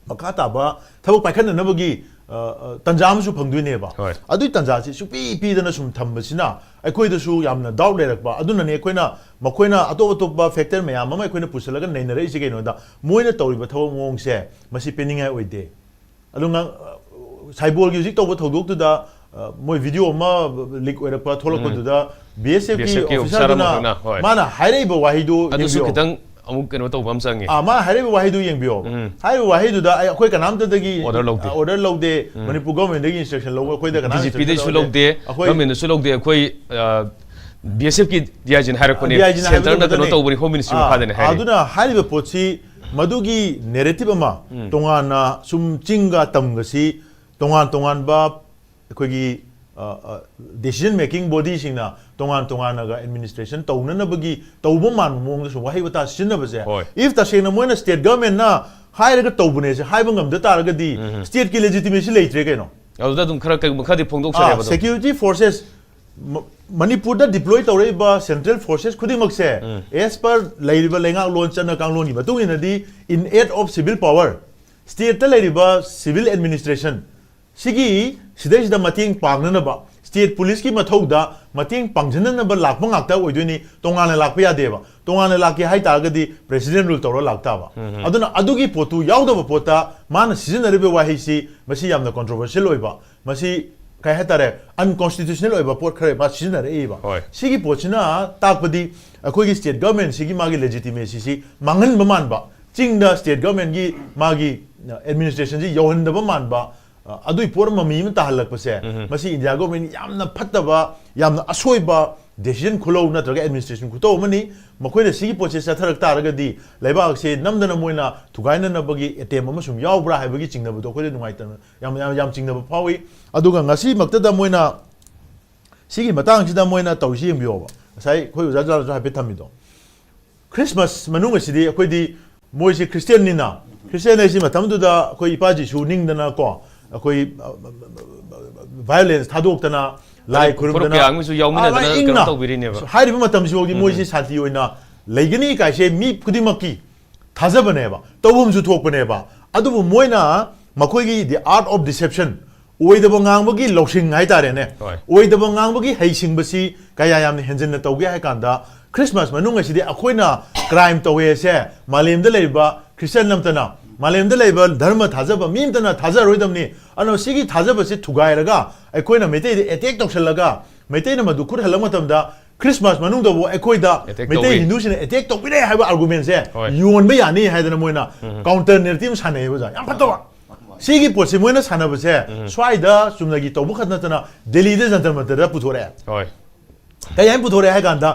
ꯃꯈꯥ ꯇꯥꯕ ꯊꯕꯛ ꯄꯥꯏꯈꯠꯅꯅꯕꯒꯤ, ꯑ, ꯑ, ꯇꯥꯟꯖꯥ ꯑꯃꯁꯨ ꯐꯪꯗꯣꯏꯅꯦꯕ꯫ ꯍꯣꯏ꯫ ꯑꯗꯨꯒꯤ ꯇꯥꯟꯖꯥꯁꯤ ꯁꯨꯡꯄꯤ ꯄꯤꯗꯅ ꯁꯨꯝ ꯊꯝꯕꯁꯤꯅ ꯑꯩꯈꯣꯏꯗꯁꯨ ꯌꯥꯝꯅ ꯗꯥꯎꯠ ꯂꯩꯔꯛꯄ꯫ ꯑꯗꯨꯅꯅꯦ ꯑꯩꯈꯣꯏꯅ ꯃꯈꯣꯏꯅ ꯑꯇꯣꯞ ꯑꯇꯣꯞꯄ ꯐꯦꯛꯇꯔ ꯃꯌꯥꯝ ꯑꯃ ꯑꯩꯈꯣꯏꯅ ꯄꯨꯁꯜꯂꯒ ꯅꯩꯅꯔꯛꯏꯁꯦ꯫ ꯀꯩꯅꯣꯗ ꯃꯣꯏꯅ ꯇꯧꯔꯤꯕ ꯊꯕꯛ ꯃꯑꯣꯡꯁꯦ ꯃꯁꯤ ꯄꯦꯟꯅꯤꯡꯉꯥꯏ ꯑꯣꯏꯗꯦ꯫ ꯑꯗꯨ ꯉꯥꯡ-, ꯁꯥꯏꯕꯣꯜꯒꯤ ꯍꯧꯖꯤꯛ ꯇꯧꯕ ꯊꯧꯗꯣꯛꯇꯨꯗ, ꯑ, ꯃꯣꯏ ꯚꯤꯗꯤꯑꯣ ꯑꯃ ꯂꯤꯛ ꯑꯣꯏꯔꯛꯄ ꯊꯣꯛꯂꯛꯄꯗꯨꯗ ꯕꯤ ꯑꯦꯁ ꯑꯦꯐꯀꯤ ꯕꯤ ꯑꯦꯁ ꯑꯦꯐꯀꯤ ꯑꯣꯐꯤꯁꯥꯔ ꯑꯣꯐꯤꯁꯥꯔꯗꯨꯅ ꯑꯃꯈꯛꯅ, ꯍꯣꯏ꯫ ꯃꯥꯅ ꯍꯥꯏꯔꯛꯏꯕ ꯋꯥꯍꯩꯗꯨ ꯑꯗꯨꯁꯨ ꯌꯦꯡꯕꯤꯌꯣ꯫ ꯈꯤꯇꯪ ꯑꯃꯨꯛ ꯀꯩꯅꯣ ꯇꯧꯕ ꯑꯃ ꯆꯪꯉꯦ꯫ ꯑꯥ, ꯃꯥꯅ ꯍꯥꯏꯔꯛꯏꯕ ꯋꯥꯍꯩꯗꯨ ꯌꯦꯡꯕꯤꯌꯣ꯫ ꯎꯝ꯫ ꯍꯥꯏꯔꯤꯕ ꯋꯥꯍꯩꯗꯨꯗ ꯑꯩ, ꯑꯩꯈꯣꯏ ꯀꯅꯥꯝꯇꯗꯒꯤ ꯑꯣꯔꯗꯔ ꯂꯧꯗꯦ꯫ ꯑ, ꯑꯣꯔꯗꯔ ꯂꯧꯗꯦ꯫ ꯎꯝ꯫ ꯃꯅꯤꯄꯨꯔ ꯒꯣꯔꯃꯦꯟꯗꯒꯤ ꯏꯟꯁꯇ꯭ꯔꯛꯁꯟ ꯂꯧꯕ ꯑꯩꯈꯣꯏꯗ ꯀꯅꯥꯝ ꯗꯤ ꯖꯤ ꯄꯤꯗꯩꯁꯨ ꯏꯟꯁꯇ꯭ꯔꯛꯁꯟ ꯂꯧꯗꯦ, ꯑꯩꯈꯣꯏ ꯒꯣꯔꯃꯦꯟꯗꯁꯨ ꯂꯧꯗꯦ꯫ ꯑꯩꯈꯣꯏ, ꯑ, ꯕꯤ ꯑꯦꯁ ꯑꯦꯐꯀꯤ ꯗꯤ ꯑꯥꯏ ꯖꯤꯅ ꯍꯥꯏꯔꯛꯄꯅꯦ꯫ ꯗꯤ ꯑꯥꯏ ꯖꯤꯅ ꯍꯥꯏꯕ ꯁꯦꯟꯇꯔꯅ ꯀꯩꯅꯣ ꯅꯠꯇꯦ꯫ ꯇꯧꯕꯅꯤ, ꯍꯣꯝ ꯃꯤꯅꯤꯁꯇ꯭ꯔꯤ ꯑꯥ, ꯃꯈꯥꯗꯅꯦ ꯍꯥꯏꯔꯤ꯫ ꯑꯗꯨꯅ ꯍꯥꯏꯔꯤꯕ ꯄꯣꯠꯁꯤ ꯃꯗꯨꯒꯤ ꯅꯦꯔꯦꯇꯤꯚ ꯑꯃ ꯎꯝ꯫ ꯇꯣꯉꯥꯟꯅ ꯁꯨꯝ ꯆꯤꯡꯒ ꯇꯝꯒꯁꯤ ꯇꯣꯉꯥꯟ ꯇꯣꯉꯥꯟꯕ ꯑꯩꯈꯣꯏꯒꯤ, ꯑ, ꯑ, decision making bodyꯁꯤꯡꯅ ꯇꯣꯉꯥꯟ ꯇꯣꯉꯥꯟꯅꯒ ꯑꯦꯗꯃꯤꯅꯤꯁꯇ꯭ꯔꯦꯁꯟ ꯇꯧꯅꯅꯕꯒꯤ ꯇꯧꯕ ꯃꯥꯟꯕ ꯃꯑꯣꯡꯗꯁꯨ ꯋꯥꯍꯩ ꯋꯥꯇꯥ ꯁꯤꯖꯤꯟꯅꯕꯁꯦ, ꯍꯣꯏ꯫ if ꯇꯁꯦꯡꯅ ꯃꯣꯏꯅ ꯁ꯭ꯇꯦꯠ ꯒꯚꯔꯟꯃꯦꯟꯠꯅ ꯍꯥꯏꯔꯒ ꯇꯧꯕꯅꯦꯁꯦ ꯍꯥꯏꯕ ꯉꯝꯗ ꯇꯥꯔꯒꯗꯤ ꯎꯝ꯫ ꯁ꯭ꯇꯦꯠꯀꯤ ꯂꯦꯖꯤꯇꯤꯃꯦꯁꯤ ꯂꯩꯇ꯭ꯔꯦ ꯀꯩꯅꯣ꯫ ꯑꯗꯨꯗ ꯑꯗꯨꯝ ꯈꯔ ꯀꯩꯒꯨꯝꯕ ꯈꯔꯗꯤ ꯐꯣꯡꯗꯣꯛꯆꯔꯦꯕ ꯑꯗꯨꯝ꯫ ꯁꯦꯀ꯭ꯌꯨꯔꯤꯇꯤ ꯐꯣꯔꯁꯦꯁ ꯃꯅꯤꯄꯨꯔꯗ ꯗꯤꯄ꯭ꯂꯣꯏ ꯇꯧꯔꯛꯏꯕ ꯁꯦꯟꯇ꯭ꯔꯦꯜ ꯐꯣꯔꯁꯦꯁ ꯈꯨꯗꯤꯡꯃꯛꯁꯦ, ꯎꯝ꯫ as per ꯂꯩꯔꯤꯕ ꯂꯩꯉꯥꯛꯂꯣꯟ ꯆꯠꯅ ꯀꯥꯡꯂꯣꯟꯒꯤ ꯃꯇꯨꯡ ꯏꯟꯅꯗꯤ, in aid of civil power, ꯁ꯭ꯇꯦꯠꯇ ꯂꯩꯔꯤꯕ ꯁꯤꯚꯤꯜ ꯑꯦꯗꯃꯤꯅꯤꯁꯇ꯭ꯔꯦꯁꯟ ꯁꯤꯒꯤ ꯁꯤꯗꯩꯁꯤꯗ ꯃꯇꯦꯡ ꯄꯥꯡꯅꯅꯕ, ꯁ꯭ꯇꯦꯠ ꯄꯨꯂꯤꯁꯀꯤ ꯃꯊꯧꯗ ꯃꯇꯦꯡ ꯄꯥꯡꯁꯤꯟꯅꯅꯕ ꯂꯥꯛꯄ ꯉꯥꯛꯇ ꯑꯣꯏꯗꯣꯏꯅꯤ, ꯇꯣꯉꯥꯟꯅ ꯂꯥꯛꯄ ꯌꯥꯗꯦꯕ꯫ ꯇꯣꯉꯥꯟꯅ ꯂꯥꯛꯀꯦ ꯍꯥꯏꯇꯥꯔꯒꯗꯤ ꯄ꯭ꯔꯦꯁꯤꯗꯦꯟ ꯔꯨꯜ ꯇꯧꯔ ꯂꯥꯛꯇꯥꯕ꯫ ꯎꯝ꯫ ꯑꯗꯨꯅ ꯑꯗꯨꯒꯤ ꯄꯣꯠꯇꯨ ꯌꯥꯎꯗꯕ ꯄꯣꯠꯇ ꯃꯥꯅ ꯁꯤꯖꯤꯟꯅꯔꯤꯕ ꯋꯥꯍꯩꯁꯤ ꯃꯁꯤ ꯌꯥꯝꯅ ꯀꯣꯟꯇ꯭ꯔꯣꯚꯔꯁꯤꯌꯦꯜ ꯑꯣꯏꯕ, ꯃꯁꯤ ꯀꯩ ꯍꯥꯏꯇꯥꯔꯦ, ꯑꯟꯀꯣꯟꯁꯇꯤꯇ꯭ꯌꯨꯁꯅꯦꯜ ꯑꯣꯏꯕ ꯄꯣꯠ ꯈꯔ ꯃꯥ ꯁꯤꯖꯤꯟꯅꯔꯛꯏꯕ꯫ ꯍꯣꯏ꯫ ꯁꯤꯒꯤ ꯄꯣꯠꯁꯤꯅ ꯇꯥꯛꯄꯗꯤ ꯑꯩꯈꯣꯏꯒꯤ ꯁ꯭ꯇꯦꯠ ꯒꯚꯔꯟꯃꯦꯟꯠꯁꯤꯒꯤ ꯃꯥꯒꯤ ꯂꯦꯖꯤꯇꯤꯃꯦꯁꯤꯁꯤ ꯃꯥꯡꯍꯟꯕ ꯃꯥꯟꯕ, ꯆꯤꯡꯗ ꯁ꯭ꯇꯦꯠ ꯒꯚꯔꯟꯃꯦꯟꯠꯀꯤ ꯃꯥꯒꯤ ꯑꯦꯗꯃꯤꯅꯤꯁꯇ꯭ꯔꯦꯁꯟꯁꯤ ꯌꯧꯍꯟꯗꯕ ꯃꯥꯟꯕ, ꯑ, ꯑꯗꯨꯒꯤ ꯄꯣꯠ ꯑꯃ ꯃꯃꯤ ꯑꯃ ꯇꯥꯍꯜꯂꯛꯄꯁꯦ, ꯎꯝ꯫ ꯃꯁꯤ ꯏꯟꯗꯤꯌꯥ ꯒꯣꯔꯃꯦꯟ ꯌꯥꯝꯅ ꯐꯠꯇꯕ, ꯌꯥꯝꯅ ꯑꯁꯣꯏꯕ ꯗꯦꯁꯤꯖꯟ ꯈꯨꯂꯧ ꯅꯠꯇ꯭ꯔꯒ ꯑꯦꯗꯃꯤꯅꯤꯁꯇ꯭ꯔꯦꯁꯟ ꯈꯨꯇꯧ ꯑꯃꯅꯤ꯫ ꯃꯈꯣꯏꯅ ꯁꯤꯒꯤ ꯄꯣꯠꯁꯦ ꯆꯠꯊꯔꯛ ꯇꯥꯔꯒꯗꯤ ꯂꯩꯕꯥꯛꯁꯦ ꯅꯝꯗꯅ ꯃꯣꯏꯅ ꯊꯨꯒꯥꯏꯅꯅꯕꯒꯤ ꯑꯦꯇꯦꯝ ꯑꯃ ꯁꯨꯝ ꯌꯥꯎꯕ꯭ꯔꯥ ꯍꯥꯏꯕꯒꯤ ꯆꯤꯡꯅꯕꯗꯣ ꯑꯩꯈꯣꯏꯗ ꯅꯨꯡꯉꯥꯏꯇꯅ ꯌꯥꯝ, ꯌꯥꯝ, ꯌꯥꯝ ꯆꯤꯡꯅꯕ ꯐꯥꯎꯏ꯫ ꯑꯗꯨꯒ ꯉꯁꯤꯃꯛꯇꯗ ꯃꯣꯏꯅ ꯁꯤꯒꯤ ꯃꯇꯥꯡꯁꯤꯗ ꯃꯣꯏꯅ ꯇꯧꯔꯤꯁꯤ ꯌꯦꯡꯕꯤꯌꯣꯕ꯫ ꯉꯁꯥꯏ ꯑꯩꯈꯣꯏ ꯑꯣꯖꯥ ꯖꯣꯅꯥꯁꯁꯨ ꯍꯥꯏꯐꯦꯠ ꯊꯝꯃꯤꯗꯣ꯫ ꯈ꯭ꯔꯤꯁꯃꯥꯁ ꯃꯅꯨꯡ ꯑꯁꯤꯗꯤ ꯑꯩꯈꯣꯏꯗꯤ ꯃꯣꯏꯁꯤ ꯈ꯭ꯔꯤꯁꯇꯤꯌꯟꯅꯤꯅ, ꯈ꯭ꯔꯤꯁꯇꯤꯌꯟ ꯍꯥꯏꯁꯤ ꯃꯇꯝꯗꯨꯗ ꯑꯩꯈꯣꯏ ꯏꯄꯥ ꯖꯤꯁꯨ ꯅꯤꯡꯗꯅ ꯀꯣ, ꯑꯩꯈꯣꯏ, ꯑ, ꯚꯥꯏꯑꯣꯂꯦꯟꯁ ꯊꯥꯗꯣꯛꯇꯅ, ꯂꯥꯏ ꯐꯨꯔꯨꯞ ꯈꯨꯔꯨꯝꯗꯅ ꯀꯌꯥ ꯑꯃꯁꯨ ꯌꯥꯎꯃꯤꯟꯅꯗꯅ ꯑꯥ, ꯀꯩꯅꯣ ꯏꯪꯅ ꯇꯧꯕꯤꯔꯤꯅꯦꯕ꯫ ꯍꯥꯏꯔꯤꯕ ꯃꯇꯝꯁꯤꯐꯥꯎꯗꯤ ꯃꯣꯏꯁꯤ ꯁꯥꯟꯇꯤ ꯑꯣꯏꯅ ꯂꯩꯒꯅꯤ ꯀꯥꯏꯁꯦ ꯃꯤ ꯈꯨꯗꯤꯡꯃꯛꯀꯤ ꯊꯥꯖꯕꯅꯦꯕ, ꯇꯧꯐꯝꯁꯨ ꯊꯣꯛꯄꯅꯦꯕ꯫ ꯑꯗꯨꯕꯨ ꯃꯣꯏꯅ ꯃꯈꯣꯏꯒꯤ the art of deception, ꯑꯣꯏꯗꯕ ꯉꯥꯡꯕꯒꯤ ꯂꯧꯁꯤꯡ ꯍꯥꯏꯇꯥꯔꯦꯅꯦ, ꯍꯣꯏ꯫ ꯑꯣꯏꯗꯕ ꯉꯥꯡꯕꯒꯤ ꯍꯩꯁꯤꯡꯕꯁꯤ ꯀꯌꯥ ꯌꯥꯝꯅ ꯍꯦꯟꯖꯤꯟꯅ ꯇꯧꯒꯦ ꯍꯥꯏ ꯀꯥꯟꯗ, ꯈ꯭ꯔꯤꯁꯃꯥꯁ ꯃꯅꯨꯡ ꯑꯁꯤꯗꯤ ꯑꯩꯈꯣꯏꯅ ꯀ꯭ꯔꯥꯏꯝ ꯇꯧꯋꯦꯁꯦ ꯃꯥꯂꯦꯝꯗ ꯂꯩꯔꯤꯕ ꯈ꯭ꯔꯤꯁꯇꯤꯌꯥꯟ ꯑꯃꯠꯇꯅ, ꯃꯥꯂꯦꯝꯗ ꯂꯩꯔꯤꯕ ꯙꯔꯃ ꯊꯥꯖꯕ ꯃꯤ ꯑꯃꯠꯇꯅ ꯊꯥꯖꯔꯣꯏꯗꯕꯅꯤ꯫ ꯑꯗꯨꯅ ꯁꯤꯒꯤ ꯊꯥꯖꯕꯁꯤ ꯊꯨꯒꯥꯏꯔꯒ ꯑꯩꯈꯣꯏꯅ ꯃꯩꯇꯩꯗ ꯑꯦꯇꯦꯛ ꯇꯧꯁꯜꯂꯒ ꯃꯩꯇꯩꯅ ꯃꯗꯨ ꯈꯨꯠ ꯍꯜꯂꯛꯄ ꯃꯇꯝꯗ ꯈ꯭ꯔꯤꯁꯃꯥꯁ ꯃꯅꯨꯡꯗꯕꯨ ꯑꯩꯈꯣꯏꯗ Attack ꯃꯩꯇꯩ ꯇꯧꯏ꯫ ꯍꯤꯟꯗꯨꯁꯤꯡꯅ ꯑꯦꯇꯦꯛ ꯇꯧꯕꯤꯔꯦ ꯍꯥꯏꯕ ꯑꯥꯔꯒꯨꯃꯦꯟꯁꯦ ꯍꯣꯏ꯫ ꯌꯣꯟꯕ ꯌꯥꯅꯤ ꯍꯥꯏꯗꯅ ꯃꯣꯏꯅ ꯀꯥꯎꯟꯇꯔ ꯅꯦꯔꯦꯇꯤꯚ ꯁꯥꯟꯅꯩꯌꯦꯕ ꯑꯣꯖꯥ꯫ ꯌꯥꯝ ꯐꯠꯇꯕ꯫ ꯁꯤꯒꯤ ꯄꯣꯠꯁꯤ ꯃꯣꯏꯅ ꯁꯥꯟꯅꯕꯁꯦ ꯁ꯭ꯋꯥꯏꯗ ꯆꯨꯝꯅꯒꯤ ꯇꯧꯕ ꯈꯛ ꯅꯠꯇꯅ ꯗꯦꯜꯂꯤꯗ ꯖꯟꯇꯔ ꯃꯟꯇꯔꯗ ꯄꯨꯊꯣꯔꯛꯑꯦ꯫ ꯍꯣꯏ꯫ ꯀꯩ ꯍꯥꯏꯅ ꯄꯨꯊꯣꯔꯛꯑꯦ ꯍꯥꯏ ꯀꯥꯟꯗ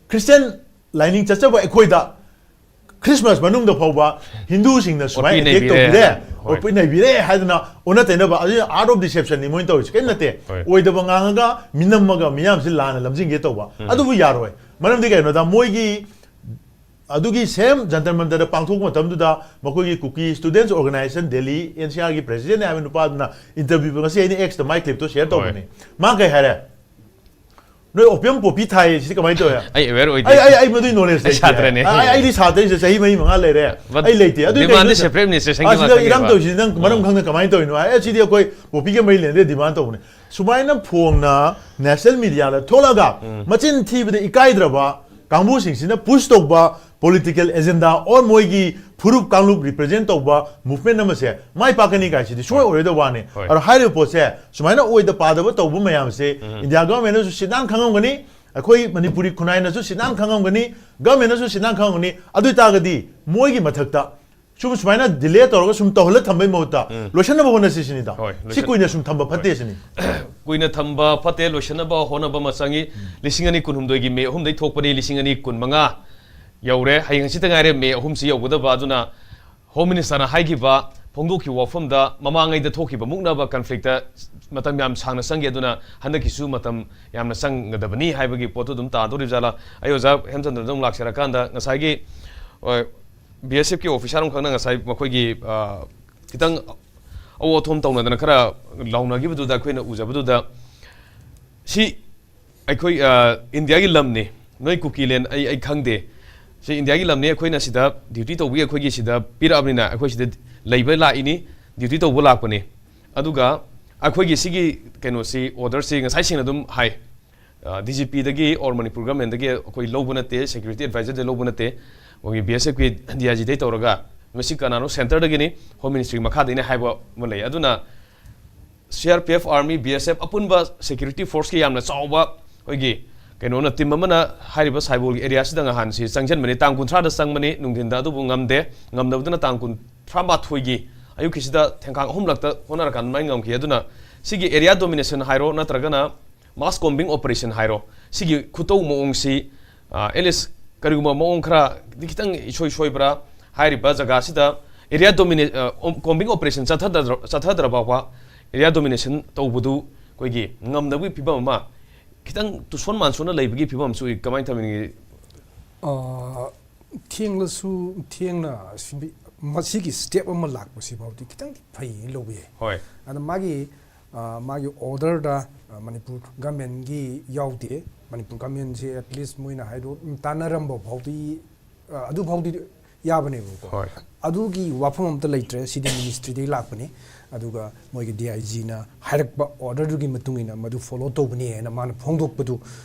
ꯈ꯭ꯔꯤꯁꯇꯤꯌꯥꯟ ꯂꯥꯏꯅꯤꯡ ꯆꯠꯆꯕ ꯑꯩꯈꯣꯏꯗ ꯈ꯭ꯔꯤꯁꯃꯥꯁ ꯃꯅꯨꯡꯗ ꯐꯥꯎꯕ ꯍꯤꯟꯗꯨꯁꯤꯡꯅ ꯁꯨꯃꯥꯏꯅ ꯑꯣꯠꯄꯤ ꯑꯦꯇꯦꯛ ꯅꯩꯕꯤꯔꯦ꯫ ꯇꯧꯕꯤꯔꯦ, ꯍꯣꯏ꯫ ꯑꯣꯠꯄꯤ ꯅꯩꯕꯤꯔꯦ ꯍꯥꯏꯗꯅ ꯑꯣꯟꯅ ꯇꯩꯅꯕ, ꯑꯗꯨ art of deceptionꯅꯤ ꯃꯣꯏꯅ ꯇꯧꯔꯤꯁꯦ, ꯀꯔꯤꯝ ꯅꯠꯇꯦ꯫ ꯍꯣꯏ꯫ ꯑꯣꯏꯗꯕ ꯉꯥꯡꯉꯒ ꯃꯤꯅꯝꯃꯒ ꯃꯤꯌꯥꯝꯁꯤ ꯂꯥꯟꯅ ꯂꯝꯖꯤꯡꯒꯦ ꯇꯧꯕ, ꯑꯗꯨꯕꯨ ꯌꯥꯔꯣꯏ꯫ ꯃꯔꯝꯗꯤ ꯀꯩꯅꯣꯗ ꯃꯣꯏꯒꯤ ꯑꯗꯨꯒꯤ ꯁꯦꯝ ꯖꯟꯇꯔ ꯃꯟꯇꯔꯗ ꯄꯥꯡꯊꯣꯛꯄ ꯃꯇꯝꯗꯨꯗ ꯃꯈꯣꯏꯒꯤ Kuki students organisation Delhi N C ꯑꯥꯔꯒꯤ ꯄ꯭ꯔꯦꯁꯤꯗꯦꯟꯠ ꯍꯥꯏꯕ ꯅꯨꯄꯥꯗꯨꯅ ꯏꯟꯇꯔꯚ꯭ꯌꯨ ꯉꯁꯤ ꯑꯩꯅ Xꯇ ꯃꯥꯏ ꯀ꯭ꯂꯤꯞꯇꯣ ꯁꯤꯌꯔ ꯍꯣꯏ꯫ ꯑꯩ ꯑꯦꯋꯦꯌꯔ ꯑꯣꯏꯗꯦ꯫ ꯑꯩ ꯑꯩ ꯑꯩ ꯃꯗꯨꯒꯤ ꯅꯣꯂꯦꯖ ꯑꯩ ꯂꯩꯇꯦ꯫ ꯁꯥꯇ꯭ꯔꯅꯦ꯫ ꯑꯩ ꯑꯩꯗꯤ ꯁꯥꯇ꯭ꯔꯅꯤ, ꯆꯍꯤ ꯃꯔꯤ ꯃꯉꯥ ꯂꯩꯔꯦ꯫ But ꯑꯩ ꯂꯩꯇꯦ꯫ ꯑꯗꯨ demandꯗꯤ ꯀꯩꯅꯣ, separate administrationꯒꯤ ꯑꯁꯤꯗ ꯏꯔꯥꯡ ꯉꯥꯛꯇꯅꯦꯕ꯫ ꯇꯧꯔꯤꯁꯤꯗꯤ ꯅꯪ ꯃꯔꯝ ꯈꯪꯅ ꯀꯃꯥꯏꯅ ꯇꯧꯔꯤꯅꯣ ꯍꯥꯏ? "ꯑꯦ, ꯁꯤꯗꯤ ꯑꯩꯈꯣꯏ ꯄꯣꯄꯤꯒ ꯃꯔꯤ ꯂꯩꯅꯗꯦ, ꯗꯤꯃꯥꯟ ꯇꯧꯕꯅꯦ"꯫ ꯁꯨꯃꯥꯏꯅ ꯐꯣꯡꯅ ꯅꯦꯁꯅꯦꯜ ꯃꯤꯗꯤꯌꯥꯗ ꯊꯣꯛꯂꯒ ꯃꯆꯤꯟ ꯊꯤꯕꯗ ꯏꯀꯥꯏꯗ꯭ꯔꯕ ꯀꯥꯡꯕꯨꯁꯤꯡꯁꯤꯅ ꯄꯨꯁ ꯇꯧꯕ ꯄꯣꯂꯤꯇꯤꯀꯦꯜ ꯑꯦꯖꯦꯟꯗꯥ ꯑꯣꯔ ꯃꯣꯏꯒꯤ ꯐꯨꯔꯨꯞ ꯀꯥꯡꯂꯨꯞ ꯔꯤꯄ꯭ꯔꯖꯦꯟ ꯇꯧꯕ ꯃꯨꯚꯃꯦꯟ ꯑꯃꯁꯦ ꯃꯥꯏ ꯄꯥꯛꯀꯅꯤ ꯀꯥꯏꯁꯤꯗꯤ ꯁꯨꯡꯑꯣꯏ ꯑꯣꯏꯔꯣꯏꯗꯕ ꯋꯥꯅꯤ꯫ ꯍꯣꯏ꯫ ꯑꯗꯣ ꯍꯥꯏꯔꯤꯕ ꯄꯣꯠꯁꯦ ꯁꯨꯃꯥꯏꯅ ꯑꯣꯏꯗ ꯄꯥꯗꯕ ꯇꯧꯕ ꯃꯌꯥꯝꯁꯦ ꯏꯟꯗꯤꯌꯥ ꯒꯚꯔꯟꯃꯦꯟꯠꯅꯁꯨ ꯁꯤꯠ ꯅꯥꯟ ꯈꯪꯉꯝꯒꯅꯤ, ꯑꯩꯈꯣꯏ ꯃꯅꯤꯄꯨꯔꯤ ꯈꯨꯟꯅꯥꯏꯅꯁꯨ ꯁꯤꯠ ꯅꯥꯟ ꯈꯪꯉꯝꯒꯅꯤ, ꯒꯚꯔꯟꯃꯦꯟꯠꯅꯁꯨ ꯁꯤꯠ ꯅꯥꯟ ꯈꯪꯉꯝꯒꯅꯤ꯫ ꯑꯗꯨ ꯑꯣꯏꯇꯥꯔꯒꯗꯤ ꯃꯣꯏꯒꯤ ꯃꯊꯛꯇ ꯁꯨꯝ ꯁꯨꯃꯥꯏꯅ ꯗꯤꯂꯦ ꯇꯧꯔꯒ ꯁꯨꯝ ꯇꯧꯍꯜꯂ ꯊꯝꯕꯩ ꯃꯍꯨꯠꯇ ꯂꯣꯏꯁꯟꯅꯕ ꯍꯣꯠꯅꯁꯤ ꯁꯤꯅꯤꯗ꯫ ꯍꯣꯏ, ꯁꯤ ꯂꯣꯏꯁꯟ- ꯀꯨꯏꯅ ꯁꯨꯝ ꯊꯝꯕ ꯐꯠꯇꯦ ꯁꯤꯅꯤ꯫ ꯀꯨꯏꯅ ꯊꯝꯕ ꯐꯠꯇꯦ, ꯂꯣꯏꯁꯤꯟꯅꯕ ꯍꯣꯠꯅꯕ ꯑꯃ ꯆꯪꯉꯤ꯫ ꯂꯤꯁꯤꯡ ꯑꯅꯤ ꯀꯨꯟꯍꯨꯝꯗꯣꯏꯒꯤ ꯃꯦ ꯑꯍꯨꯝꯗꯒꯤ ꯊꯣꯛꯄꯅꯤ, ꯂꯤꯁꯤꯡ ꯑꯅꯤ ꯀꯨꯟꯃꯉꯥ ꯌꯧꯔꯦ꯫ ꯍꯌꯦꯡ ꯍꯪꯆꯤꯠꯇ ꯉꯥꯏꯔꯦ ꯃꯦ ꯑꯍꯨꯝꯁꯤ ꯌꯧꯒꯗꯕ꯫ ꯑꯗꯨꯅ ꯍꯣꯝ ꯃꯤꯅꯤꯁꯇꯔꯅ ꯍꯥꯏꯈꯤꯕ, ꯐꯣꯡꯗꯣꯛꯈꯤꯕ ꯋꯥꯐꯝꯗ ꯃꯃꯥꯡꯉꯩꯗ ꯊꯣꯛꯈꯤꯕ ꯃꯨꯛꯅꯕ ꯀꯟꯐ꯭ꯂꯤꯛꯇ ꯃꯇꯝ ꯌꯥꯝ ꯁꯥꯡꯅ ꯆꯪꯈꯤ, ꯑꯗꯨꯅ ꯍꯟꯗꯛꯀꯤꯁꯨ ꯃꯇꯝ ꯌꯥꯝꯅ ꯆꯪꯒꯗꯕꯅꯤ ꯍꯥꯏꯕꯒꯤ ꯄꯣꯠꯇꯨ ꯑꯗꯨꯝ ꯇꯥꯗꯣꯔꯤꯕ ꯖꯥꯠꯂꯥ? ꯑꯩ ꯑꯣꯖꯥ ꯍꯦꯝꯆꯟꯗ꯭ꯔꯗ ꯑꯃꯨꯛ ꯂꯥꯛꯆꯔꯀꯥꯟꯗ, ꯉꯁꯥꯏꯒꯤ, ꯑ, ꯕꯤ ꯑꯦꯁ ꯑꯦꯐꯀꯤ ꯑꯣꯐꯤꯁꯥꯔ ꯑꯃꯈꯛꯅ ꯉꯁꯥꯏ ꯃꯈꯣꯏꯒꯤ, ꯑ, ꯈꯤꯇꯪ ꯑꯋꯣ ꯑꯊꯣꯝ ꯇꯧꯅꯗꯅ ꯈꯔ ꯂꯥꯎꯅꯈꯤꯕꯗꯨꯗ ꯑꯩꯈꯣꯏꯅ ꯎꯖꯕꯗꯨꯗ ꯁꯤ ꯑꯩꯈꯣꯏ ꯑ, ꯏꯟꯗꯤꯌꯥꯒꯤ ꯂꯝꯅꯤ꯫ ꯅꯣꯏ ꯀꯨꯀꯤꯂꯦꯟ ꯑꯩ ꯑꯩ ꯈꯪꯗꯦ꯫ ꯁꯤ ꯏꯟꯗꯤꯌꯥꯒꯤ ꯂꯝꯅꯤ꯫ ꯑꯩꯈꯣꯏꯅ ꯁꯤꯗ ꯗ꯭ꯌꯨꯇꯤ ꯇꯧꯕꯒꯤ ꯑꯩꯈꯣꯏꯒꯤ ꯁꯤꯗ ꯄꯤꯔꯛꯑꯕꯅꯤꯅ ꯑꯩꯈꯣꯏ ꯁꯤꯗ ꯂꯩꯕ ꯂꯥꯛꯏꯅꯤ, ꯗ꯭ꯌꯨꯇꯤ ꯇꯧꯕ ꯂꯥꯛꯄꯅꯤ꯫ ꯑꯗꯨꯒ ꯑꯩꯈꯣꯏꯒꯤ ꯁꯤꯒꯤ ꯀꯩꯅꯣꯁꯤ, ꯑꯣꯔꯗꯔꯁꯤ ꯉꯁꯥꯏ ꯁꯦꯡꯅ ꯑꯗꯨꯝ ꯍꯥꯏ꯫ ꯗꯤ ꯖꯤ ꯄꯤꯗꯒꯤ ꯑꯣꯔ ꯃꯅꯤꯄꯨꯔ ꯒꯚꯔꯟꯃꯦꯟꯗꯒꯤ ꯑꯩꯈꯣꯏ ꯂꯧꯕ ꯅꯠꯇꯦ, ꯁꯦꯀ꯭ꯌꯨꯔꯤꯇꯤ ꯑꯦꯗꯚꯥꯏꯖꯔꯗꯒꯤ ꯂꯧꯕ ꯅꯠꯇꯦ꯫ ꯑꯩꯈꯣꯏꯒꯤ ꯕꯤ ꯑꯦꯁ ꯑꯦꯐꯀꯤ ꯗꯤ ꯑꯥꯏ ꯖꯤꯗꯒꯤ ꯇꯧꯔꯒ, ꯃꯁꯤ ꯀꯅꯥꯅꯣ? ꯁꯦꯟꯇꯔꯗꯒꯤꯅꯤ, ꯍꯣꯝ ꯃꯤꯅꯤꯁꯇ꯭ꯔꯤ ꯃꯈꯥꯗꯒꯤꯅꯤ ꯍꯥꯏꯕ ꯑꯃ ꯂꯩ꯫ ꯑꯗꯨꯅ C R P F, army, B S F ꯑꯄꯨꯟꯕ ꯁꯦꯀ꯭ꯌꯨꯔꯤꯇꯤ ꯐꯣꯔꯁꯀꯤ ꯌꯥꯝꯅ ꯆꯥꯎꯕ ꯑꯩꯈꯣꯏꯒꯤ ꯀꯩꯅꯣꯅ, ꯇꯤꯝ ꯑꯃꯅ ꯍꯥꯏꯔꯤꯕ ꯁꯥꯏꯕꯣꯜꯒꯤ ꯑꯦꯔꯤꯌꯥꯁꯤꯗ ꯉꯍꯥꯟꯁꯤ ꯆꯪꯁꯤꯟꯕꯅꯤ꯫ ꯇꯥꯡ ꯀꯨꯟꯊ꯭ꯔꯥꯗ ꯆꯪꯕꯅꯤ ꯅꯨꯡꯊꯤꯟꯗ, ꯑꯗꯨꯕꯨ ꯉꯝꯗꯦ꯫ ꯉꯝꯗꯕꯗꯨꯅ ꯇꯥꯡ ꯀꯨꯟꯊ꯭ꯔꯥꯃꯥꯊꯣꯏꯒꯤ ꯑꯌꯨꯛꯀꯤꯁꯤꯗ ꯊꯦꯡꯈꯥꯡ ꯑꯍꯨꯝꯂꯛꯇ ꯍꯣꯠꯅꯔꯀꯥꯟꯗ ꯑꯗꯨꯃꯥꯏꯅ ꯉꯝꯈꯤ꯫ ꯑꯗꯨꯅ ꯁꯤꯒꯤ ꯑꯦꯔꯤꯌꯥ ꯗꯣꯃꯤꯅꯦꯁꯟ ꯍꯥꯏꯔꯣ, ꯅꯠꯇ꯭ꯔꯒꯅ ꯃꯥꯁ ꯀꯣꯝꯕꯤꯡ ꯑꯣꯄꯔꯦꯁꯟ ꯍꯥꯏꯔꯣ, ꯁꯤꯒꯤ ꯈꯨꯇꯧ ꯃꯑꯣꯡꯁꯤ, ꯑꯦꯠꯂꯤꯁ ꯀꯔꯤꯒꯨꯝꯕ ꯃꯑꯣꯡ ꯈꯔꯗꯤ ꯈꯤꯇꯪ ꯏꯁꯣꯏ ꯁꯣꯏꯕ꯭ꯔꯥ? ꯍꯥꯏꯔꯤꯕ ꯖꯒꯥꯁꯤꯗ ꯑꯦꯔꯤꯌꯥ ꯗꯣꯃꯤꯅꯦ ꯀꯣꯝꯕꯤꯡ ꯑꯣꯄꯔꯦꯁꯟ ꯆꯠꯊꯗ꯭ꯔ ꯆꯠꯊꯗ꯭ꯔ ꯐꯥꯎꯕ ꯑꯦꯔꯤꯌꯥ ꯗꯣꯃꯤꯅꯦꯁꯟ ꯇꯧꯕꯗꯨ ꯑꯩꯈꯣꯏꯒꯤ ꯉꯝꯗꯕꯒꯤ ꯐꯤꯕꯝ ꯑꯃ, ꯈꯤꯇꯪ ꯇꯨꯁꯣꯟ ꯃꯥꯟꯁꯣꯟꯅ ꯂꯩꯕꯒꯤ ꯐꯤꯕꯝ ꯑꯃꯁꯨ ꯎꯏ꯫ ꯀꯃꯥꯏꯅ ꯊꯝꯕꯤꯅꯤꯡꯉꯤ? ꯑ, ꯊꯦꯡꯂꯁꯨ ꯊꯦꯡꯅ ꯁꯤꯟꯕꯤ-, ꯃꯁꯤꯒꯤ ꯁ꯭ꯇꯦꯞ ꯑꯃ ꯂꯥꯛꯄꯁꯤ ꯐꯥꯎꯗꯤ ꯈꯤꯇꯪꯗꯤ ꯐꯩ ꯂꯧꯕ ꯌꯥꯏ꯫ ꯍꯣꯏ꯫ ꯑꯗ ꯃꯥꯒꯤ ꯑ, ꯃꯥꯒꯤ ꯑꯣꯔꯗꯔꯗ, ꯑ, ꯃꯅꯤꯄꯨꯔ ꯒꯃꯦꯟꯒꯤ ꯌꯥꯎꯗꯦ꯫ ꯃꯅꯤꯄꯨꯔ ꯒꯃꯦꯟꯁꯦ ꯑꯦꯠꯂꯤꯁ ꯃꯣꯏꯅ ꯍꯥꯏꯗꯣ, ꯎꯝ, ꯇꯥꯟꯅꯔꯝꯕ ꯐꯥꯎꯗꯤ, ꯑ, ꯑꯗꯨ ꯐꯥꯎꯗꯤ ꯌꯥꯕꯅꯦꯕꯀꯣ꯫ ꯍꯣꯏ꯫ ꯑꯗꯨꯒꯤ ꯋꯥꯐꯝ ꯑꯝꯇ ꯂꯩꯇ꯭ꯔꯦ꯫ ꯁꯤꯗꯤ ꯃꯤꯅꯤꯁꯇ꯭ꯔꯤꯗꯒꯤ ꯂꯥꯛꯄꯅꯤ꯫ ꯑꯗꯨꯒ ꯃꯣꯏꯒꯤ ꯗꯤ ꯑꯥꯏ ꯖꯤꯅ ꯍꯥꯏꯔꯛꯄ ꯑꯣꯔꯗꯔꯗꯨꯒꯤ ꯃꯇꯨꯡ ꯏꯟꯅ ꯃꯗꯨ ꯐꯣꯂꯣ ꯇꯧꯕꯅꯤ ꯍꯥꯏꯅ ꯃꯥꯅ ꯐꯣꯡꯗꯣꯛꯄꯗꯨ,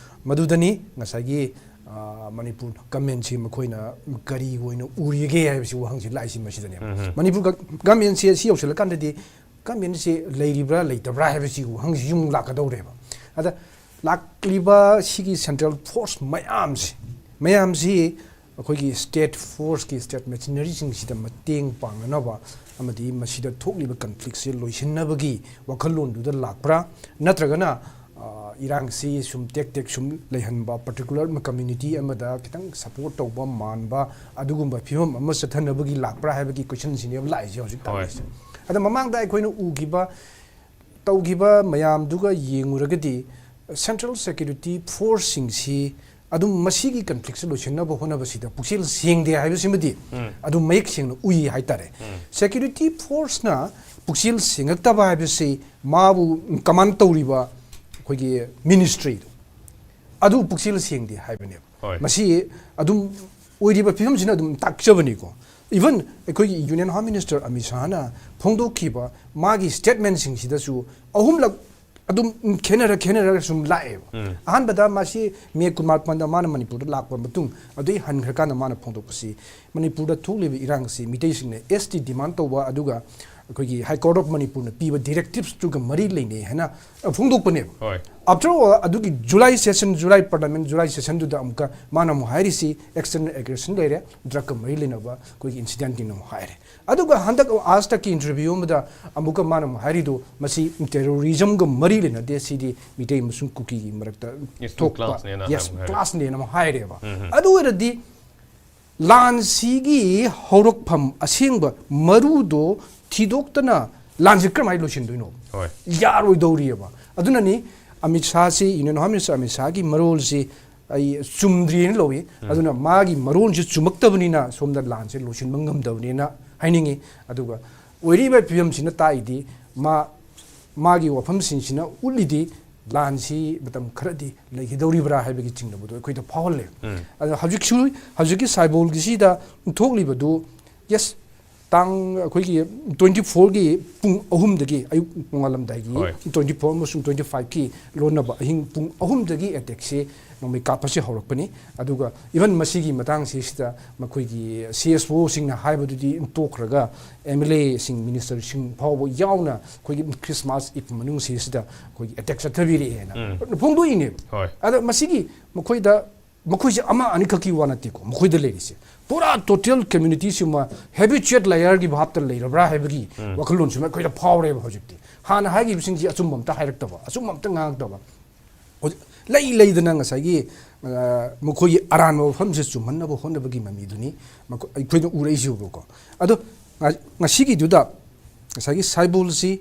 ꯃꯗꯨꯗꯅꯤ ꯉꯁꯥꯏꯒꯤ, ꯑ, ꯃꯅꯤꯄꯨꯔ ꯒꯃꯦꯟꯁꯤ ꯃꯈꯣꯏꯅ ꯀꯔꯤ ꯑꯣꯏꯅ ꯎꯔꯤꯒꯦ ꯍꯥꯏꯕꯁꯤ ꯋꯥꯍꯪꯁꯤ ꯂꯥꯛꯏꯁꯤ ꯃꯁꯤꯗꯅꯦꯕ꯫ ꯎꯝ꯫ ꯃꯅꯤꯄꯨꯔ ꯒ-, ꯒꯃꯦꯟꯁꯤ ꯁꯤ ꯌꯧꯁꯤꯜꯂꯀꯥꯟꯗꯗꯤ ꯒꯃꯦꯟꯁꯤ ꯂꯩꯔꯤꯕ꯭ꯔꯥ ꯂꯩꯇꯕ꯭ꯔꯥ ꯍꯥꯏꯕꯁꯤ ꯋꯥꯍꯪꯁꯤ ꯌꯨꯝ ꯂꯥꯛꯀꯗꯧꯔꯦꯕ꯫ ꯑꯗ ꯂꯥꯛꯂꯤꯕ ꯁꯤꯒꯤ ꯁꯦꯟꯇ꯭ꯔꯦꯜ ꯐꯣꯔꯁ ꯃꯌꯥꯝꯁꯤ, ꯃꯌꯥꯝꯁꯤ ꯑꯩꯈꯣꯏꯒꯤ ꯁ꯭ꯇꯦꯠ ꯐꯣꯔꯁꯀꯤ, ꯁ꯭ꯇꯦꯠ ꯃꯦꯆꯤꯅꯔꯤꯁꯤꯡꯁꯤꯗ ꯃꯇꯦꯡ ꯄꯥꯡꯅꯅꯕ ꯑꯃꯗꯤ ꯃꯁꯤꯗ ꯊꯣꯛꯂꯤꯕ ꯀꯟꯐ꯭ꯂꯤꯛꯁꯦ ꯂꯣꯏꯁꯤꯟꯅꯕꯒꯤ ꯋꯥꯈꯜꯂꯣꯟꯗꯨꯗ ꯂꯥꯛꯄ꯭ꯔꯥ? ꯅꯠꯇ꯭ꯔꯒꯅ, ꯑ, ꯏꯔꯥꯡꯁꯤ ꯁꯨꯝ ꯇꯦꯛ ꯇꯦꯛ ꯁꯨꯝ ꯂꯩꯍꯟꯕ, ꯄꯔꯇꯤꯀꯨꯂꯔ ꯀꯝꯃ꯭ꯌꯨꯅꯤꯇꯤ ꯑꯃꯗ ꯈꯤꯇꯪ ꯁꯄꯣꯔꯠ ꯇꯧꯕ ꯃꯥꯟꯕ ꯑꯗꯨꯒꯨꯝꯕ ꯐꯤꯕꯝ ꯑꯃ ꯆꯠꯊꯅꯕꯒꯤ ꯂꯥꯛꯄ꯭ꯔꯥ ꯍꯥꯏꯕꯒꯤ ꯀꯣꯏꯁꯟꯁꯤꯅꯦꯕ ꯂꯥꯛꯏꯁꯦ ꯍꯧꯖꯤꯛ ꯍꯣꯏ꯫ ꯇꯧꯔꯤꯁꯦ꯫ ꯑꯗ ꯃꯃꯥꯡꯗ ꯑꯩꯈꯣꯏꯅ ꯎꯈꯤꯕ, ꯇꯧꯈꯤꯕ ꯃꯌꯥꯝꯗꯨꯒ ꯌꯦꯡꯉꯨꯔꯒꯗꯤ ꯁꯦꯟꯇ꯭ꯔꯦꯜ ꯁꯦꯀ꯭ꯌꯨꯔꯤꯇꯤ ꯐꯣꯔꯁꯁꯤꯡꯁꯤ ꯑꯗꯨꯝ ꯃꯁꯤꯒꯤ ꯀꯟꯐ꯭ꯂꯤꯛꯁꯦ ꯂꯣꯏꯁꯤꯟꯅꯕ ꯍꯣꯠꯅꯕꯁꯤꯗ ꯄꯨꯛꯆꯦꯜ ꯁꯦꯡꯗꯦ ꯍꯥꯏꯕꯁꯤꯃꯗꯤ ꯎꯝ꯫ ꯑꯗꯨꯝ ꯃꯌꯦꯛ ꯁꯦꯡꯅ ꯎꯏ ꯍꯥꯏꯇꯥꯔꯦ꯫ ꯎꯝ꯫ ꯁꯦꯀ꯭ꯌꯨꯔꯤꯇꯤ ꯐꯣꯔꯁꯅ ꯄꯨꯛꯆꯦꯜ ꯁꯦꯡꯉꯛꯇꯕ ꯍꯥꯏꯕꯁꯤ ꯃꯥꯕꯨ ꯀꯃꯥꯟ ꯇꯧꯔꯤꯕ ꯑꯩꯈꯣꯏꯒꯤ ꯃꯤꯅꯤꯁꯇ꯭ꯔꯤꯗꯣ ꯑꯗꯨ ꯄꯨꯛꯆꯦꯜ ꯁꯦꯡꯗꯦ ꯍꯥꯏꯕꯅꯦꯕ꯫ ꯍꯣꯏ꯫ ꯃꯁꯤ ꯑꯗꯨꯝ ꯑꯣꯏꯔꯤꯕ ꯐꯤꯕꯝꯁꯤꯅ ꯑꯗꯨꯝ ꯇꯥꯛꯆꯕꯅꯤꯀꯣ꯫ Even ꯑꯩꯈꯣꯏꯒꯤ Union Home Minister ꯑꯃꯤꯠ ꯁꯥꯍꯅ ꯐꯣꯡꯗꯣꯛꯈꯤꯕ ꯃꯥꯒꯤ statement ꯁꯤꯡꯁꯤꯗꯁꯨ ꯑꯍꯨꯝꯂꯛ ꯑꯗꯨꯝ ꯈꯦꯠꯅꯔ ꯈꯦꯠꯅꯔꯒ ꯁꯨꯝ ꯂꯥꯛꯑꯦꯕ꯫ ꯎꯝ꯫ ꯑꯍꯥꯟꯕꯗ ꯃꯥꯁꯤ ꯃꯦ ꯀꯨꯟꯃꯥꯄꯟꯗ ꯃꯥꯅ ꯃꯅꯤꯄꯨꯔꯗ ꯂꯥꯛꯄ ꯃꯇꯨꯡ, ꯑꯗꯨꯗꯩ ꯍꯟꯈ꯭ꯔꯀꯥꯟꯗ ꯃꯥꯅ ꯐꯣꯡꯗꯣꯛꯄꯁꯤ ꯃꯅꯤꯄꯨꯔꯗ ꯊꯣꯛꯂꯤꯕ ꯏꯔꯥꯡꯁꯤ ꯃꯤꯇꯩꯁꯤꯡꯅ S T demand ꯇꯧꯕ, ꯑꯗꯨꯒ ꯑꯩꯈꯣꯏꯒꯤ High Court of ꯃꯅꯤꯄꯨꯔꯅ ꯄꯤꯕ directives ꯇꯨꯒ ꯃꯔꯤ ꯂꯩꯅꯩ ꯍꯥꯏꯅ ꯐꯣꯡꯗꯣꯛꯄꯅꯦꯕ꯫ ꯍꯣꯏ꯫ After all, ꯑꯗꯨꯒꯤ July session, July parliament, July session ꯗꯨꯗ ꯑꯃꯨꯛꯀ ꯃꯥꯅ ꯑꯃꯨꯛ ꯍꯥꯏꯔꯤꯁꯤ external aggression ꯂꯩꯔꯦ, drug ꯀ ꯃꯔꯤ ꯂꯩꯅꯕ ꯑꯩꯈꯣꯏꯒꯤ incident ꯅꯤꯅ ꯑꯃꯨꯛ ꯍꯥꯏꯔꯦ꯫ ꯑꯗꯨꯒ ꯍꯟꯗꯛ ꯑꯥꯖꯇꯛꯀꯤ interview ꯑꯃꯗ ꯑꯃꯨꯛꯀ ꯃꯥꯅ ꯑꯃꯨꯛ ꯍꯥꯏꯔꯤꯗꯣ ꯃꯁꯤ terrorism ꯒ ꯃꯔꯤ ꯂꯩꯅꯗꯦ, ꯁꯤꯗꯤ ꯃꯤꯇꯩ ꯑꯃꯁꯨꯡ ꯀꯨꯀꯤꯒꯤ ꯃꯔꯛꯇ Yes, ꯊꯣꯛꯄ, class ꯅꯦꯅ yes, ꯍꯥꯏꯕ ꯍꯥꯏꯔꯦ꯫ Class ꯅꯦꯅ ꯑꯃꯨꯛ ꯍꯥꯏꯔꯦꯕ꯫ ꯎꯝ꯫ ꯑꯗꯨ ꯑꯣꯏꯔꯗꯤ ꯂꯥꯟꯁꯤꯒꯤ ꯍꯧꯔꯛꯐꯝ ꯑꯁꯦꯡꯕ ꯃꯔꯨꯗꯣ ꯊꯤꯗꯣꯛꯇꯅ ꯂꯥꯟꯁꯤ ꯀꯔꯝꯍꯥꯏꯅ ꯂꯣꯏꯁꯤꯟꯗꯣꯏꯅꯣ? ꯍꯣꯏ꯫ ꯌꯥꯔꯣꯏꯗꯧꯔꯤꯑꯕ꯫ ꯑꯗꯨꯅꯅꯤ Amit ꯁꯥꯍꯁꯤ, Union Home Minister Amit ꯁꯥꯍꯒꯤ ꯃꯔꯣꯜꯁꯤ ꯑꯩ ꯆꯨꯝꯗ꯭ꯔꯤꯅ ꯂꯧꯏ꯫ ꯑꯗꯨꯅ ꯃꯥꯒꯤ ꯃꯔꯣꯜꯁꯤ ꯆꯨꯝꯃꯛꯇꯕꯅꯤꯅ ꯁꯣꯝꯗ ꯂꯥꯟꯁꯦ ꯂꯣꯏꯁꯤꯟꯕ ꯉꯝꯗꯕꯅꯤꯅ ꯍꯥꯏꯅꯤꯡꯉꯤ꯫ ꯑꯗꯨꯒ ꯑꯣꯏꯔꯤꯕ ꯐꯤꯕꯝꯁꯤꯅ ꯇꯥꯛꯏꯗꯤ ꯃꯥ, ꯃꯥꯒꯤ ꯋꯥꯐꯝꯁꯤꯡꯁꯤꯅ ꯎꯠꯂꯤꯗꯤ ꯂꯥꯟꯁꯤ ꯃꯇꯝ ꯈꯔꯗꯤ ꯂꯩꯈꯤꯗꯧꯔꯤꯕ꯭ꯔꯥ ꯍꯥꯏꯕꯒꯤ ꯆꯤꯡꯅꯕꯗꯣ ꯑꯩꯈꯣꯏꯗ ꯐꯥꯎꯍꯜꯂꯦ꯫ ꯎꯝ꯫ ꯑꯗꯣ ꯍꯧꯖꯤꯛꯁꯨ, ꯍꯧꯖꯤꯛꯀꯤ ꯁꯥꯏꯕꯣꯜꯒꯤꯁꯤꯗ ꯊꯣꯛꯂꯤꯕꯗꯨ, yes, ꯇꯥꯡ, ꯑꯩꯈꯣꯏꯒꯤ twenty four ꯒꯤ ꯄꯨꯡ ꯑꯍꯨꯝꯗꯒꯤ, ꯑꯌꯨꯛ ꯅꯣꯡꯉꯥꯜꯂꯝꯗꯥꯏꯒꯤ ꯍꯣꯏ꯫ twenty four ꯑꯃꯁꯨꯡ twenty five ꯀꯤ ꯂꯣꯟꯅꯕ ꯑꯍꯤꯡ ꯄꯨꯡ ꯑꯍꯨꯝꯗꯒꯤ attack ꯁꯤ ꯅꯣꯡꯃꯩ ꯀꯥꯞꯄꯁꯤ ꯍꯧꯔꯛꯄꯅꯤ꯫ ꯑꯗꯨꯒ even ꯃꯁꯤꯒꯤ ꯃꯇꯥꯡꯁꯤꯁꯤꯗ ꯃꯈꯣꯏꯒꯤ C S O ꯁꯤꯡꯅ ꯍꯥꯏꯕꯗꯨꯗꯤ ꯇꯣꯛꯈ꯭ꯔꯒ M L A ꯁꯤꯡ, minister ꯁꯤꯡ ꯐꯥꯎꯕ ꯌꯥꯎꯅ ꯑꯩꯈꯣꯏꯒꯤ Christmas Eve ꯃꯅꯨꯡꯁꯤꯁꯤꯗ ꯑꯩꯈꯣꯏꯒꯤ attack ꯆꯠꯊꯕꯤꯔꯛꯑꯦꯅ ꯎꯝ꯫ ꯐꯣꯡꯗꯣꯛꯏꯅꯦꯕ꯫ ꯍꯣꯏ꯫ ꯑꯗ ꯃꯁꯤꯒꯤ ꯃꯈꯣꯏꯗ, ꯃꯈꯣꯏꯁꯦ ꯑꯃ ꯑꯅꯤꯈꯛꯀꯤ ꯋꯥ ꯅꯠꯇꯦꯀꯣ, ꯃꯈꯣꯏꯗ ꯂꯩꯔꯤꯁꯦ ꯄꯨꯔꯥ total community ꯁꯤꯃ habituate liar ꯒꯤ ꯚꯥꯞꯇ ꯂꯩꯔꯕ꯭ꯔꯥ ꯍꯥꯏꯕꯒꯤ ꯎꯝ꯫ ꯋꯥꯈꯜꯂꯣꯟꯁꯤꯃ ꯑꯩꯈꯣꯏꯗ ꯐꯥꯎꯔꯦꯕ ꯍꯧꯖꯤꯛꯇꯤ꯫ ꯍꯥꯟꯅ ꯍꯥꯏꯈꯤꯕꯁꯤꯡꯁꯤ ꯑꯆꯨꯝꯕ ꯑꯝꯇ ꯍꯥꯏꯔꯛꯇꯕ, ꯑꯆꯨꯝꯕ ꯑꯝꯇ ꯉꯥꯡꯉꯛꯇꯕ꯫ ꯍꯧꯖꯤꯛ ꯂꯩ ꯂꯩꯗꯅ ꯉꯁꯥꯏꯒꯤ, ꯑ, ꯃꯈꯣꯏꯒꯤ ꯑꯔꯥꯟꯕ ꯋꯥꯐꯝꯁꯦ ꯆꯨꯝꯍꯟꯅꯕ ꯍꯣꯠꯅꯕꯒꯤ ꯃꯃꯤꯗꯨꯅꯤ ꯃꯈꯣ-, ꯑꯩꯈꯣꯏꯅ ꯎꯔꯛꯏꯁꯤꯕꯀꯣ꯫ ꯑꯗꯣ ꯉ-, ꯉꯁꯤꯒꯤꯗꯨꯗ ꯉꯁꯥꯏꯒꯤ ꯁꯥꯏꯕꯣꯜꯁꯤ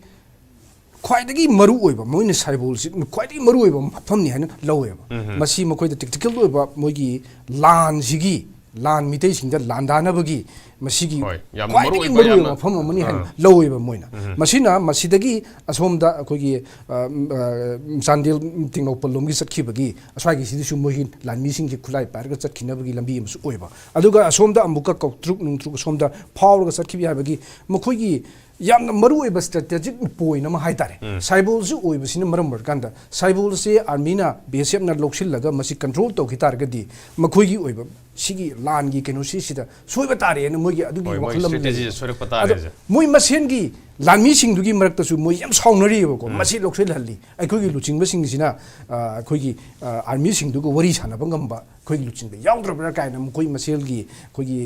ꯈ꯭ꯋꯥꯏꯗꯒꯤ ꯃꯔꯨ ꯑꯣꯏꯕ, ꯃꯣꯏꯅ ꯁꯥꯏꯕꯣꯜꯁꯤ ꯈ꯭ꯋꯥꯏꯗꯒꯤ ꯃꯔꯨ ꯑꯣꯏꯕ ꯃꯐꯝꯅꯤ ꯍꯥꯏꯅ ꯂꯧꯋꯦꯕ꯫ ꯎꯝ꯫ ꯃꯁꯤ ꯃꯈꯣꯏꯗ tactical ꯑꯣꯏꯕ ꯃꯣꯏꯒꯤ ꯂꯥꯟꯁꯤꯒꯤ ꯂꯥꯟ ꯃꯤꯇꯩꯁꯤꯡꯗ ꯂꯥꯟꯗꯥꯅꯕꯒꯤ ꯃꯁꯤꯒꯤ ꯍꯣꯏ, ꯌꯥꯝꯅ ꯈ꯭ꯋꯥꯏꯗꯒꯤ ꯃꯔꯨꯑꯣꯏꯕ ꯃꯔꯨꯑꯣꯏꯕ ꯌꯥꯝꯅ, ꯃꯐꯝ ꯑꯃꯅꯤ ꯍꯥꯏꯅ ꯑꯥ꯫ ꯂꯧꯋꯦꯕ ꯃꯣꯏꯅ꯫ ꯃꯁꯤꯅ ꯃꯁꯤꯗꯒꯤ ꯑꯁꯣꯝꯗ ꯑꯩꯈꯣꯏꯒꯤ ꯑ, ꯑ, ꯆꯥꯟꯗꯦꯜ ꯇꯦꯡꯅꯧꯄꯜ ꯂꯣꯝꯒꯤ ꯆꯠꯈꯤꯕꯒꯤ ꯑꯁ꯭ꯋꯥꯏꯒꯤꯁꯤꯗꯁꯨ ꯃꯣꯏꯒꯤ ꯂꯥꯟꯃꯤꯁꯤꯡꯁꯤ ꯈꯨꯠꯂꯥꯏ ꯄꯥꯏꯔꯒ ꯆꯠꯈꯤꯅꯕꯒꯤ ꯂꯝꯕꯤ ꯑꯃꯁꯨ ꯑꯣꯏꯕ꯫ ꯑꯗꯨꯒ ꯑꯁꯣꯝꯗ ꯑꯃꯨꯛꯀ ꯀꯧꯇ꯭ꯔꯨꯛ ꯅꯨꯡꯇ꯭ꯔꯨꯛ ꯑꯁꯣꯝꯗ ꯐꯥꯎꯔꯒ ꯆꯠꯈꯤꯕ ꯍꯥꯏꯕꯒꯤ ꯃꯈꯣꯏꯒꯤ ꯌꯥꯝꯅ ꯃꯔꯨꯑꯣꯏꯕ strategic point ꯑꯃ ꯍꯥꯏꯇꯥꯔꯦ꯫ ꯁꯥꯏꯕꯣꯜꯁꯤ ꯑꯣꯏꯕꯁꯤꯅ ꯃꯔꯝ ꯑꯣꯏꯔꯀꯥꯟꯗ ꯁꯥꯏꯕꯣꯜꯁꯤ ꯑꯥꯔꯃꯤꯅ ꯕꯤ ꯑꯦꯁ ꯑꯦꯐꯅ ꯂꯧꯁꯤꯜꯂꯒ ꯃꯁꯤ control ꯇꯧꯈꯤ ꯇꯥꯔꯒꯗꯤ ꯃꯈꯣꯏꯒꯤ ꯑꯣꯏꯕ ꯁꯤꯒꯤ ꯂꯥꯟꯒꯤ ꯀꯩꯅꯣꯁꯤꯁꯤꯗ ꯁꯣꯏꯕ ꯇꯥꯔꯦꯅ ꯃꯣꯏꯒꯤ ꯑꯗꯨꯒꯤ ꯍꯣꯏ, ꯃꯣꯏ ꯋꯥꯈꯜ ꯑꯃ strategy ꯂꯩꯌꯦ꯫ ꯁꯣꯏꯔꯛꯄ ꯑꯗꯣ ꯇꯥꯔꯦꯁꯦ꯫ ꯃꯣꯏ ꯃꯁꯦꯟꯒꯤ ꯂꯥꯟꯃꯤꯁꯤꯡꯗꯨꯒꯤ ꯃꯔꯛꯇꯁꯨ ꯃꯣꯏ ꯌꯥꯝ ꯁꯥꯎꯅꯔꯤꯑꯕꯀꯣ꯫ ꯃꯁꯤ ꯂꯧꯁꯤꯜꯍꯜꯂꯤ, ꯑꯩꯈꯣꯏꯒꯤ ꯂꯨꯆꯤꯡꯕꯁꯤꯡꯁꯤꯅ ꯑ, ꯑꯩꯈꯣꯏꯒꯤ ꯑ, ꯑꯥꯔꯃꯤꯁꯤꯡꯗꯨꯒ ꯋꯥꯔꯤ ꯁꯥꯟꯅꯕ ꯉꯝꯕ ꯑꯩꯈꯣꯏꯒꯤ ꯂꯨꯆꯤꯡꯕ ꯌꯥꯎꯗ꯭ꯔꯕ꯭ꯔꯥ ꯀꯥꯏꯅ ꯃꯈꯣꯏ ꯃꯁꯦꯜꯒꯤ ꯑꯩꯈꯣꯏꯒꯤ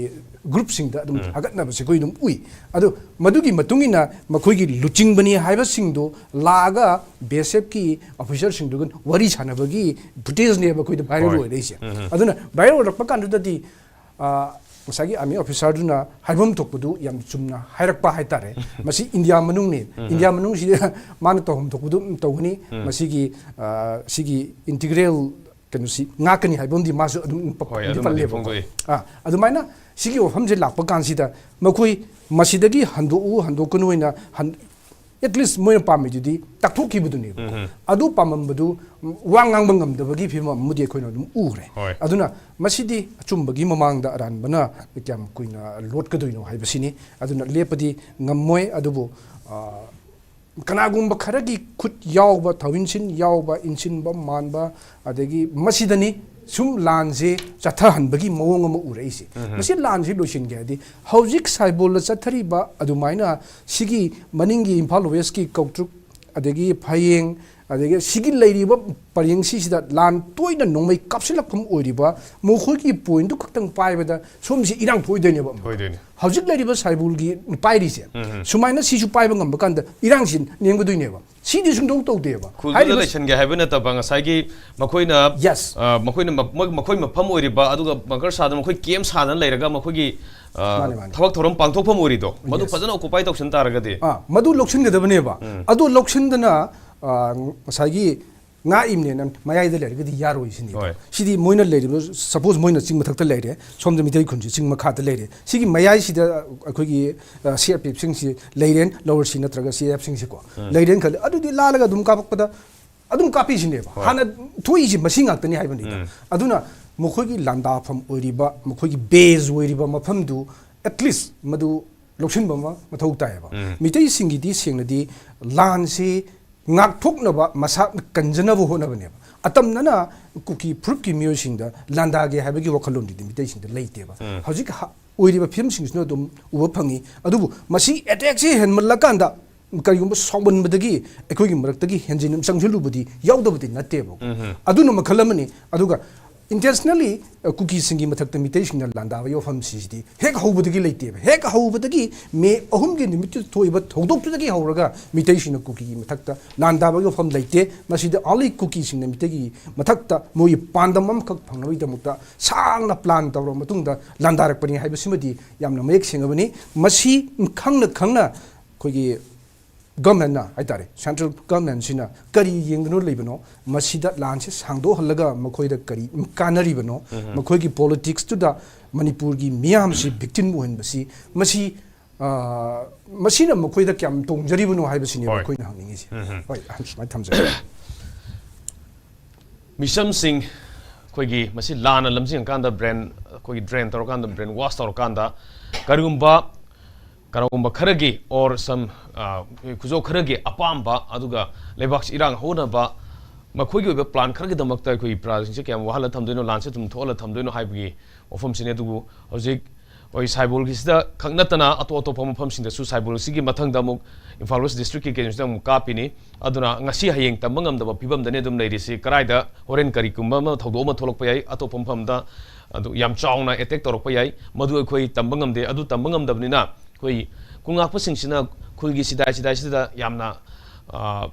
ꯒ꯭ꯔꯨꯞꯁꯤꯡꯗ ꯑꯗꯨꯝ ꯊꯥꯒꯠꯅꯕꯁꯦ ꯑꯩꯈꯣꯏ ꯑꯗꯨꯝ ꯎꯏ꯫ ꯑꯗꯣ ꯃꯗꯨꯒꯤ ꯃꯇꯨꯡ ꯏꯟꯅ ꯃꯈꯣꯏꯒꯤ ꯂꯨꯆꯤꯡꯕꯅꯤ ꯍꯥꯏꯕꯁꯤꯡꯗꯣ ꯂꯥꯛꯑꯒ ꯕꯤ ꯑꯦꯁ ꯑꯦꯐꯀꯤ ꯑꯣꯐꯤꯁꯥꯔꯁꯤꯡꯗꯨꯒ ꯋꯥꯔꯤ ꯁꯥꯟꯅꯕꯒꯤ ꯐꯨꯇꯦꯖꯅꯦꯕ ꯑꯩꯈꯣꯏꯗ ꯚꯥꯏꯔꯦꯜ ꯍꯣꯏ꯫ ꯑꯣꯏꯔꯛꯏꯁꯦ꯫ ꯑꯗꯨꯅ ꯚꯥꯏꯔꯦꯜ ꯑꯣꯏꯔꯛꯄ ꯀꯥꯟꯗꯨꯗꯗꯤ ꯑ, ꯉꯁꯥꯏꯒꯤ ꯑꯥꯔꯃꯤ ꯑꯣꯐꯤꯁꯥꯔꯗꯨꯅ ꯍꯥꯏꯐꯝ ꯊꯣꯛꯄꯗꯨ ꯌꯥꯝ ꯆꯨꯝꯅ ꯍꯥꯏꯔꯛꯄ ꯍꯥꯏꯇꯥꯔꯦ꯫ ꯃꯁꯤ ꯏꯟꯗꯤꯌꯥ ꯃꯅꯨꯡꯅꯤ꯫ ꯏꯟꯗꯤꯌꯥ ꯃꯅꯨꯡꯁꯤꯗ ꯃꯥꯅ ꯇꯧꯐꯝ ꯊꯣꯛꯄꯗꯨ ꯑꯗꯨꯝ ꯇꯧꯒꯅꯤ꯫ ꯃꯁꯤꯒꯤ ꯑ, ꯁꯤꯒꯤ ꯏꯟꯇꯤꯒ꯭ꯔꯦꯜ ꯀꯩꯅꯣꯁꯤ ꯉꯥꯛꯀꯅꯤ ꯍꯥꯏꯕ ꯑꯃꯗꯤ ꯃꯥꯁꯨ ꯑꯗꯨꯝ ꯄ-, ꯍꯣꯏ, ꯗꯤ ꯑꯗꯨꯃꯗꯤ ꯄꯜꯂꯦꯕꯀꯣ꯫ ꯐꯣꯡꯗꯣꯛꯏ꯫ ꯑꯥ, ꯑꯗꯨꯃꯥꯏꯅ ꯁꯤꯒꯤ ꯋꯥꯐꯝꯁꯦ ꯂꯥꯛꯄ ꯀꯥꯟꯁꯤꯗ ꯃꯈꯣꯏ ꯃꯁꯤꯗꯒꯤ ꯍꯟꯗꯣꯛꯎ ꯍꯟꯗꯣꯛꯀꯅꯨ ꯍꯥꯏꯅ ꯍꯟ-, at least ꯃꯣꯏꯅ ꯄꯥꯝꯃꯤꯗꯨꯗꯤ ꯇꯥꯛꯊꯣꯛꯈꯤꯕꯗꯨꯅꯦꯕꯀꯣ꯫ ꯑꯗꯨ ꯄꯥꯝꯃꯝꯕꯗꯨ ꯋꯥ ꯉꯥꯡꯕ ꯉꯝꯗꯕꯒꯤ ꯐꯤꯕꯝ ꯑꯃꯗꯤ ꯑꯩꯈꯣꯏꯅ ꯑꯗꯨꯝ ꯎꯈ꯭ꯔꯦ꯫ ꯍꯣꯏ꯫ ꯑꯗꯨꯅ ꯃꯁꯤꯗꯤ ꯑꯆꯨꯝꯕꯒꯤ ꯃꯃꯥꯡꯗ ꯑꯔꯥꯟꯕꯅ ꯀꯌꯥꯝ ꯀꯨꯏꯅ ꯂꯣꯠꯀꯗꯣꯏꯅꯣ ꯍꯥꯏꯕꯁꯤꯅꯤ꯫ ꯑꯗꯨꯅ ꯂꯦꯞꯄꯗꯤ ꯉꯝꯃꯣꯏ꯫ ꯑꯗꯨꯕꯨ, ꯑ, ꯀꯅꯥꯒꯨꯝꯕ ꯈꯔꯒꯤ ꯈꯨꯠ ꯌꯥꯎꯕ, ꯊꯧꯏꯟꯁꯤꯟ ꯌꯥꯎꯕ, ꯏꯟꯁꯤꯟꯕ ꯃꯥꯟꯕ, ꯑꯗꯒꯤ ꯃꯁꯤꯗꯅꯤ ꯁꯨꯝ ꯂꯥꯟꯁꯦ ꯆꯠꯊꯍꯟꯕꯒꯤ ꯃꯑꯣꯡ ꯑꯃ ꯎꯔꯛꯏꯁꯦ꯫ ꯃꯁꯤ ꯂꯥꯟꯁꯤ ꯂꯣꯏꯁꯤꯟꯒꯦ ꯍꯥꯏꯗꯤ ꯍꯧꯖꯤꯛ ꯁꯥꯏꯕꯣꯜꯗ ꯆꯠꯊꯔꯤꯕ ꯑꯗꯨꯃꯥꯏꯅ ꯁꯤꯒꯤ ꯃꯅꯤꯡꯒꯤ ꯏꯝꯐꯥꯜ ꯋꯦꯁꯀꯤ ꯀꯧꯇ꯭ꯔꯨꯛ, ꯑꯗꯒꯤ ꯐꯌꯦꯡ, ꯑꯗꯒꯤ ꯁꯤꯒꯤ ꯂꯩꯔꯤꯕ ꯄꯔꯦꯡꯁꯤꯁꯤꯗ ꯂꯥꯟ ꯇꯣꯏꯅ ꯅꯣꯡꯃꯩ ꯀꯥꯞꯁꯤꯜꯂꯛꯐꯝ ꯑꯣꯏꯔꯤꯕ ꯃꯈꯣꯏꯒꯤ ꯄꯣꯏꯟꯗꯨ ꯈꯛꯇꯪ ꯄꯥꯏꯕꯗ ꯁꯣꯝꯁꯤ ꯏꯔꯥꯡ ꯊꯣꯛꯑꯣꯏꯗꯣꯏꯅꯦꯕ꯫ ꯊꯣꯛꯑꯣꯏꯗꯣꯏꯅꯦ꯫ ꯍꯧꯖꯤꯛ ꯂꯩꯔꯤꯕ ꯁꯥꯏꯕꯣꯜꯒꯤ ꯄꯥꯏꯔꯤꯁꯦ, ꯁꯨꯃꯥꯏꯅ ꯁꯤꯁꯨ ꯄꯥꯏꯕ ꯉꯝꯕ ꯀꯥꯟꯗ ꯏꯔꯥꯡꯁꯤ ꯅꯦꯝꯒꯗꯣꯏꯅꯦꯕ꯫ ꯁꯤꯗꯤ ꯁꯨꯡꯇꯧ ꯇꯧꯗꯦꯕ꯫ ꯈꯨꯜꯗꯨꯗ ꯍꯥꯏꯔꯤꯕ ꯂꯩꯁꯟꯒꯦ ꯍꯥꯏꯕ ꯅꯠꯇꯕ ꯉꯁꯥꯏꯒꯤ ꯃꯈꯣꯏꯅ, Yes. ꯑ, ꯃꯈꯣꯏꯅ ꯃ-, ꯃꯣꯏ, ꯃꯈꯣꯏ ꯃꯐꯝ ꯑꯣꯏꯔꯤꯕ ꯑꯗꯨꯒ ꯕꯪꯀꯔ ꯁꯥꯗꯅ ꯃꯈꯣꯏ ꯀꯦꯝ ꯁꯥꯗꯅ ꯂꯩꯔꯒ ꯃꯈꯣꯏꯒꯤ, ꯑ, ꯃꯥꯅꯦ, ꯃꯥꯅꯦ꯫ ꯊꯕꯛ ꯊꯧꯔꯝ ꯄꯥꯡꯊꯣꯛꯐꯝ ꯑꯣꯏꯔꯤꯗꯣ ꯃꯗꯨ Yes. ꯐꯖꯅ ꯑꯣꯀꯨꯄꯥꯏ ꯇꯧꯁꯟ ꯇꯥꯔꯒꯗꯤ꯫ ꯑꯥ, ꯃꯗꯨ ꯂꯧꯁꯤꯟꯒꯗꯕꯅꯦꯕ꯫ ꯑꯗꯨ ꯂꯧꯁꯤꯟꯗꯅ, ꯑꯥ, ꯉꯁꯥꯏꯒꯤ ꯉꯥꯛꯏꯕꯅꯦꯅ ꯃꯌꯥꯏꯗ ꯂꯩꯔꯒꯗꯤ ꯌꯥꯔꯣꯏ ꯁꯤꯅꯤ꯫ ꯍꯣꯏ꯫ ꯁꯤꯗꯤ ꯃꯣꯏꯅ ꯂꯩꯔꯤꯕ, ꯁꯄꯣꯁ ꯃꯣꯏꯅ ꯆꯤꯡ ꯃꯊꯛꯇ ꯂꯩꯔꯦ, ꯁꯣꯝꯗ ꯃꯤꯇꯩ ꯈꯨꯟꯁꯤ ꯆꯤꯡ ꯃꯈꯥꯗ ꯂꯩꯔꯦ, ꯁꯤꯒꯤ ꯃꯌꯥꯏꯁꯤꯗ ꯑꯩꯈꯣꯏꯒꯤ ꯁꯤ ꯑꯥꯔ ꯄꯤ ꯑꯦꯐꯁꯤꯡꯁꯤ ꯂꯩꯔꯦꯅ, ꯂꯋꯔ ꯁꯤ ꯅꯠꯇ꯭ꯔꯒ ꯁꯤ ꯑꯦꯐꯁꯤꯡꯁꯤꯀꯣ ꯂꯩꯔꯦꯅ ꯈꯜꯂꯦ, ꯑꯗꯨꯗꯤ ꯂꯥꯜꯂꯒ ꯑꯗꯨꯝ ꯀꯥꯞꯄꯛꯄꯗ ꯑꯗꯨꯝ ꯀꯥꯞꯄꯤꯁꯤꯅꯦꯕ꯫ ꯍꯥꯟꯅ ꯊꯣꯛꯏꯁꯤ ꯃꯁꯤ ꯉꯥꯛꯇꯅꯤ ꯍꯥꯏꯕꯅꯤꯗ꯫ ꯑꯗꯨꯅ ꯃꯈꯣꯏꯒꯤ ꯂꯥꯟꯗꯥꯐꯝ ꯑꯣꯏꯔꯤꯕ, ꯃꯈꯣꯏꯒꯤ ꯕꯦꯖ ꯑꯣꯏꯔꯤꯕ ꯃꯐꯝꯗꯨ ꯑꯦꯠꯂꯤꯁ ꯃꯗꯨ ꯂꯧꯁꯤꯟꯕ ꯑꯃ ꯃꯊꯧ ꯇꯥꯏꯌꯦꯕ꯫ ꯃꯤꯇꯩꯁꯤꯡꯒꯤꯗꯤ ꯁꯦꯡꯅꯗꯤ ꯂꯥꯟꯁꯤ ꯉꯥꯛꯊꯣꯛꯅꯕ ꯃꯁꯥ ꯀꯟꯖꯅꯕ ꯍꯣꯠꯅꯕꯅꯦꯕ꯫ ꯑꯇꯝꯅꯅ ꯀꯨꯀꯤ ꯐꯨꯔꯨꯞꯀꯤ ꯃꯤꯑꯣꯏꯁꯤꯡꯗ ꯂꯥꯟꯗꯥꯒꯦ ꯍꯥꯏꯕꯒꯤ ꯋꯥꯈꯜꯂꯣꯟꯗꯨꯗꯤ ꯃꯤꯇꯩꯁꯤꯡꯗ ꯂꯩꯇꯦꯕ꯫ ꯍꯧꯖꯤꯛ ꯍ-, ꯑꯣꯏꯔꯤꯕ ꯐꯤꯕꯝꯁꯤꯡꯁꯤꯅ ꯑꯗꯨꯝ ꯎꯕ ꯐꯪꯉꯤ꯫ ꯑꯗꯨꯕꯨ ꯃꯁꯤ ꯑꯦꯇꯦꯛꯁꯤ ꯍꯦꯟꯃꯜꯂꯀꯥꯟꯗ ꯀꯔꯤꯒꯨꯝꯕ ꯁꯥꯎꯃꯟꯕꯗꯒꯤ ꯑꯩꯈꯣꯏꯒꯤ ꯃꯔꯛꯇꯒꯤ ꯍꯦꯟꯖꯤꯟ ꯆꯪꯁꯤꯜꯂꯨꯕꯗꯤ ꯌꯥꯎꯗꯕꯗꯤ ꯅꯠꯇꯦꯕꯀꯣ꯫ ꯑꯗꯨꯅ ꯃꯈꯜ ꯑꯃꯅꯤ꯫ ꯑꯗꯨꯒ intentionally, ꯑ, ꯀꯨꯀꯤꯁꯤꯡꯒꯤ ꯃꯊꯛꯇ ꯃꯤꯇꯩꯁꯤꯡꯅ ꯂꯥꯟꯗꯥꯕꯒꯤ ꯋꯥꯐꯝꯁꯤꯗꯤ ꯍꯦꯛ ꯍꯧꯕꯗꯒꯤ ꯂꯩꯇꯦꯕ꯫ ꯍꯦꯛ ꯍꯧꯕꯗꯒꯤ ꯃꯦ ꯑꯍꯨꯝꯒꯤ ꯅꯨꯃꯤꯠꯇꯨ ꯊꯣꯛꯏꯕ ꯊꯧꯗꯣꯛꯇꯨꯗꯒꯤ ꯍꯧꯔꯒ ꯃꯤꯇꯩꯁꯤꯡꯅ ꯀꯨꯀꯤꯒꯤ ꯃꯊꯛꯇ ꯂꯥꯟꯗꯥꯕꯒꯤ ꯋꯥꯐꯝ ꯂꯩꯇꯦ꯫ ꯃꯁꯤꯗ only ꯀꯨꯀꯤꯁꯤꯡꯅ ꯃꯤꯇꯩꯒꯤ ꯃꯊꯛꯇ ꯃꯣꯏꯒꯤ ꯄꯥꯟꯗꯝ ꯑꯃꯈꯛ ꯐꯪꯅꯕꯒꯤꯗꯃꯛꯇ ꯁꯥꯡꯅ ꯄ꯭ꯂꯥꯟ ꯇꯧꯔꯕ ꯃꯇꯨꯡꯗ ꯂꯥꯟꯗꯥꯔꯛꯄꯅꯤ ꯍꯥꯏꯕꯁꯤꯃꯗꯤ ꯌꯥꯝꯅ ꯃꯌꯦꯛ ꯁꯦꯡꯉꯕꯅꯤ꯫ ꯃꯁꯤ ꯈꯪꯅ ꯈꯪꯅ ꯑꯩꯈꯣꯏꯒꯤ ꯒꯚꯔꯟꯃꯦꯟꯅ ꯍꯥꯏꯇꯥꯔꯦ, ꯁꯦꯟꯇ꯭ꯔꯦꯜ ꯒꯚꯔꯟꯃꯦꯟꯁꯤꯅ ꯀꯔꯤ ꯌꯦꯡꯗꯨꯅ ꯂꯩꯕꯅꯣ, ꯃꯁꯤꯗ ꯂꯥꯟꯁꯤ ꯁꯥꯡꯗꯣꯛꯍꯜꯂꯒ ꯃꯈꯣꯏꯗ ꯀꯔꯤ ꯀꯥꯟꯅꯔꯤꯕꯅꯣ, ꯃꯈꯣꯏꯒꯤ ꯄꯣꯂꯤꯇꯤꯛꯁꯇꯨꯗ ꯃꯅꯤꯄꯨꯔꯒꯤ ꯃꯤꯌꯥꯝꯁꯤ ꯚꯤꯛꯇꯤꯝ ꯑꯣꯏꯍꯟꯕꯁꯤ, ꯃꯁꯤ, ꯑ, ꯃꯁꯤꯅ ꯃꯈꯣꯏꯗ ꯀꯌꯥꯝ ꯇꯣꯡꯖꯔꯤꯕꯅꯣ ꯍꯥꯏꯕꯁꯤꯅꯦꯕ ꯍꯣꯏ꯫ ꯑꯩꯈꯣꯏꯅ ꯍꯪꯅꯤꯡꯉꯤꯁꯦ꯫ ꯍꯣꯏ, ꯁꯨꯃꯥꯏꯅ ꯊꯝꯖꯒꯦ꯫ ꯃꯤꯆꯝꯁꯤꯡ ꯑꯩꯈꯣꯏꯒꯤ ꯃꯁꯤ ꯂꯥꯟꯅ ꯂꯝꯖꯤꯡꯉꯀꯥꯟꯗ ꯕ꯭ꯔꯦꯟ, ꯑꯩꯈꯣꯏꯒꯤ ꯗ꯭ꯔꯦꯟ ꯇꯧꯔꯀꯥꯟꯗ, ꯕ꯭ꯔꯦꯟ ꯋꯥꯁ ꯇꯧꯔꯀꯥꯟꯗ, ꯀꯔꯤꯒꯨꯝꯕ ꯀꯅꯥꯒꯨꯝꯕ ꯈꯔꯒꯤ or some, ꯑ, ꯈꯨꯖꯧ ꯈꯔꯒꯤ ꯑꯄꯥꯝꯕ, ꯑꯗꯨꯒ ꯂꯩꯕꯥꯛꯁꯤ ꯏꯔꯥꯡ ꯍꯧꯅꯕ ꯃꯈꯣꯏꯒꯤ ꯑꯣꯏꯕ ꯄ꯭ꯂꯥꯟ ꯈꯔꯒꯤꯗꯃꯛꯇ ꯑꯩꯈꯣꯏꯒꯤ ꯄ꯭ꯔꯖꯥꯁꯤꯡꯁꯦ ꯀꯌꯥꯝ ꯋꯥꯍꯜꯂ ꯊꯝꯗꯣꯏꯅꯣ, ꯂꯥꯟꯁꯦ ꯑꯗꯨꯝ ꯊꯣꯛꯍꯜꯂ ꯊꯝꯗꯣꯏꯅꯣ ꯍꯥꯏꯕꯒꯤ ꯋꯥꯐꯝꯁꯤꯅꯤ꯫ ꯑꯗꯨꯕꯨ ꯍꯧꯖꯤꯛ ꯑꯩꯈꯣꯏ ꯁꯥꯏꯕꯣꯜꯒꯤꯁꯤꯗ ꯈꯛ ꯅꯠꯇꯅ ꯑꯇꯣꯞ ꯑꯇꯣꯞꯄ ꯃꯐꯝꯁꯤꯡꯗꯁꯨ ꯁꯥꯏꯕꯣꯜꯁꯤꯒꯤ ꯃꯊꯪꯗ ꯑꯃꯨꯛ ꯏꯝꯐꯥꯜ ꯋꯦꯁ ꯗꯤꯁꯇ꯭ꯔꯤꯛꯀꯤ ꯀꯩꯅꯣꯁꯤꯗ ꯑꯃꯨꯛ ꯀꯥꯞꯄꯤꯅꯤ꯫ ꯑꯗꯨꯅ ꯉꯁꯤ ꯍꯌꯦꯡ ꯇꯝꯕ ꯉꯝꯗꯕ ꯐꯤꯕꯝꯗꯅꯤ ꯑꯗꯨꯝ ꯂꯩꯔꯤꯁꯤ꯫ ꯀꯗꯥꯏꯗ ꯍꯣꯔꯦꯟ ꯀꯔꯤꯒꯨꯝꯕ ꯑꯃ ꯊꯧꯗꯣꯛ ꯑꯃ ꯊꯣꯛꯂꯛꯄ ꯌꯥꯏ, ꯑꯇꯣꯞꯄ ꯃꯐꯝꯗ ꯑꯗꯨ ꯌꯥꯝ ꯆꯥꯎꯅ ꯑꯦꯇꯦꯛ ꯇꯧꯔꯛꯄ ꯌꯥꯏ, ꯃꯗꯨ ꯑꯩꯈꯣꯏ ꯇꯝꯕ ꯉꯝꯗꯦ꯫ ꯑꯗꯨ ꯇꯝꯕ ꯉꯝꯗꯕꯅꯤꯅ ꯑꯩꯈꯣꯏ ꯈꯨꯜꯉꯥꯛꯄꯁꯤꯡꯁꯤꯅ ꯈꯨꯜꯒꯤ ꯁꯤꯗꯥꯏ ꯁꯤꯗꯥꯏꯁꯤꯗ ꯌꯥꯝꯅ, ꯑ,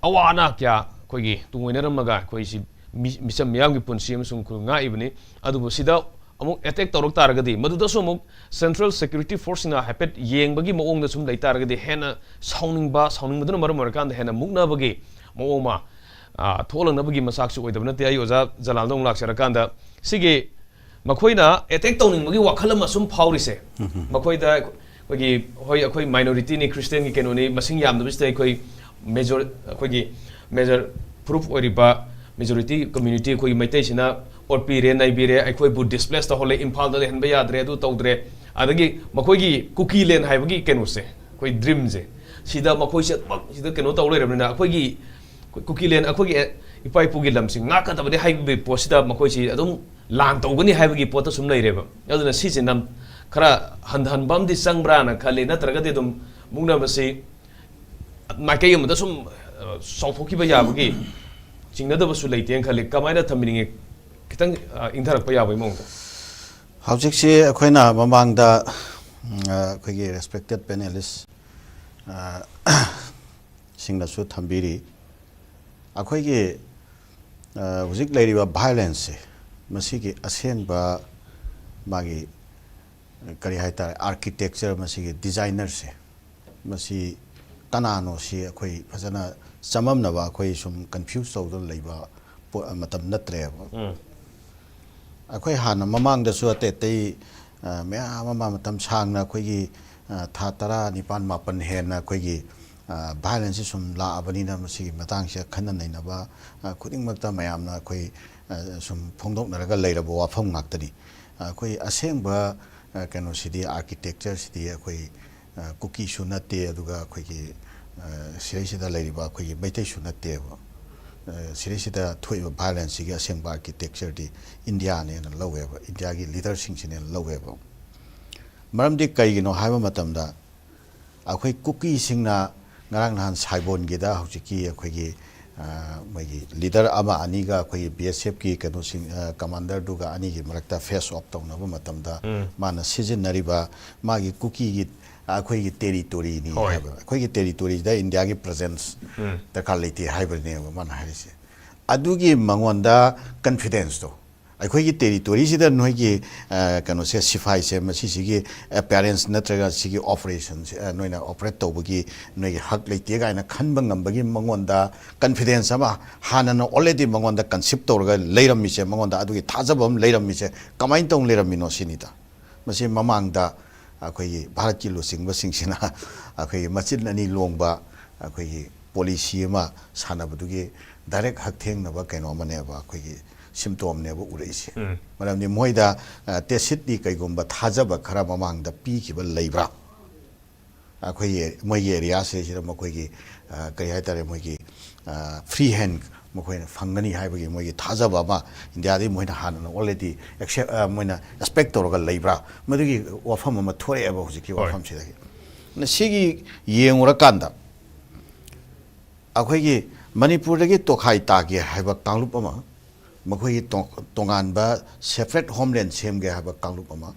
ꯑꯋꯥ ꯑꯅꯥ ꯀꯌꯥ ꯑꯩꯈꯣꯏꯒꯤ ꯇꯨꯡꯑꯣꯏꯅꯔꯝꯃꯒ ꯑꯩꯈꯣꯏꯁꯤ ꯃꯤ-, ꯃꯤꯆꯝ ꯃꯤꯌꯥꯝꯒꯤ ꯄꯨꯟꯁꯤ ꯑꯃꯁꯨꯡ ꯈꯨꯜ ꯉꯥꯛꯏꯕꯅꯤ꯫ ꯑꯗꯨꯕꯨ ꯁꯤꯗ ꯑꯃꯨꯛ ꯑꯦꯇꯦꯛ ꯇꯧꯔꯛ ꯇꯥꯔꯒꯗꯤ, ꯃꯗꯨꯗꯁꯨ ꯑꯃꯨꯛ ꯁꯦꯟꯇ꯭ꯔꯦꯜ ꯁꯦꯀ꯭ꯌꯨꯔꯤꯇꯤ ꯐꯣꯔꯁꯁꯤꯡꯅ ꯍꯥꯏꯐꯦꯠ ꯌꯦꯡꯕꯒꯤ ꯃꯑꯣꯡꯗ ꯁꯨꯝ ꯂꯩ ꯇꯥꯔꯒꯗꯤ, ꯍꯦꯟꯅ ꯁꯥꯎꯅꯤꯡꯕ, ꯁꯥꯎꯅꯤꯡꯕꯗꯨꯅ ꯃꯔꯝ ꯑꯣꯏꯔꯀꯥꯟꯗ ꯍꯦꯟꯅ ꯃꯨꯛꯅꯕꯒꯤ ꯃꯑꯣꯡ ꯑꯃ, ꯑꯥ, ꯊꯣꯛꯂꯛꯅꯕꯒꯤ ꯃꯆꯥꯛꯁꯨ ꯑꯣꯏꯗꯕ ꯅꯠꯇꯦ꯫ ꯑꯩ ꯑꯣꯖꯥ ꯖꯂꯥꯜꯗ ꯑꯃꯨꯛ ꯂꯥꯛꯆꯔꯀꯥꯟꯗ, ꯁꯤꯒꯤ ꯃꯈꯣꯏꯅ ꯑꯦꯇꯦꯛ ꯇꯧꯅꯤꯡꯕꯒꯤ ꯋꯥꯈꯜ ꯑꯃ ꯁꯨꯝ ꯐꯥꯎꯔꯤꯁꯦ, ꯃꯈꯣꯏꯗ ꯑꯩꯈꯣꯏꯒꯤ, ꯍꯣꯏ, ꯑꯩꯈꯣꯏ ꯃꯥꯏꯅꯣꯔꯤꯇꯤꯅꯤ, ꯈ꯭ꯔꯤꯁꯇꯤꯌꯥꯟꯒꯤ ꯀꯩꯅꯣꯅꯤ, ꯃꯁꯤꯡ ꯌꯥꯝꯗꯕꯁꯤꯗ ꯑꯩꯈꯣꯏ ꯃꯦꯖꯣꯔ-, ꯑꯩꯈꯣꯏꯒꯤ ꯃꯦꯖꯔ ꯄ꯭ꯔꯨꯐ ꯑꯣꯏꯔꯤꯕ ꯃꯦꯖꯣꯔꯤꯇꯤ ꯀꯝꯃ꯭ꯌꯨꯅꯤꯇꯤ ꯑꯩꯈꯣꯏꯒꯤ ꯃꯩꯇꯩꯁꯤꯅ ꯑꯣꯠꯄꯤꯔꯦ, ꯅꯩꯕꯤꯔꯦ, ꯑꯩꯈꯣꯏꯕꯨ ꯗꯤꯁꯄ꯭ꯂꯦꯁ ꯇꯧꯍꯜꯂꯦ, ꯏꯝꯐꯥꯜꯗ ꯂꯩꯍꯟꯕ ꯌꯥꯗ꯭ꯔꯦ, ꯑꯗꯨ ꯇꯧꯗ꯭ꯔꯦ꯫ ꯑꯗꯒꯤ ꯃꯈꯣꯏꯒꯤ ꯀꯨꯀꯤꯂꯦꯟ ꯍꯥꯏꯕꯒꯤ ꯀꯩꯅꯣꯁꯦ, ꯑꯩꯈꯣꯏ ꯗ꯭ꯔꯤꯝꯁꯦ, ꯁꯤꯗ ꯃꯈꯣꯏꯁꯦ ꯄꯛ-, ꯁꯤꯗ ꯀꯩꯅꯣ ꯇꯧ ꯂꯩꯔꯕꯅꯤꯅ, ꯑꯩꯈꯣꯏꯒꯤ ꯀꯨꯀꯤꯂꯦꯟ, ꯑꯩꯈꯣꯏꯒꯤ ꯏꯄꯥ ꯏꯄꯨꯒꯤ ꯂꯝꯁꯤ ꯉꯥꯛꯀꯗꯕꯅꯤ ꯍꯥꯏꯕꯒꯤ ꯄꯣꯠꯁꯤꯗ ꯃꯈꯣꯏꯁꯤ ꯑꯗꯨꯝ ꯂꯥꯟ ꯇꯧꯒꯅꯤ ꯍꯥꯏꯕꯒꯤ ꯄꯣꯠꯇ ꯁꯨꯝ ꯂꯩꯔꯦꯕ꯫ ꯑꯗꯨꯅ ꯁꯤꯁꯤꯅ ꯈꯔ ꯍꯟꯊꯍꯟꯕ ꯑꯃꯗꯤ ꯆꯪꯕ꯭ꯔꯥꯅ ꯈꯜꯂꯤ, ꯅꯠꯇ꯭ꯔꯒꯗꯤ ꯑꯗꯨꯝ ꯃꯨꯛꯅꯕꯁꯤ ꯃꯥꯏꯀꯩ ꯑꯃꯗ ꯁꯨꯝ, ꯑ, ꯆꯥꯎꯊꯣꯛꯈꯤꯕ ꯌꯥꯕꯒꯤ ꯆꯤꯡꯅꯗꯕꯁꯨ ꯂꯩꯇꯦꯅ ꯈꯜꯂꯤ꯫ ꯀꯃꯥꯏꯅ ꯊꯝꯕꯤꯅꯤꯡꯉꯤ? ꯈꯤꯇꯪ, ꯑ, ꯏꯪꯊꯔꯛꯄ ꯌꯥꯕꯒꯤ ꯃꯑꯣꯡꯗ꯫ ꯍꯧꯖꯤꯛꯁꯤ ꯑꯩꯈꯣꯏꯅ ꯃꯃꯥꯡꯗ, ꯎꯝ, ꯑ, ꯑꯩꯈꯣꯏꯒꯤ ꯔꯦꯁꯄꯦꯛꯇꯦꯠ ꯄꯦꯅꯦꯂꯤꯁ, ꯑ, ꯁꯤꯡꯅꯁꯨ ꯊꯝꯕꯤꯔꯤ꯫ ꯑꯩꯈꯣꯏꯒꯤ, ꯑ, ꯍꯧꯖꯤꯛ ꯂꯩꯔꯤꯕ ꯚꯥꯏꯑꯣꯂꯦꯟꯁꯁꯦ, ꯃꯁꯤꯒꯤ ꯑꯁꯦꯡꯕ ꯃꯥꯒꯤ, ꯀꯔꯤ ꯍꯥꯏꯇꯥꯔꯦ, ꯑꯥꯔꯀꯤꯇꯦꯛꯆꯔ, ꯃꯁꯤꯒꯤ ꯗꯤꯖꯥꯏꯅꯔꯁꯦ, ꯃꯁꯤ ꯀꯅꯥꯅꯣ ꯁꯤ ꯑꯩꯈꯣꯏ ꯐꯖꯅ ꯆꯃꯝꯅꯕ, ꯑꯩꯈꯣꯏ ꯁꯨꯝ ꯀꯟꯐ꯭ꯌꯨꯁ ꯇꯧꯗꯨꯅ ꯂꯩꯕ ꯄꯣ-, ꯃꯇꯝ ꯅꯠꯇ꯭ꯔꯦꯕ꯫ ꯎꯝ꯫ ꯑꯩꯈꯣꯏ ꯍꯥꯟꯅ ꯃꯃꯥꯡꯗꯁꯨ ꯑꯇꯩ ꯑꯇꯩ, ꯑ, ꯃꯌꯥꯝ ꯑꯃ ꯃꯇꯝ ꯁꯥꯡꯅ ꯑꯩꯈꯣꯏꯒꯤ, ꯑ, ꯊꯥ ꯇꯔꯥ ꯅꯤꯄꯥꯟ ꯃꯥꯄꯟ ꯍꯦꯟꯅ ꯑꯩꯈꯣꯏꯒꯤ, ꯑ, ꯚꯥꯏꯑꯣꯂꯦꯟꯁꯁꯤ ꯁꯨꯝ ꯂꯥꯛꯑꯕꯅꯤꯅ, ꯃꯁꯤꯒꯤ ꯃꯇꯥꯡꯁꯤꯗ ꯈꯟꯅ ꯅꯩꯅꯕ, ꯑ, ꯈꯨꯗꯤꯡꯃꯛꯇ ꯃꯌꯥꯝꯅ ꯑꯩꯈꯣꯏ, ꯑ, ꯁꯨꯝ ꯐꯣꯡꯗꯣꯛꯅꯔꯒ ꯂꯩꯔꯕ ꯋꯥꯐꯝ ꯉꯥꯛꯇꯅꯤ꯫ ꯑ, ꯑꯩꯈꯣꯏ ꯑꯁꯦꯡꯕ, ꯑ, ꯀꯩꯅꯣꯁꯤꯗꯤ, ꯑꯥꯔꯀꯤꯇꯦꯛꯆꯔꯁꯤꯗꯤ ꯑꯩꯈꯣꯏ, ꯑ, ꯀꯨꯀꯤꯁꯨ ꯅꯠꯇꯦ, ꯑꯗꯨꯒ ꯑꯩꯈꯣꯏꯒꯤ, ꯑ, ꯁꯤꯗꯩꯁꯤꯗ ꯂꯩꯔꯤꯕ ꯑꯩꯈꯣꯏꯒꯤ ꯃꯩꯇꯩꯁꯨ ꯅꯠꯇꯦꯕ꯫ ꯑ, ꯁꯤꯗꯩꯁꯤꯗ ꯊꯣꯛꯏꯕ ꯚꯥꯏꯑꯣꯂꯦꯟꯁꯁꯤꯒꯤ ꯑꯁꯦꯡꯕ ꯑꯥꯔꯀꯤꯇꯦꯛꯆꯔꯗꯤ ꯏꯟꯗꯤꯌꯥꯅꯦꯅ ꯂꯧꯋꯦꯕ, ꯏꯟꯗꯤꯌꯥꯒꯤ ꯂꯤꯗꯔꯁꯤꯡꯁꯤꯅꯦꯅ ꯂꯧꯋꯦꯕ꯫ ꯃꯔꯝꯗꯤ ꯀꯩꯒꯤꯅꯣ ꯍꯥꯏꯕ ꯃꯇꯝꯗ, ꯑꯩꯈꯣꯏ ꯀꯨꯀꯤꯁꯤꯡꯅ ꯉꯔꯥꯡ ꯅꯍꯥꯟ ꯁꯥꯏꯕꯣꯟꯒꯤꯗ ꯍꯧꯖꯤꯛꯀꯤ ꯑꯩꯈꯣꯏꯒꯤ, ꯑ, ꯃꯣꯏꯒꯤ ꯂꯤꯗꯔ ꯑꯃ ꯑꯅꯤꯒ ꯑꯩꯈꯣꯏꯒꯤ ꯕꯤ ꯑꯦꯁ ꯑꯦꯐꯀꯤ ꯀꯩꯅꯣꯁꯤꯡ, ꯑ, ꯀꯃꯥꯟꯗꯔꯗꯨꯒ ꯑꯅꯤꯒꯤ ꯃꯔꯛꯇ ꯐꯦꯁ ꯑꯣꯐ ꯇꯧꯅꯕ ꯃꯇꯝꯗ, ꯎꯝ꯫ ꯃꯥꯅ ꯁꯤꯖꯤꯟꯅꯔꯤꯕ ꯃꯥꯒꯤ ꯀꯨꯀꯤꯒꯤ, ꯑꯩꯈꯣꯏꯒꯤ ꯇꯦꯔꯤꯇꯣꯔꯤꯅꯤ ꯍꯣꯏ꯫ ꯍꯥꯏꯕ, ꯑꯩꯈꯣꯏꯒꯤ ꯇꯦꯔꯤꯇꯣꯔꯤꯗ ꯏꯟꯗꯤꯌꯥꯒꯤ ꯄ꯭ꯔꯦꯖꯦꯟꯁ ꯎꯝ꯫ ꯗꯔꯀꯥꯔ ꯂꯩꯇꯦ ꯍꯥꯏꯕꯅꯦꯕ ꯃꯥꯅ ꯍꯥꯏꯔꯤꯁꯦ꯫ ꯑꯗꯨꯒꯤ ꯃꯉꯣꯟꯗ ꯀꯟꯐꯤꯗꯦꯟꯁꯇꯣ, ꯑꯩꯈꯣꯏꯒꯤ ꯇꯦꯔꯤꯇꯣꯔꯤꯁꯤꯗ ꯅꯣꯏꯒꯤ ꯑ, ꯀꯩꯅꯣꯁꯦ, ꯁꯤꯐꯥꯏꯁꯦ, ꯃꯁꯤꯁꯤꯒꯤ ꯑꯦꯄꯤꯌꯔꯦꯟꯁ ꯅꯠꯇ꯭ꯔꯒ ꯁꯤꯒꯤ ꯑꯣꯄꯔꯦꯁꯟꯁꯦ, ꯑ, ꯅꯣꯏꯅ ꯑꯣꯄꯔꯦꯠ ꯇꯧꯕꯒꯤ ꯅꯣꯏꯒꯤ ꯍꯛ ꯂꯩꯇꯦ ꯀꯥꯏꯅ ꯈꯟꯕ ꯉꯝꯕꯒꯤ ꯃꯉꯣꯟꯗ ꯀꯟꯐꯤꯗꯦꯟꯁ ꯑꯃ ꯍꯥꯟꯅꯅ ꯑꯣꯜꯔꯦꯗꯤ ꯃꯉꯣꯟꯗ ꯀꯟꯁꯤꯞ ꯇꯧꯔꯒ ꯂꯩꯔꯝꯃꯤꯁꯦ, ꯃꯉꯣꯟꯗ ꯑꯗꯨꯒꯤ ꯊꯥꯖꯕ ꯑꯃ ꯂꯩꯔꯝꯃꯤꯁꯦ ꯀꯃꯥꯏꯅ ꯇꯧꯅ ꯂꯩꯔꯝꯃꯤꯅꯣ ꯁꯤꯅꯤꯗ꯫ ꯃꯁꯤ ꯃꯃꯥꯡꯗ ꯑꯩꯈꯣꯏꯒꯤ ꯚꯥꯔꯠꯀꯤ ꯂꯨꯆꯤꯡꯕꯁꯤꯡꯁꯤꯅ ꯑꯩꯈꯣꯏꯒꯤ ꯃꯆꯤꯟ ꯑꯅꯤ ꯂꯣꯡꯕ ꯑꯩꯈꯣꯏꯒꯤ ꯄꯣꯂꯤꯁꯤ ꯑꯃ ꯁꯥꯟꯅꯕꯗꯨꯒꯤ ꯗꯥꯏꯔꯦꯛ ꯍꯛꯊꯦꯡꯅꯕ ꯀꯩꯅꯣ ꯑꯃꯅꯦꯕ, ꯑꯩꯈꯣꯏꯒꯤ ꯁꯤꯝꯇꯣꯝꯅꯦꯕ ꯎꯔꯛꯏꯁꯦ꯫ ꯎꯝ꯫ ꯃꯔꯝꯗꯤ ꯃꯣꯏꯗ, ꯑ, ꯇꯦꯁꯤꯠꯂꯤ ꯀꯩꯒꯨꯝꯕ ꯊꯥꯖꯕ ꯈꯔ ꯃꯃꯥꯡꯗ ꯄꯤꯈꯤꯕ ꯂꯩꯕ꯭ꯔꯥ? ꯑꯩꯈꯣꯏꯒꯤ, ꯃꯣꯏꯒꯤ ꯑꯦꯔꯤꯌꯥꯁꯤꯗꯩꯁꯤꯗ ꯃꯈꯣꯏꯒꯤ, ꯑ, ꯀꯔꯤ ꯍꯥꯏꯇꯥꯔꯦ, ꯃꯣꯏꯒꯤ, ꯑ, ꯐ꯭ꯔꯤ ꯍꯦꯟ ꯃꯈꯣꯏꯅ ꯐꯪꯒꯅꯤ ꯍꯥꯏꯕꯒꯤ ꯃꯣꯏꯒꯤ ꯊꯥꯖꯕ ꯑꯃ ꯏꯟꯗꯤꯌꯥꯗꯒꯤ ꯃꯣꯏꯅ ꯍꯥꯟꯅꯅ ꯑꯣꯜꯔꯦꯗꯤ ꯑꯦꯛꯁꯦꯞ, ꯑ, ꯃꯣꯏꯅ ꯑꯦꯛꯁꯄꯦꯛ ꯇꯧꯔꯒ ꯂꯩꯕ꯭ꯔꯥ? ꯃꯗꯨꯒꯤ ꯋꯥꯐꯝ ꯑꯃ ꯊꯣꯔꯛꯑꯦꯕ ꯍꯧꯖꯤꯛꯀꯤ ꯍꯣꯏ꯫ ꯋꯥꯐꯝꯁꯤꯗꯒꯤ꯫ ꯁꯤꯒꯤ ꯌꯦꯡꯉꯨꯔꯀꯥꯟꯗ ꯑꯩꯈꯣꯏꯒꯤ ꯃꯅꯤꯄꯨꯔꯗꯒꯤ ꯇꯣꯈꯥꯏ ꯇꯥꯒꯦ ꯍꯥꯏꯕ ꯀꯥꯡꯂꯨꯞ ꯑꯃ, ꯃꯈꯣꯏꯒꯤ ꯇꯣ-, ꯇꯣꯉꯥꯟꯕ ꯁꯦꯄꯔꯦꯠ ꯍꯣꯝꯂꯦꯟ ꯁꯦꯝꯒꯦ ꯍꯥꯏꯕ ꯀꯥꯡꯂꯨꯞ ꯑꯃ,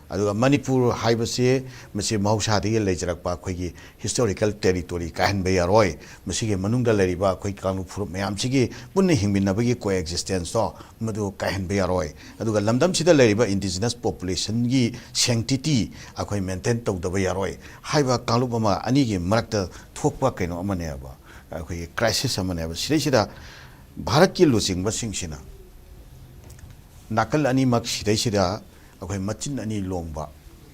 ꯑꯗꯨꯒ ꯃꯅꯤꯄꯨꯔ ꯍꯥꯏꯕꯁꯤ ꯃꯁꯤ ꯃꯍꯧꯁꯥꯗꯒꯤ ꯂꯩꯖꯔꯛꯄ ꯑꯩꯈꯣꯏꯒꯤ ꯍꯤꯁꯇꯣꯔꯤꯀꯦꯜ ꯇꯦꯔꯤꯇꯣꯔꯤ ꯀꯥꯏꯍꯟꯕ ꯌꯥꯔꯣꯏ, ꯃꯁꯤꯒꯤ ꯃꯅꯨꯡꯗ ꯂꯩꯔꯤꯕ ꯑꯩꯈꯣꯏ ꯀꯥꯡꯂꯨꯞ ꯐꯨꯔꯨꯞ ꯃꯌꯥꯝꯁꯤꯒꯤ ꯄꯨꯟꯅ ꯍꯤꯡꯃꯤꯟꯅꯕꯒꯤ ꯀꯣ ꯑꯦꯛꯖꯤꯁꯇꯦꯟꯁꯇꯣ ꯃꯗꯨ ꯀꯥꯏꯍꯟꯕ ꯌꯥꯔꯣꯏ, ꯑꯗꯨꯒ ꯂꯝꯗꯝꯁꯤꯗ ꯂꯩꯔꯤꯕ ꯏꯟꯗꯤꯖꯤꯅꯁ ꯄꯣꯄꯨꯂꯦꯁꯟꯒꯤ ꯁꯦꯡꯇꯤꯇꯤ ꯑꯩꯈꯣꯏ ꯃꯦꯟꯇꯦꯟ ꯇꯧꯗꯕ ꯌꯥꯔꯣꯏ ꯍꯥꯏꯕ ꯀꯥꯡꯂꯨꯞ ꯑꯃ ꯑꯅꯤꯒꯤ ꯃꯔꯛꯇ ꯊꯣꯛꯄ ꯀꯩꯅꯣ ꯑꯃꯅꯦꯕ, ꯑꯩꯈꯣꯏꯒꯤ ꯀ꯭ꯔꯥꯏꯁꯤꯁ ꯑꯃꯅꯦꯕ꯫ ꯁꯤꯗꯩꯁꯤꯗ ꯚꯥꯔꯠꯀꯤ ꯂꯨꯆꯤꯡꯕꯁꯤꯡꯁꯤꯅ ꯅꯥꯀꯜ ꯑꯅꯤꯃꯛ ꯁꯤꯗꯩꯁꯤꯗ ꯑꯩꯈꯣꯏ ꯃꯆꯤꯟ ꯑꯅꯤ ꯂꯣꯡꯕ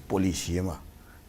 ꯄꯣꯂꯤꯁꯤ ꯑꯃ,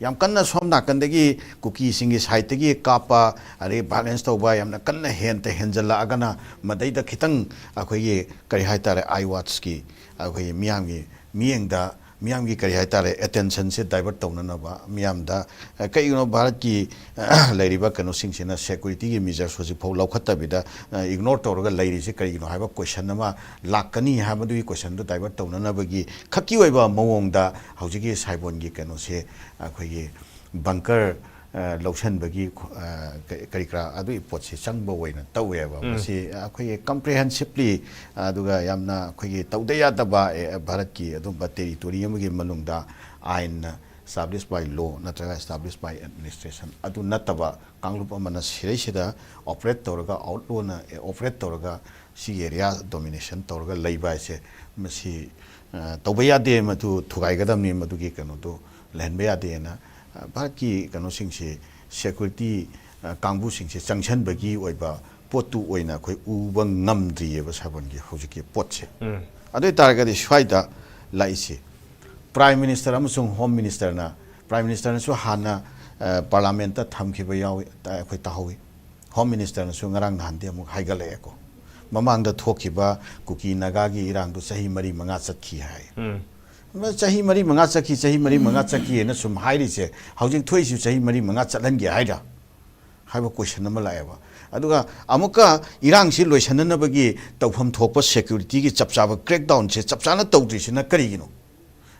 ꯌꯥꯝ ꯀꯟꯅ ꯁꯣꯝ ꯅꯥꯀꯟꯗꯒꯤ ꯀꯨꯀꯤꯁꯤꯡꯒꯤ ꯁꯥꯏꯠꯇꯒꯤ ꯀꯥꯞꯄ, ꯑꯗꯒꯤ ꯚꯥꯏꯂꯦꯟꯁ ꯇꯧꯕ ꯌꯥꯝꯅ ꯀꯟꯅ ꯍꯦꯟꯇ ꯍꯦꯟꯖꯜꯂꯛꯑꯒꯅ ꯃꯗꯩꯗ ꯈꯤꯇꯪ ꯑꯩꯈꯣꯏꯒꯤ ꯀꯔꯤ ꯍꯥꯏꯇꯥꯔꯦ, ꯑꯥꯏ ꯋꯥꯠꯁꯀꯤ ꯑꯩꯈꯣꯏꯒꯤ ꯃꯤꯌꯥꯝꯒꯤ ꯃꯤꯠꯌꯦꯡꯗ, ꯃꯤꯌꯥꯝꯒꯤ ꯀꯔꯤ ꯍꯥꯏꯇꯥꯔꯦ, ꯑꯦꯇꯦꯟꯁꯟꯁꯦ ꯗꯥꯏꯚꯔꯠ ꯇꯧꯅꯅꯕ ꯃꯤꯌꯥꯝꯗ, ꯑ, ꯀꯩꯒꯤꯅꯣ ꯚꯥꯔꯠꯀꯤ, ꯑ, ꯂꯩꯔꯤꯕ ꯀꯩꯅꯣꯁꯤꯡꯁꯤꯅ ꯁꯦꯀ꯭ꯌꯨꯔꯤꯇꯤꯒꯤ ꯃꯤꯖꯔꯁ ꯍꯧꯖꯤꯛꯐꯥꯎ ꯂꯧꯈꯠꯇꯕꯤꯗ, ꯑ, ꯏꯒꯅꯣꯔ ꯇꯧꯔꯒ ꯂꯩꯔꯤꯁꯦ ꯀꯔꯤꯒꯤꯅꯣ ꯍꯥꯏꯕ ꯀꯣꯏꯁꯟ ꯑꯃ ꯂꯥꯛꯀꯅꯤ ꯍꯥꯏꯕ, ꯑꯗꯨꯒꯤ ꯀꯣꯏꯁꯟꯗꯨ ꯗꯥꯏꯚꯔꯠ ꯇꯧꯅꯅꯕꯒꯤ ꯈꯛꯀꯤ ꯑꯣꯏꯕ ꯃꯑꯣꯡꯗ ꯍꯧꯖꯤꯛꯀꯤ ꯁꯥꯏꯕꯣꯟꯒꯤ ꯀꯩꯅꯣꯁꯦ ꯑꯩꯈꯣꯏꯒꯤ ꯕꯪꯀꯔ, ꯑ, ꯂꯧꯁꯟꯕꯒꯤ ꯈꯣ-, ꯑ, ꯀ-, ꯀꯔꯤ ꯀꯔꯥ ꯑꯗꯨꯒꯤ ꯄꯣꯠꯁꯦ ꯆꯪꯕ ꯑꯣꯏꯅ ꯇꯧꯋꯦꯕ꯫ ꯎꯝ꯫ ꯃꯁꯤ ꯑꯩꯈꯣꯏꯒꯤ ꯀꯝꯄ꯭ꯔꯤꯍꯦꯟꯁꯤꯞꯂꯤ, ꯑꯗꯨꯒ ꯌꯥꯝꯅ ꯑꯩꯈꯣꯏꯒꯤ ꯇꯧꯗ ꯌꯥꯗꯕ, ꯑꯦ, ꯚꯥꯔꯠꯀꯤ ꯑꯗꯨꯝꯕ ꯇꯦꯔꯤꯇꯣꯔꯤ ꯑꯃꯒꯤ ꯃꯅꯨꯡꯗ ꯑꯥꯏꯟꯅ Established by law ꯅꯠꯇ꯭ꯔꯒ established by administration ꯑꯗꯨ ꯅꯠꯇꯕ ꯀꯥꯡꯂꯨꯞ ꯑꯃꯅ ꯁꯤꯔꯩꯁꯤꯗ operate ꯇꯧꯔꯒ, outlawꯅ operate ꯇꯧꯔꯒ, ꯁꯤꯒꯤ area domination ꯇꯧꯔꯒ ꯂꯩꯕ ꯍꯥꯏꯁꯦ, ꯃꯁꯤ, ꯑ, ꯇꯧꯕ ꯌꯥꯗꯦ, ꯃꯗꯨ ꯊꯨꯒꯥꯏꯒꯗꯕꯅꯤ, ꯃꯗꯨꯒꯤ ꯀꯩꯅꯣꯗꯨ ꯂꯩꯍꯟꯕ ꯌꯥꯗꯦꯅ, ꯑ, ꯚꯥꯔꯠꯀꯤ ꯀꯩꯅꯣꯁꯤꯡꯁꯤ, security, ꯑ, ꯀꯥꯡꯕꯨꯁꯤꯡꯁꯤ ꯆꯪꯁꯤꯟꯕꯒꯤ ꯑꯣꯏꯕ ꯄꯣꯠꯇꯨ ꯑꯣꯏꯅ ꯑꯩꯈꯣꯏ ꯎꯕ ꯉꯝꯗ꯭ꯔꯤꯑꯕ ꯁꯥꯔꯕꯟꯒꯤ ꯍꯧꯖꯤꯛꯀꯤ ꯄꯣꯠꯁꯦ꯫ ꯎꯝ꯫ ꯑꯗꯨ ꯑꯣꯏ ꯇꯥꯔꯒꯗꯤ ꯁ꯭ꯋꯥꯏꯗ ꯂꯥꯛꯏꯁꯤ Prime Minister ꯑꯃꯁꯨꯡ Home Ministerꯅ, Prime Ministerꯅꯁꯨ ꯍꯥꯟꯅ, ꯑ, Parliamentꯇ ꯊꯝꯈꯤꯕ ꯌꯥꯎꯏ, ꯇ-, ꯑꯩꯈꯣꯏ ꯇꯥꯍꯧꯏ꯫ Home Ministerꯅꯁꯨ ꯉꯔꯥꯡ ꯅꯍꯥꯟꯗꯤ ꯑꯃꯨꯛ ꯍꯥꯏꯒꯠꯂꯛꯑꯦꯀꯣ꯫ ꯃꯃꯥꯡꯗ ꯊꯣꯛꯈꯤꯕ ꯀꯨꯀꯤ ꯅꯥꯒꯥꯒꯤ ꯏꯔꯥꯡꯗꯨ ꯆꯍꯤ ꯃꯔꯤ ꯃꯉꯥ ꯆꯠꯈꯤ ꯍꯥꯏ꯫ ꯎꯝ꯫ ꯆꯍꯤ ꯃꯔꯤ ꯃꯉꯥ ꯆꯠꯈꯤ, ꯆꯍꯤ ꯃꯔꯤ ꯃꯉꯥ ꯆꯠꯈꯤ ꯍꯥꯏꯅ ꯁꯨꯝ ꯍꯥꯏꯔꯤꯁꯦ, ꯍꯧꯖꯤꯛ ꯊꯣꯛꯏꯁꯤ ꯆꯍꯤ ꯃꯔꯤ ꯃꯉꯥ ꯆꯠꯍꯟꯒꯦ ꯍꯥꯏꯔ? ꯍꯥꯏꯕ question ꯑꯃ ꯂꯥꯛꯑꯦꯕ꯫ ꯑꯗꯨꯒ ꯑꯃꯨꯛꯀ ꯏꯔꯥꯡꯁꯤ ꯂꯣꯏꯁꯤꯟꯅꯅꯕꯒꯤ ꯇꯧꯐꯝ ꯊꯣꯛꯄ securityꯒꯤ ꯆꯞ ꯆꯥꯕ crackdownꯁꯦ ꯆꯞ ꯆꯥꯅ ꯇꯧꯗ꯭ꯔꯤꯁꯤꯅ ꯀꯔꯤꯒꯤꯅꯣ?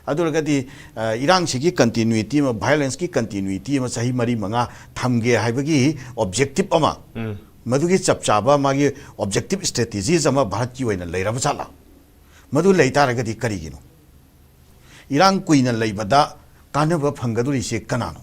ꯑꯗꯨ ꯑꯣꯏꯔꯒꯗꯤ, ꯑ, ꯏꯔꯥꯡꯁꯤꯒꯤ continuity ꯑꯃ, violenceꯀꯤ continuity ꯑꯃ ꯆꯍꯤ ꯃꯔꯤ ꯃꯉꯥ ꯊꯝꯒꯦ ꯍꯥꯏꯕꯒꯤ objective ꯑꯃ, ꯎꯝ꯫ ꯃꯗꯨꯒꯤ ꯆꯞ ꯆꯥꯕ ꯃꯥꯒꯤ objective strategies ꯑꯃ ꯚꯥꯔꯠꯀꯤ ꯑꯣꯏꯅ ꯂꯩꯔꯕ ꯖꯥꯠꯂꯥ? ꯃꯗꯨ ꯂꯩ ꯇꯥꯔꯒꯗꯤ ꯀꯔꯤꯒꯤꯅꯣ? ꯏꯔꯥꯡ ꯀꯨꯏꯅ ꯂꯩꯕꯗ ꯀꯥꯟꯅꯕ ꯐꯪꯒꯗꯧꯔꯤꯁꯦ ꯀꯅꯥꯅꯣ?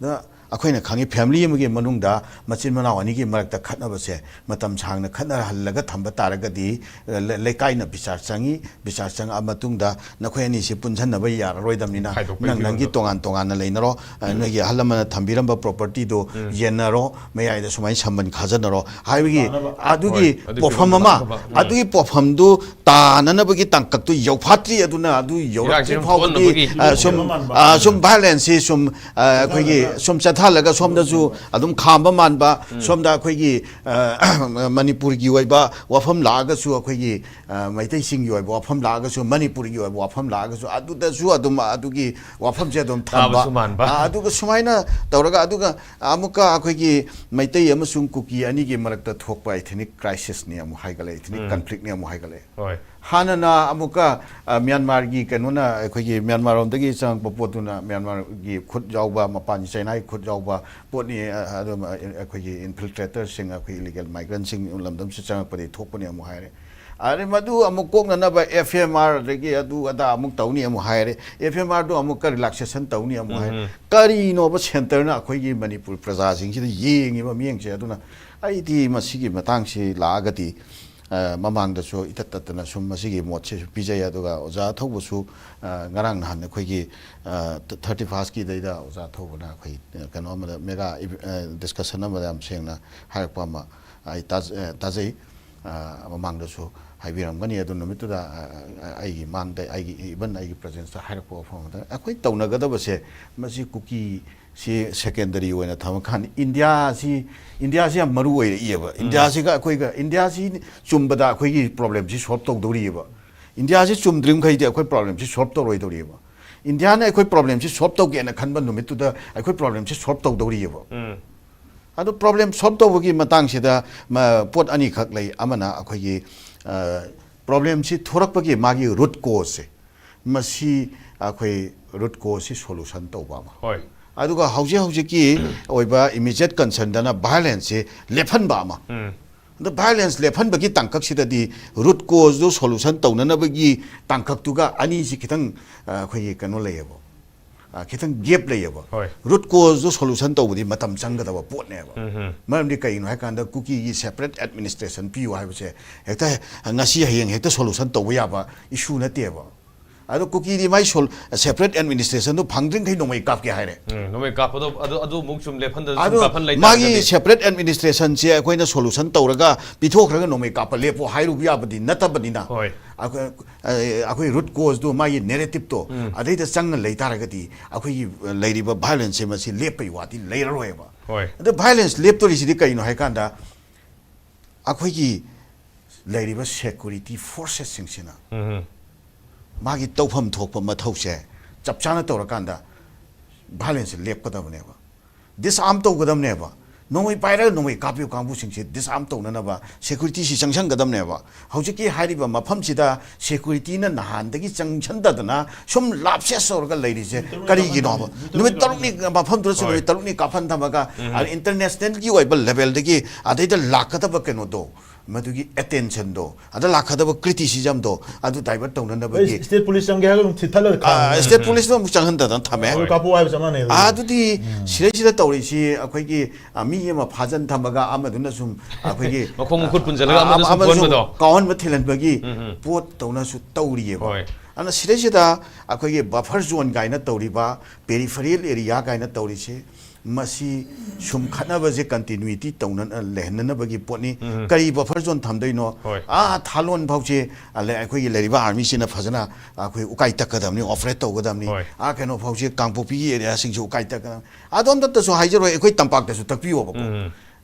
ꯑꯗ ꯑꯩꯈꯣꯏꯅ ꯈꯪꯉꯤ, family ꯑꯃꯒꯤ ꯃꯅꯨꯡꯗ ꯃꯆꯤꯟ ꯃꯅꯥꯎ ꯑꯅꯤꯒꯤ ꯃꯔꯛꯇ ꯈꯠꯅꯕꯁꯦ ꯃꯇꯝ ꯁꯥꯡꯅ ꯈꯠꯅꯍꯜꯂꯒ ꯊꯝꯕ ꯇꯥꯔꯒꯗꯤ, ꯂ-, ꯂꯩꯀꯥꯏꯅ ꯕꯤꯆꯥꯔ ꯆꯪꯉꯤ, ꯕꯤꯆꯥꯔ ꯆꯪꯉꯛꯑ ꯃꯇꯨꯡꯗ ꯅꯈꯣꯏ ꯑꯅꯤꯁꯤ ꯄꯨꯟꯁꯤꯟꯅꯕ ꯌꯥꯔꯔꯣꯏꯗꯕꯅꯤꯅ, ꯈꯥꯏꯗꯣꯛꯄꯒꯤ ꯅꯪ ꯅꯪꯒꯤ ꯐꯤꯕꯝꯗꯣ꯫ ꯇꯣꯉꯥꯟ ꯇꯣꯉꯥꯟꯅ ꯂꯩꯅꯔꯣ, ꯑ, ꯎꯝ꯫ ꯅꯣꯏꯒꯤ ꯑꯍꯜ ꯂꯃꯟꯅ ꯊꯝꯕꯤꯔꯝꯕ propertyꯗꯣ ꯎꯝ꯫ ꯌꯦꯟꯅꯔꯣ, ꯃꯌꯥꯏꯗ ꯁꯨꯃꯥꯏꯅ ꯁꯝꯕꯟ ꯈꯥꯖꯟꯅꯔꯣ ꯍꯥꯏꯕꯒꯤ ꯇꯥꯅꯕ꯫ ꯑꯗꯨꯒꯤ ꯍꯣꯏ, ꯑꯗꯨꯒꯤ ꯄꯣꯠꯐꯝ ꯑꯃ, ꯇꯥꯅꯕ꯫ ꯎꯝ꯫ ꯑꯗꯨꯒꯤ ꯄꯣꯠꯐꯝꯗꯨ ꯇꯥꯅꯅꯕꯒꯤ ꯇꯥꯡꯀꯛꯇꯨ ꯌꯧꯐꯥꯠꯇ꯭ꯔꯤ꯫ ꯑꯗꯨꯅ ꯑꯗꯨ ꯏꯔꯥꯡꯁꯤ ꯌꯧꯔꯛꯇ꯭ꯔꯤ ꯁꯨꯝ ꯐꯥꯎꯕꯗꯤ, ꯊꯣꯛꯍꯟꯅꯕꯒꯤ ꯑ, ꯁꯨꯝ, ꯃꯑꯣꯡ ꯃꯥꯟꯕ꯫ ꯑ, ꯁꯨꯝ violenceꯁꯤ ꯁꯨꯝ, ꯑ, ꯑꯩꯈꯣꯏꯒꯤ ꯁꯨꯝ ꯆꯠꯊꯍꯜꯂꯒ ꯁꯣꯝꯗꯁꯨ ꯑꯗꯨꯝ ꯈꯥꯝꯕ ꯃꯥꯟꯕ, ꯎꯝ꯫ ꯁꯣꯝꯗ ꯑꯩꯈꯣꯏꯒꯤ, ꯑ, ꯃꯅꯤꯄꯨꯔꯒꯤ ꯑꯣꯏꯕ ꯋꯥꯐꯝ ꯂꯥꯛꯑꯒꯁꯨ, ꯑꯩꯈꯣꯏꯒꯤ, ꯑ, ꯃꯩꯇꯩꯁꯤꯡꯒꯤ ꯑꯣꯏꯕ ꯋꯥꯐꯝ ꯂꯥꯛꯑꯒꯁꯨ, ꯃꯅꯤꯄꯨꯔꯒꯤ ꯑꯣꯏꯕ ꯋꯥꯐꯝ ꯂꯥꯛꯑꯒꯁꯨ, ꯑꯗꯨꯗꯁꯨ ꯑꯗꯨꯝ ꯑꯗꯨꯒꯤ ꯋꯥꯐꯝꯁꯦ ꯑꯗꯨꯝ ꯊꯝꯕ꯫ ꯇꯥꯕꯁꯨ ꯃꯥꯟꯕ꯫ ꯑ, ꯑꯗꯨꯒ ꯁꯨꯃꯥꯏꯅ ꯇꯧꯔꯒ, ꯑꯗꯨꯒ ꯑꯃꯨꯛꯀ ꯑꯩꯈꯣꯏꯒꯤ ꯃꯩꯇꯩ ꯑꯃꯁꯨꯡ ꯀꯨꯀꯤ ꯑꯅꯤꯒꯤ ꯃꯔꯛꯇ ꯊꯣꯛꯄ ethnic crisisꯅꯤ ꯑꯃꯨꯛ ꯍꯥꯏꯒꯠꯂꯛꯑꯦ, ethnic ꯎꯝ꯫ Conflictꯅꯤ ꯑꯃꯨꯛ ꯍꯥꯏꯒꯠꯂꯛꯑꯦ꯫ ꯍꯣꯏ꯫ ꯍꯥꯟꯅꯅ ꯑꯃꯨꯛꯀ, ꯑ, ꯃ꯭ꯌꯥꯟꯃꯥꯔꯒꯤ ꯀꯩꯅꯣꯅ, ꯑꯩꯈꯣꯏꯒꯤ ꯃ꯭ꯌꯥꯟꯃꯥꯔꯔꯣꯝꯗꯒꯤ ꯆꯪꯉꯛꯄ ꯄꯣꯠꯇꯨꯅ ꯃ꯭ꯌꯥꯟꯃꯥꯔꯒꯤ ꯈꯨꯠ ꯌꯥꯎꯕ, ꯃꯄꯥꯟꯒꯤ ꯆꯥꯏꯅꯥꯒꯤ ꯈꯨꯠ ꯌꯥꯎꯕ ꯄꯣꯠꯅꯤ, ꯑ, ꯑꯗꯨꯝ, ꯑ, ꯑꯩꯈꯣꯏꯒꯤ infiltratorꯁꯤꯡ, ꯑꯩꯈꯣꯏ illegal migrantꯁꯤꯡ ꯂꯝꯗꯝꯁꯤ ꯆꯪꯉꯛꯄꯗꯒꯤ ꯊꯣꯛꯄꯅꯤ ꯑꯃꯨꯛ ꯍꯥꯏꯔꯦ꯫ ꯑꯗꯩ ꯃꯗꯨ ꯑꯃꯨꯛ ꯀꯣꯛꯅꯅꯕ F M R ꯑꯗꯒꯤ ꯑꯗꯨ ꯑꯗꯥ ꯑꯃꯨꯛ ꯇꯧꯅꯤ ꯑꯃꯨꯛ ꯍꯥꯏꯔꯦ, F M R ꯗꯣ ꯑꯃꯨꯛꯀ relaxation ꯇꯧꯅꯤ ꯑꯃꯨꯛ ꯍꯥꯏꯔꯦ꯫ ꯀꯔꯤꯅꯣꯕ centre ꯅ ꯑꯩꯈꯣꯏꯒꯤ ꯃꯅꯤꯄꯨꯔ ꯄ꯭ꯔꯖꯥꯁꯤꯡꯁꯤꯗ ꯌꯦꯡꯉꯤꯕ ꯃꯤꯠꯌꯦꯡꯁꯦ꯫ ꯑꯗꯨꯅ ꯑꯩꯗꯤ ꯃꯁꯤꯒꯤ ꯃꯇꯥꯡꯁꯤ ꯂꯥꯛꯑꯒꯗꯤ, ꯑ, ꯃꯃꯥꯡꯗꯁꯨ ꯏꯇꯠ ꯇꯠꯇꯅ ꯁꯨꯝ ꯃꯁꯤꯒꯤ ꯃꯣꯠꯁꯤꯁꯨ ꯄꯤꯖꯩ꯫ ꯑꯗꯨꯒ ꯑꯣꯖꯥ ꯑꯊꯧꯕꯁꯨ, ꯑ, ꯉꯔꯥꯡ ꯅꯍꯥꯟ ꯑꯩꯈꯣꯏꯒꯤ, ꯑ, thirty first ꯀꯤꯗꯩꯗ ꯑꯣꯖꯥ ꯑꯊꯧꯕꯅ ꯑꯩꯈꯣꯏ, ꯑ, ꯀꯩꯅꯣ ꯑꯃꯗ mega, ꯑ, discussion ꯑꯃꯗ ꯌꯥꯝ ꯁꯦꯡꯅ ꯍꯥꯏꯔꯛꯄ ꯑꯃ ꯑꯩ ꯇꯥꯖ-, ꯑ, ꯇꯥꯖꯩ꯫ ꯑ, ꯃꯃꯥꯡꯗꯁꯨ ꯍꯥꯏꯕꯤꯔꯝꯒꯅꯤ꯫ ꯑꯗꯨ ꯅꯨꯃꯤꯠꯇꯨꯗ, ꯑ, ꯑ, ꯑꯩꯒꯤ ꯃꯥꯡꯗ, ꯑꯩꯒꯤ, even ꯑꯩꯒꯤ presence ꯇ ꯍꯥꯏꯔꯛꯄ ꯋꯥꯐꯝ ꯑꯃꯗ, ꯑꯩꯈꯣꯏ ꯇꯧꯅꯒꯗꯕꯁꯦ ꯃꯁꯤ ꯀꯨꯀꯤꯁꯤ secondary ꯑꯣꯏꯅ ꯊꯝꯃꯀꯥꯟꯗ ꯏꯟꯗꯤꯌꯥꯁꯤ, ꯏꯟꯗꯤꯌꯥꯁꯤ ꯌꯥꯝ ꯃꯔꯨ ꯑꯣꯏꯔꯛꯏꯑꯕ꯫ ꯏꯟꯗꯤꯌꯥꯁꯤꯒ ꯑꯩꯈꯣꯏꯒ, ꯏꯟꯗꯤꯌꯥꯁꯤ ꯆꯨꯝꯕꯗ ꯑꯩꯈꯣꯏꯒꯤ problem ꯁꯤ solve ꯇꯧꯗꯧꯔꯤꯑꯕ꯫ ꯏꯟꯗꯤꯌꯥꯁꯤ ꯆꯨꯝꯗ꯭ꯔꯤꯃꯈꯩꯗꯤ ꯑꯩꯈꯣꯏ problem ꯁꯤ solve ꯇꯧꯔꯣꯏꯗꯧꯔꯤꯑꯕ꯫ ꯏꯟꯗꯤꯌꯥꯅ ꯑꯩꯈꯣꯏ problem ꯁꯤ solve ꯇꯧꯒꯦꯅ ꯈꯟꯕ ꯅꯨꯃꯤꯠꯇꯨꯗ ꯑꯩꯈꯣꯏ problem ꯁꯤ solve ꯇꯧꯗꯧꯔꯤꯑꯕ꯫ ꯑꯗꯣ problem solve ꯇꯧꯕꯒꯤ ꯃꯇꯥꯡꯁꯤꯗ ꯃ-, ꯄꯣꯠ ꯑꯅꯤꯈꯛ ꯂꯩ꯫ ꯑꯃꯅ ꯑꯩꯈꯣꯏꯒꯤ, ꯑ, problem ꯁꯤ ꯊꯣꯔꯛꯄꯒꯤ ꯃꯥꯒꯤ root cause ꯁꯦ, ꯃꯁꯤ ꯑꯩꯈꯣꯏ root cause ꯁꯤ solution ꯇꯧꯕ ꯑꯃ꯫ ꯍꯣꯏ꯫ ꯑꯗꯨꯒ ꯍꯧꯖꯤꯛ ꯍꯧꯖꯤꯛꯀꯤ ꯑꯣꯏꯕ immediate concern ꯗꯅ violence ꯁꯦ ꯂꯦꯞꯍꯟꯕ ꯑꯃ꯫ ꯑꯗꯣ violence ꯂꯦꯞꯍꯟꯕꯒꯤ ꯇꯥꯡꯀꯛꯁꯤꯗꯗꯤ root cause ꯗꯨ solution ꯇꯧꯅꯅꯕꯒꯤ ꯇꯥꯡꯀꯛꯇꯨꯒ ꯑꯅꯤꯁꯤ ꯈꯤꯇꯪ, ꯑ, ꯑꯩꯈꯣꯏꯒꯤ ꯀꯩꯅꯣ ꯂꯩꯌꯦꯕ, ꯑ, ꯈꯤꯇꯪ gap ꯂꯩꯌꯦꯕ꯫ ꯍꯣꯏ꯫ Root cause ꯗꯨ solution ꯇꯧꯕꯗꯤ ꯃꯇꯝ ꯆꯪꯒꯗꯕ ꯄꯣꯠꯅꯦꯕ꯫ ꯃꯔꯝꯗꯤ ꯀꯩꯒꯤꯅꯣ ꯍꯥꯏꯀꯥꯟꯗ ꯀꯨꯀꯤꯒꯤ separate administration ꯄꯤꯌꯨ ꯍꯥꯏꯕꯁꯦ ꯍꯦꯛꯇ ꯉꯁꯤ ꯍꯌꯦꯡ ꯍꯦꯛꯇ solution ꯇꯧꯕ ꯌꯥꯕ issue ꯅꯠꯇꯦꯕ꯫ ꯑꯗꯣ ꯀꯨꯀꯤꯗꯤ ꯃꯥꯏ sol-, separate administration ꯗꯨ ꯐꯪꯗ꯭ꯔꯤꯡꯈꯩ ꯅꯣꯡꯃꯩ ꯀꯥꯞꯀꯦ ꯍꯥꯏꯔꯦ꯫ ꯎꯝ, ꯅꯣꯡꯃꯩ ꯀꯥꯞꯄꯗꯣ ꯑꯗꯨ, ꯑꯗꯨ ꯑꯃꯨꯛ ꯁꯨꯝ ꯂꯦꯞꯍꯟꯗ-, ꯁꯨꯝ ꯑꯗꯣ ꯀꯥꯞꯍꯟ ꯃꯥꯒꯤ ꯂꯩꯇꯥꯔꯒꯗꯤ separate administration ꯁꯦ ꯑꯩꯈꯣꯏꯅ solution ꯇꯧꯔꯒ ꯄꯤꯊꯣꯛꯈ꯭ꯔꯒ ꯅꯣꯡꯃꯩ ꯀꯥꯞꯄ ꯂꯦꯞꯄꯣ ꯍꯥꯏꯔꯨꯕ ꯌꯥꯕꯗꯤ ꯅꯠꯇꯕꯅꯤꯅ꯫ ꯍꯣꯏ꯫ ꯑꯩꯈꯣꯏ, ꯑ, ꯑꯩꯈꯣꯏ root cause ꯗꯨ, ꯃꯥꯒꯤ narrative ꯇꯣ, ꯎꯝ꯫ ꯑꯗꯩꯗ ꯆꯪꯉ ꯂꯩꯇꯥꯔꯒꯗꯤ ꯑꯩꯈꯣꯏꯒꯤ, ꯑ, ꯂꯩꯔꯤꯕ violence ꯁꯦ ꯃꯁꯤ ꯂꯦꯞꯄꯒꯤ ꯋꯥꯗꯤ ꯂꯩꯔꯔꯣꯏꯕ꯫ ꯍꯣꯏ꯫ ꯑꯗꯣ violence ꯂꯦꯞꯇꯣꯔꯤꯁꯤꯗꯤ ꯀꯩꯅꯣ ꯍꯥꯏꯀꯥꯟꯗ, ꯑꯩꯈꯣꯏꯒꯤ ꯂꯩꯔꯤꯕ security forces ꯁꯤꯡꯁꯤꯅ ꯎꯝ꯫ ꯃꯥꯒꯤ ꯇꯧꯐꯝ ꯊꯣꯛꯄ ꯃꯊꯧꯁꯦ ꯆꯞ ꯆꯥꯅ ꯇꯧꯔꯀꯥꯟꯗ violence ꯁꯦ ꯂꯦꯞꯀꯗꯕꯅꯦꯕ, disarm ꯇꯧꯒꯗꯕꯅꯦꯕ꯫ ꯅꯣꯡꯃꯩ ꯄꯥꯏꯔꯒ ꯅꯣꯡꯃꯩ ꯀꯥꯞꯄꯤꯕ ꯀꯥꯡꯕꯨꯁꯤꯡꯁꯦ disarm ꯇꯧꯅꯅꯕ security ꯁꯤ ꯆꯪꯁꯟꯒꯗꯕꯅꯦꯕ꯫ ꯍꯧꯖꯤꯛꯀꯤ ꯍꯥꯏꯔꯤꯕ ꯃꯐꯝꯁꯤꯗ security ꯅ ꯅꯍꯥꯟꯗꯒꯤ ꯆꯪꯁꯟꯗꯗꯅ ꯁꯨꯝ ꯂꯥꯞꯁꯦꯁ ꯇꯧꯔꯒ ꯂꯩꯔꯤꯁꯦ ꯀꯔꯤꯒꯤꯅꯣꯕ? ꯅꯨꯃꯤꯠ ꯇꯔꯨꯛꯅꯤ ꯃꯐꯝꯗꯨꯗꯁꯨ ꯍꯣꯏ꯫ ꯅꯨꯃꯤꯠ ꯇꯔꯨꯛꯅꯤ ꯀꯥꯞꯐꯟ ꯊꯝꯃꯒ, ꯎꯝ꯫ ꯑꯗ international ꯒꯤ ꯑꯣꯏꯕ level ꯗꯒꯤ ꯑꯗꯩꯗ ꯂꯥꯛꯀꯗꯕ ꯀꯩꯅꯣꯗꯣ, ꯃꯗꯨꯒꯤ ꯑꯦꯇꯦꯟꯁꯟꯗꯣ, ꯑꯗ ꯂꯥꯛꯀꯗꯕ ꯀ꯭ꯔꯤꯇꯤꯁꯤꯖꯝꯗꯣ ꯑꯗꯨ ꯗꯥꯏꯚꯔꯠ ꯇꯧꯅꯅꯕꯒꯤ ꯁ꯭ꯇꯦꯠ ꯄꯨꯂꯤꯁ ꯆꯪꯒꯦ ꯍꯥꯏꯔꯒ ꯑꯗꯨꯝ ꯊꯤꯠꯊꯠꯂꯒ ꯈꯥꯝꯃꯦ꯫ ꯁ꯭ꯇꯦꯠ ꯄꯨꯂꯤꯁꯇꯣ ꯑꯃꯨꯛ ꯆꯪꯍꯟꯗꯗꯅ ꯊꯝꯃꯦ꯫ ꯑꯗꯨ ꯀꯥꯞꯄꯛꯑꯣ ꯍꯥꯏꯕ ꯆꯞ ꯃꯥꯟꯅꯩ꯫ ꯑꯗꯨꯗꯤ ꯁꯤꯗꯩꯁꯤꯗ ꯇꯧꯔꯤꯁꯤ ꯑꯩꯈꯣꯏꯒꯤ, ꯑ, ꯃꯤ ꯑꯃ ꯐꯥꯖꯟ ꯊꯝꯃꯒ ꯑꯃꯗꯨꯅ ꯁꯨꯝ ꯑꯩꯈꯣꯏꯒꯤ ꯃꯈꯣꯡ ꯃꯈꯨꯠ ꯄꯨꯟꯁꯤꯜꯂꯒ ꯑ, ꯑꯃꯗꯨꯅ ꯁꯨꯝ ꯑꯃꯗꯨꯅ ꯀꯣꯟꯕꯗꯣ꯫ ꯀꯥꯎꯍꯟꯕ ꯊꯤꯜꯍꯟꯕꯒꯤ ꯎꯝ, ꯎꯝ꯫ ꯄꯣꯠ ꯇꯧꯅꯁꯨ ꯇꯧꯔꯤꯑꯕ꯫ ꯍꯣꯏ꯫ ꯑꯗꯨꯅ ꯁꯤꯗꯩꯁꯤꯗ ꯑꯩꯈꯣꯏꯒꯤ ꯕꯐꯔ ꯖꯣꯟ ꯀꯥꯏꯅ ꯇꯧꯔꯤꯕ, ꯄꯦꯔꯤꯐꯦꯔꯤꯌꯦꯜ ꯑꯦꯔꯤꯌꯥ ꯀꯥꯏꯅ ꯇꯧꯔꯤꯁꯦ, ꯃꯁꯤ ꯁꯨꯝ ꯈꯠꯅꯕꯁꯦ ꯀꯟꯇꯤꯅ꯭ꯌꯨꯇꯤ ꯇꯧꯅ ꯂꯩꯍꯟꯅꯅꯕꯒꯤ ꯄꯣꯠꯅꯤ꯫ ꯎꯝ꯫ ꯀꯔꯤ ꯕꯐꯔ ꯖꯣꯟ ꯊꯝꯗꯣꯏꯅꯣ? ꯍꯣꯏ꯫ ꯑꯥ ꯊꯥꯂꯣꯟ ꯐꯥꯎꯁꯦ, ꯑ, ꯂꯩ-, ꯑꯩꯈꯣꯏꯒꯤ ꯂꯩꯔꯤꯕ ꯑꯥꯔꯃꯤꯁꯤꯅ ꯐꯖꯅ ꯑꯩꯈꯣꯏ ꯎꯀꯥꯏ ꯇꯛꯀꯗꯕꯅꯤ, ꯑꯣꯄꯔꯦꯠ ꯇꯧꯒꯗꯕꯅꯤ꯫ ꯍꯣꯏ꯫ ꯑꯥ ꯀꯩꯅꯣ ꯐꯥꯎꯁꯦ, ꯀꯥꯡꯄꯣꯛꯄꯤꯒꯤ ꯑꯦꯔꯤꯌꯥꯁꯤꯡꯁꯦ ꯎꯀꯥꯏ ꯇꯛꯀꯗꯕꯅꯤ꯫ ꯑꯗꯣꯝꯗꯇꯁꯨ ꯍꯥꯏꯖꯔꯣꯏ, ꯑꯩꯈꯣꯏ ꯇꯝꯄꯥꯛꯇꯁꯨ ꯇꯛꯄꯤꯌꯣꯕꯀꯣ꯫ ꯎꯝ꯫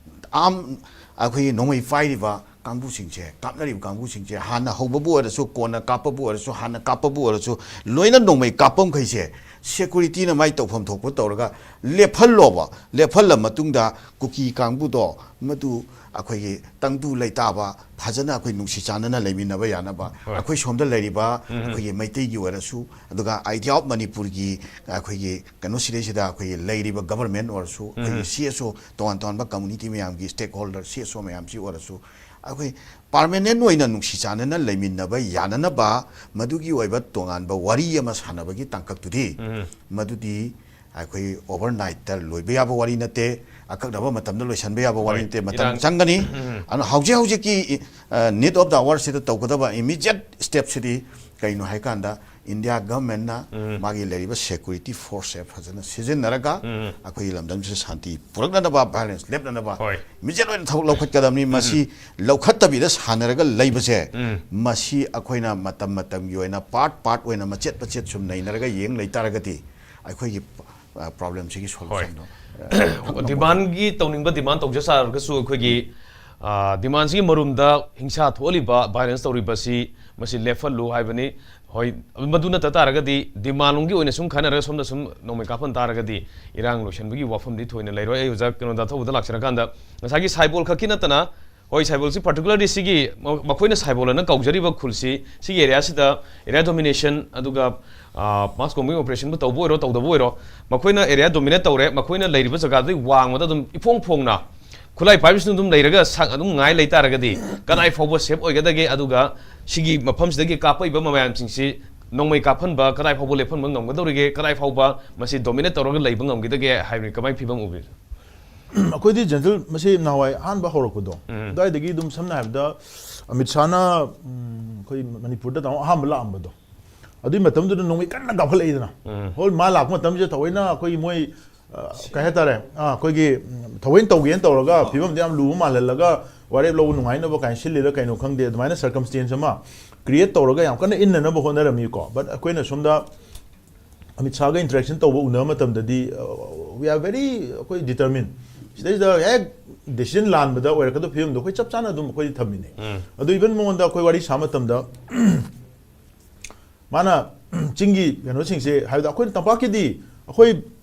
ꯑꯥꯝ, ꯑꯩꯈꯣꯏꯒꯤ ꯅꯣꯡꯃꯩ ꯄꯥꯏꯔꯤꯕ ꯀꯥꯡꯕꯨꯁꯤꯡꯁꯦ, ꯀꯥꯞꯅꯔꯤꯕ ꯀꯥꯡꯕꯨꯁꯤꯡꯁꯦ, ꯍꯥꯟꯅ ꯍꯧꯕꯕꯨ ꯑꯣꯏꯔꯁꯨ, ꯀꯣꯟꯅ ꯀꯥꯞꯄꯕꯨ ꯑꯣꯏꯔꯁꯨ, ꯍꯥꯟꯅ ꯀꯥꯞꯄꯕꯨ ꯑꯣꯏꯔꯁꯨ, ꯂꯣꯏꯅ ꯅꯣꯡꯃꯩ ꯀꯥꯞꯄꯝꯈꯩꯁꯦ ꯁꯦꯀꯨꯔꯤꯇꯤꯅ ꯃꯥꯏ ꯇꯧꯐꯝ ꯊꯣꯛꯄ ꯇꯧꯔꯒ ꯂꯦꯞꯍꯜꯂꯣꯕ꯫ ꯂꯦꯞꯍꯜꯂ ꯃꯇꯨꯡꯗ ꯀꯨꯀꯤ ꯀꯥꯡꯕꯨꯗꯣ, ꯃꯗꯨ ꯑꯩꯈꯣꯏꯒꯤ ꯇꯪꯗꯨ ꯂꯩꯇꯥꯕ, ꯐꯖꯅ ꯑꯩꯈꯣꯏ ꯅꯨꯡꯁꯤ ꯆꯥꯟꯅꯅ ꯂꯩꯃꯤꯟꯅꯕ ꯌꯥꯅꯕ, ꯍꯣꯏ꯫ ꯑꯩꯈꯣꯏ ꯁꯣꯝꯗ ꯂꯩꯔꯤꯕ ꯎꯝ꯫ ꯑꯩꯈꯣꯏꯒꯤ ꯃꯩꯇꯩꯒꯤ ꯑꯣꯏꯔꯁꯨ, ꯑꯗꯨꯒ ꯑꯥꯏꯗꯤꯌꯥ ꯑꯣꯐ ꯃꯅꯤꯄꯨꯔꯒꯤ ꯑꯩꯈꯣꯏꯒꯤ ꯀꯩꯅꯣ ꯁꯤꯗꯩꯁꯤꯗ ꯑꯩꯈꯣꯏꯒꯤ ꯂꯩꯔꯤꯕ ꯒꯕꯔꯃꯦꯟ ꯑꯣꯏꯔꯁꯨ, ꯑꯩꯈꯣꯏꯒꯤ ꯎꯝ꯫ ꯁꯤ ꯑꯦꯁ ꯑꯣ, ꯇꯣꯉꯥꯟ ꯇꯣꯉꯥꯟꯕ ꯀꯝꯃꯨꯅꯤꯇꯤ ꯃꯌꯥꯝꯒꯤ ꯁ꯭ꯇꯦꯛ ꯍꯣꯜꯗꯔ ꯁꯤ ꯑꯦꯁ ꯑꯣ ꯃꯌꯥꯝꯁꯤ ꯑꯣꯏꯔꯁꯨ, ꯑꯩꯈꯣꯏ ꯄꯥꯔꯃꯦꯅꯦꯟ ꯑꯣꯏꯅ ꯅꯨꯡꯁꯤ ꯆꯥꯟꯅꯅ ꯂꯩꯃꯤꯟꯅꯕ ꯌꯥꯅꯅꯕ ꯃꯗꯨꯒꯤ ꯑꯣꯏꯕ ꯇꯣꯉꯥꯟꯕ ꯋꯥꯔꯤ ꯑꯃ ꯁꯥꯟꯅꯕꯒꯤ ꯇꯥꯡꯀꯛꯇꯨꯗꯤ, ꯎꯝ꯫ ꯃꯗꯨꯗꯤ ꯑꯩꯈꯣꯏ ꯑꯣꯚꯔꯅꯥꯏꯠꯇ ꯂꯣꯏꯕ ꯌꯥꯕ ꯋꯥꯔꯤ ꯅꯠꯇꯦ, ꯑꯀꯛꯅꯕ ꯃꯇꯝꯗ ꯂꯣꯏꯁꯤꯟꯕ ꯌꯥꯕ ꯋꯥꯔꯤ ꯍꯣꯏ, ꯅꯠꯇꯦ, ꯃꯇꯝ ꯏꯔꯥꯡ- ꯆꯪꯒꯅꯤ꯫ ꯎꯝ꯫ ꯑꯗꯨꯅ ꯍꯧꯖꯤꯛ ꯍꯧꯖꯤꯛꯀꯤ, ꯑ, ꯅꯤꯗ ꯑꯣꯐ ꯗ ꯑꯋꯥꯔꯁꯤꯗ ꯇꯧꯒꯗꯕ ꯏꯃꯤꯗꯤꯌꯦꯠ ꯁ꯭ꯇꯦꯞꯁꯤꯗꯤ ꯀꯩꯅꯣ ꯍꯥꯏꯀꯥꯟꯗ, ꯏꯟꯗꯤꯌꯥ ꯒꯚꯔꯟꯃꯦꯟꯠꯅ ꯎꯝ꯫ ꯃꯥꯒꯤ ꯂꯩꯔꯤꯕ ꯁꯦꯀ꯭ꯌꯨꯔꯤꯇꯤ ꯐꯣꯔꯁꯁꯦ ꯐꯖꯅ ꯁꯤꯖꯤꯟꯅꯔꯒ ꯎꯝ꯫ ꯑꯩꯈꯣꯏꯒꯤ ꯂꯝꯗꯝꯁꯤꯗ ꯁꯥꯟꯇꯤ ꯄꯨꯔꯛꯅꯅꯕ, ꯚꯥꯏꯑꯣꯂꯦꯟꯁ ꯂꯦꯞꯅꯅꯕ ꯍꯣꯏ꯫ ꯏꯃꯤꯗꯤꯌꯦꯠ ꯑꯣꯏꯅ ꯊꯕꯛ ꯂꯧꯈꯠꯀꯗꯕꯅꯤ꯫ ꯃꯁꯤ ꯂꯧꯈꯠꯇꯕꯤꯗ ꯁꯥꯟꯅꯔꯒ ꯂꯩꯕꯁꯦ, ꯎꯝ꯫ ꯃꯁꯤ ꯑꯩꯈꯣꯏꯅ ꯃꯇꯝ ꯃꯇꯝꯒꯤ ꯑꯣꯏꯅ ꯄꯥꯔꯠ ꯄꯥꯔꯠ ꯑꯣꯏꯅ ꯃꯆꯦꯠ ꯃꯆꯦꯠ ꯁꯨꯝ ꯅꯩꯅꯔꯒ ꯌꯦꯡ ꯂꯩꯇꯥꯔꯒꯗꯤ ꯑꯩꯈꯣꯏꯒꯤ, ꯑ, ꯄ꯭ꯔꯣꯕ꯭ꯂꯦꯝꯁꯤꯒꯤ ꯁꯣꯂꯨꯁꯟꯗꯣ, ꯑ, ꯐꯪꯉꯝꯃꯣꯏ꯫ ꯗꯤꯃꯥꯟꯒꯤ ꯇꯧꯅꯤꯡꯕ ꯗꯤꯃꯥꯟ ꯇꯧꯖ ꯇꯥꯔꯒꯁꯨ ꯑꯩꯈꯣꯏꯒꯤ, ꯑ, ꯗꯤꯃꯥꯟꯁꯤꯒꯤ ꯃꯔꯨꯝꯗ ꯍꯤꯡꯁꯥ ꯊꯣꯛꯍꯜꯂꯤꯕ, ꯚꯥꯏꯑꯣꯂꯦꯟꯁ ꯇꯧꯔꯤꯕꯁꯤ ꯃꯁꯤ ꯂꯦꯞꯍꯜꯂꯨ ꯍꯥꯏꯕꯅꯤ꯫ ꯍꯣꯏ, ꯃꯗꯨ ꯅꯠꯇ ꯇꯥꯔꯒꯗꯤ ꯗꯤꯃꯥꯟ ꯂꯣꯝꯒꯤ ꯑꯣꯏꯅ ꯁꯨꯝ ꯈꯟꯅꯔꯒ ꯁꯣꯝꯗ ꯁꯨꯝ ꯅꯣꯡꯃꯩ ꯀꯥꯞꯍꯟ ꯇꯥꯔꯒꯗꯤ ꯏꯔꯥꯡ ꯂꯣꯏꯁꯤꯟꯕꯒꯤ ꯋꯥꯐꯝꯗꯤ ꯊꯣꯏꯅ ꯂꯩꯔꯣꯏ꯫ ꯑꯩ ꯑꯣꯖꯥ ꯀꯩꯅꯣꯗ ꯊꯧꯕꯗ ꯂꯥꯛꯆꯔꯀꯥꯟꯗ ꯉꯁꯥꯏꯒꯤ ꯁꯥꯏꯕꯣꯜ ꯈꯛꯀꯤ ꯅꯠꯇꯅ, ꯍꯣꯏ, ꯁꯥꯏꯕꯣꯜꯁꯤ ꯄꯥꯔꯇꯤꯀꯨꯂꯔꯂꯤ ꯁꯤꯒꯤ ꯃ-, ꯃꯈꯣꯏꯅ ꯁꯥꯏꯕꯣꯜ ꯑꯅ ꯀꯧꯖꯔꯤꯕ ꯈꯨꯜꯁꯤ, ꯁꯤꯒꯤ ꯑꯦꯔꯤꯌꯥꯁꯤꯗ ꯑꯦꯔꯤꯌꯥ ꯗꯣꯃꯤꯅꯦꯁꯟ, ꯑꯗꯨꯒ, ꯑ, ꯃꯥꯁ ꯀꯣꯝꯕꯤꯡ ꯑꯣꯄꯔꯦꯁꯟꯕꯨ ꯇꯧꯕ ꯑꯣꯏꯔꯣ ꯇꯧꯗꯕ ꯑꯣꯏꯔꯣ, ꯃꯈꯣꯏꯅ ꯑꯦꯔꯤꯌꯥ ꯗꯣꯃꯤꯅꯦꯠ ꯇꯧꯔꯦ, ꯃꯈꯣꯏꯅ ꯂꯩꯔꯤꯕ ꯖꯒꯥꯗꯨꯗꯒꯤ ꯋꯥꯡꯃꯗ ꯑꯗꯨꯝ ꯏꯐꯣꯡ ꯐꯣꯡꯅ ꯈꯨꯠꯂꯥꯏ ꯄꯥꯏꯕꯁꯤꯅ ꯑꯗꯨꯝ ꯂꯩꯔꯒ ꯁꯛ ꯑꯗꯨꯝ ꯉꯥꯏ ꯂꯩꯇꯥꯔꯒꯗꯤ ꯀꯗꯥꯏ ꯐꯥꯎꯕ ꯁꯦꯐ ꯑꯣꯏꯒꯗꯒꯦ? ꯑꯗꯨꯒ ꯁꯤꯒꯤ ꯃꯐꯝꯁꯤꯗꯒꯤ ꯀꯥꯞꯄꯛꯏꯕ ꯃꯌꯥꯝꯁꯤꯡꯁꯤ ꯅꯣꯡꯃꯩ ꯀꯥꯞꯍꯟꯕ ꯀꯗꯥꯏ ꯐꯥꯎꯕ ꯂꯦꯞꯍꯟꯕ ꯉꯝꯒꯗꯧꯔꯤꯒꯦ? ꯀꯗꯥꯏ ꯐꯥꯎꯕ ꯃꯁꯤ ꯗꯣꯃꯤꯅꯦꯠ ꯇꯧꯔꯒ ꯂꯩꯕ ꯉꯝꯒꯗꯒꯦ ꯍꯥꯏꯕꯅꯤ? ꯀꯃꯥꯏꯅ ꯐꯤꯕꯝ ꯎꯕꯤ? ꯑꯩꯈꯣꯏꯗꯤ ꯖꯦꯅꯔꯦꯜ ꯃꯁꯤ ꯅꯍꯥꯟꯋꯥꯏ ꯑꯍꯥꯟꯕ ꯍꯧꯔꯛꯄꯗꯣ, ꯎꯝ꯫ ꯑꯗꯨꯋꯥꯏꯗꯒꯤ ꯑꯗꯨꯝ ꯁꯝꯅ ꯍꯥꯏꯔꯕꯗ ꯑꯃꯤꯠ ꯁꯥꯍꯅ, ꯎꯝ, ꯑꯩꯈꯣꯏ ꯃꯅꯤꯄꯨꯔꯗ ꯇꯥꯃꯣ ꯑꯍꯥꯟꯕ ꯂꯥꯛꯑꯝꯕꯗꯣ, ꯑꯗꯨꯒꯤ ꯃꯇꯝꯗꯨꯗ ꯅꯣꯡꯃꯩ ꯀꯟꯅ ꯀꯥꯞꯈꯠꯂꯛꯏꯗꯅ꯫ ꯎꯝ꯫ ꯍꯣꯏ, ꯃꯥ ꯂꯥꯛꯄ ꯃꯇꯝꯁꯤꯗ ꯊꯑꯣꯏꯅ ꯑꯩꯈꯣꯏꯒꯤ ꯃꯣꯏ, ꯑ, ꯀꯩ ꯍꯥꯏꯇꯥꯔꯦ, ꯑ, ꯑꯩꯈꯣꯏꯒꯤ, ꯎꯝ, ꯊꯑꯣꯏꯅ ꯇꯧꯒꯦꯅ ꯇꯧꯔꯒ ꯐꯤꯕꯝꯗ ꯌꯥꯝ ꯂꯨꯕ ꯃꯥꯜꯍꯜꯂꯒ ꯋꯥꯔꯦꯞ ꯂꯧꯕ ꯅꯨꯡꯉꯥꯏꯅꯕ ꯀꯥꯏꯅ ꯁꯤꯜꯂꯤꯔ ꯀꯩꯅꯣ ꯈꯪꯗꯦ, ꯑꯗꯨꯃꯥꯏꯅ ꯁꯔꯀꯝꯁꯇꯦꯟꯁ ꯑꯃ ꯀ꯭ꯔꯤꯌꯦꯠ ꯇꯧꯔꯒ ꯌꯥꯝ ꯀꯟꯅ ꯏꯟꯅꯅꯕ ꯍꯣꯠꯅꯔꯝꯃꯤꯀꯣ꯫ ꯕꯠ ꯑꯩꯈꯣꯏꯅ ꯁꯣꯝꯗ ꯑꯃꯤꯠ ꯁꯥꯍꯒ ꯏꯟꯇꯔꯦꯛꯁꯟ ꯇꯧꯕ ꯎꯅꯕ ꯃꯇꯝꯗꯗꯤ, uh, we are very, ꯑꯩꯈꯣꯏ ꯗꯤꯇꯔꯃꯤꯟ꯫ ꯁꯤꯗꯩꯁꯤꯗ ꯍꯦꯛ ꯗꯤꯁꯤꯖꯟ ꯂꯥꯟꯕꯗ ꯑꯣꯏꯔꯛꯀꯗꯕ ꯐꯤꯕꯝꯗꯣ ꯑꯩꯈꯣꯏ ꯆꯞ ꯆꯥꯅ ꯑꯗꯨꯝ ꯑꯩꯈꯣꯏꯗꯤ ꯊꯝꯃꯤꯅꯦ꯫ ꯎꯝ꯫ ꯑꯗꯨ ꯏꯚꯟ ꯃꯉꯣꯟꯗ ꯑꯩꯈꯣꯏ ꯋꯥꯔꯤ ꯁꯥꯕ ꯃꯇꯝꯗ ꯃꯥꯅ ꯆꯤꯡꯒꯤ ꯀꯩꯅꯣꯁꯤꯡꯁꯦ, ꯍꯥꯏꯕꯗꯤ ꯑꯩꯈꯣꯏꯅ ꯇꯝꯄꯥꯛꯀꯤꯗꯤ ꯑꯩꯈꯣꯏ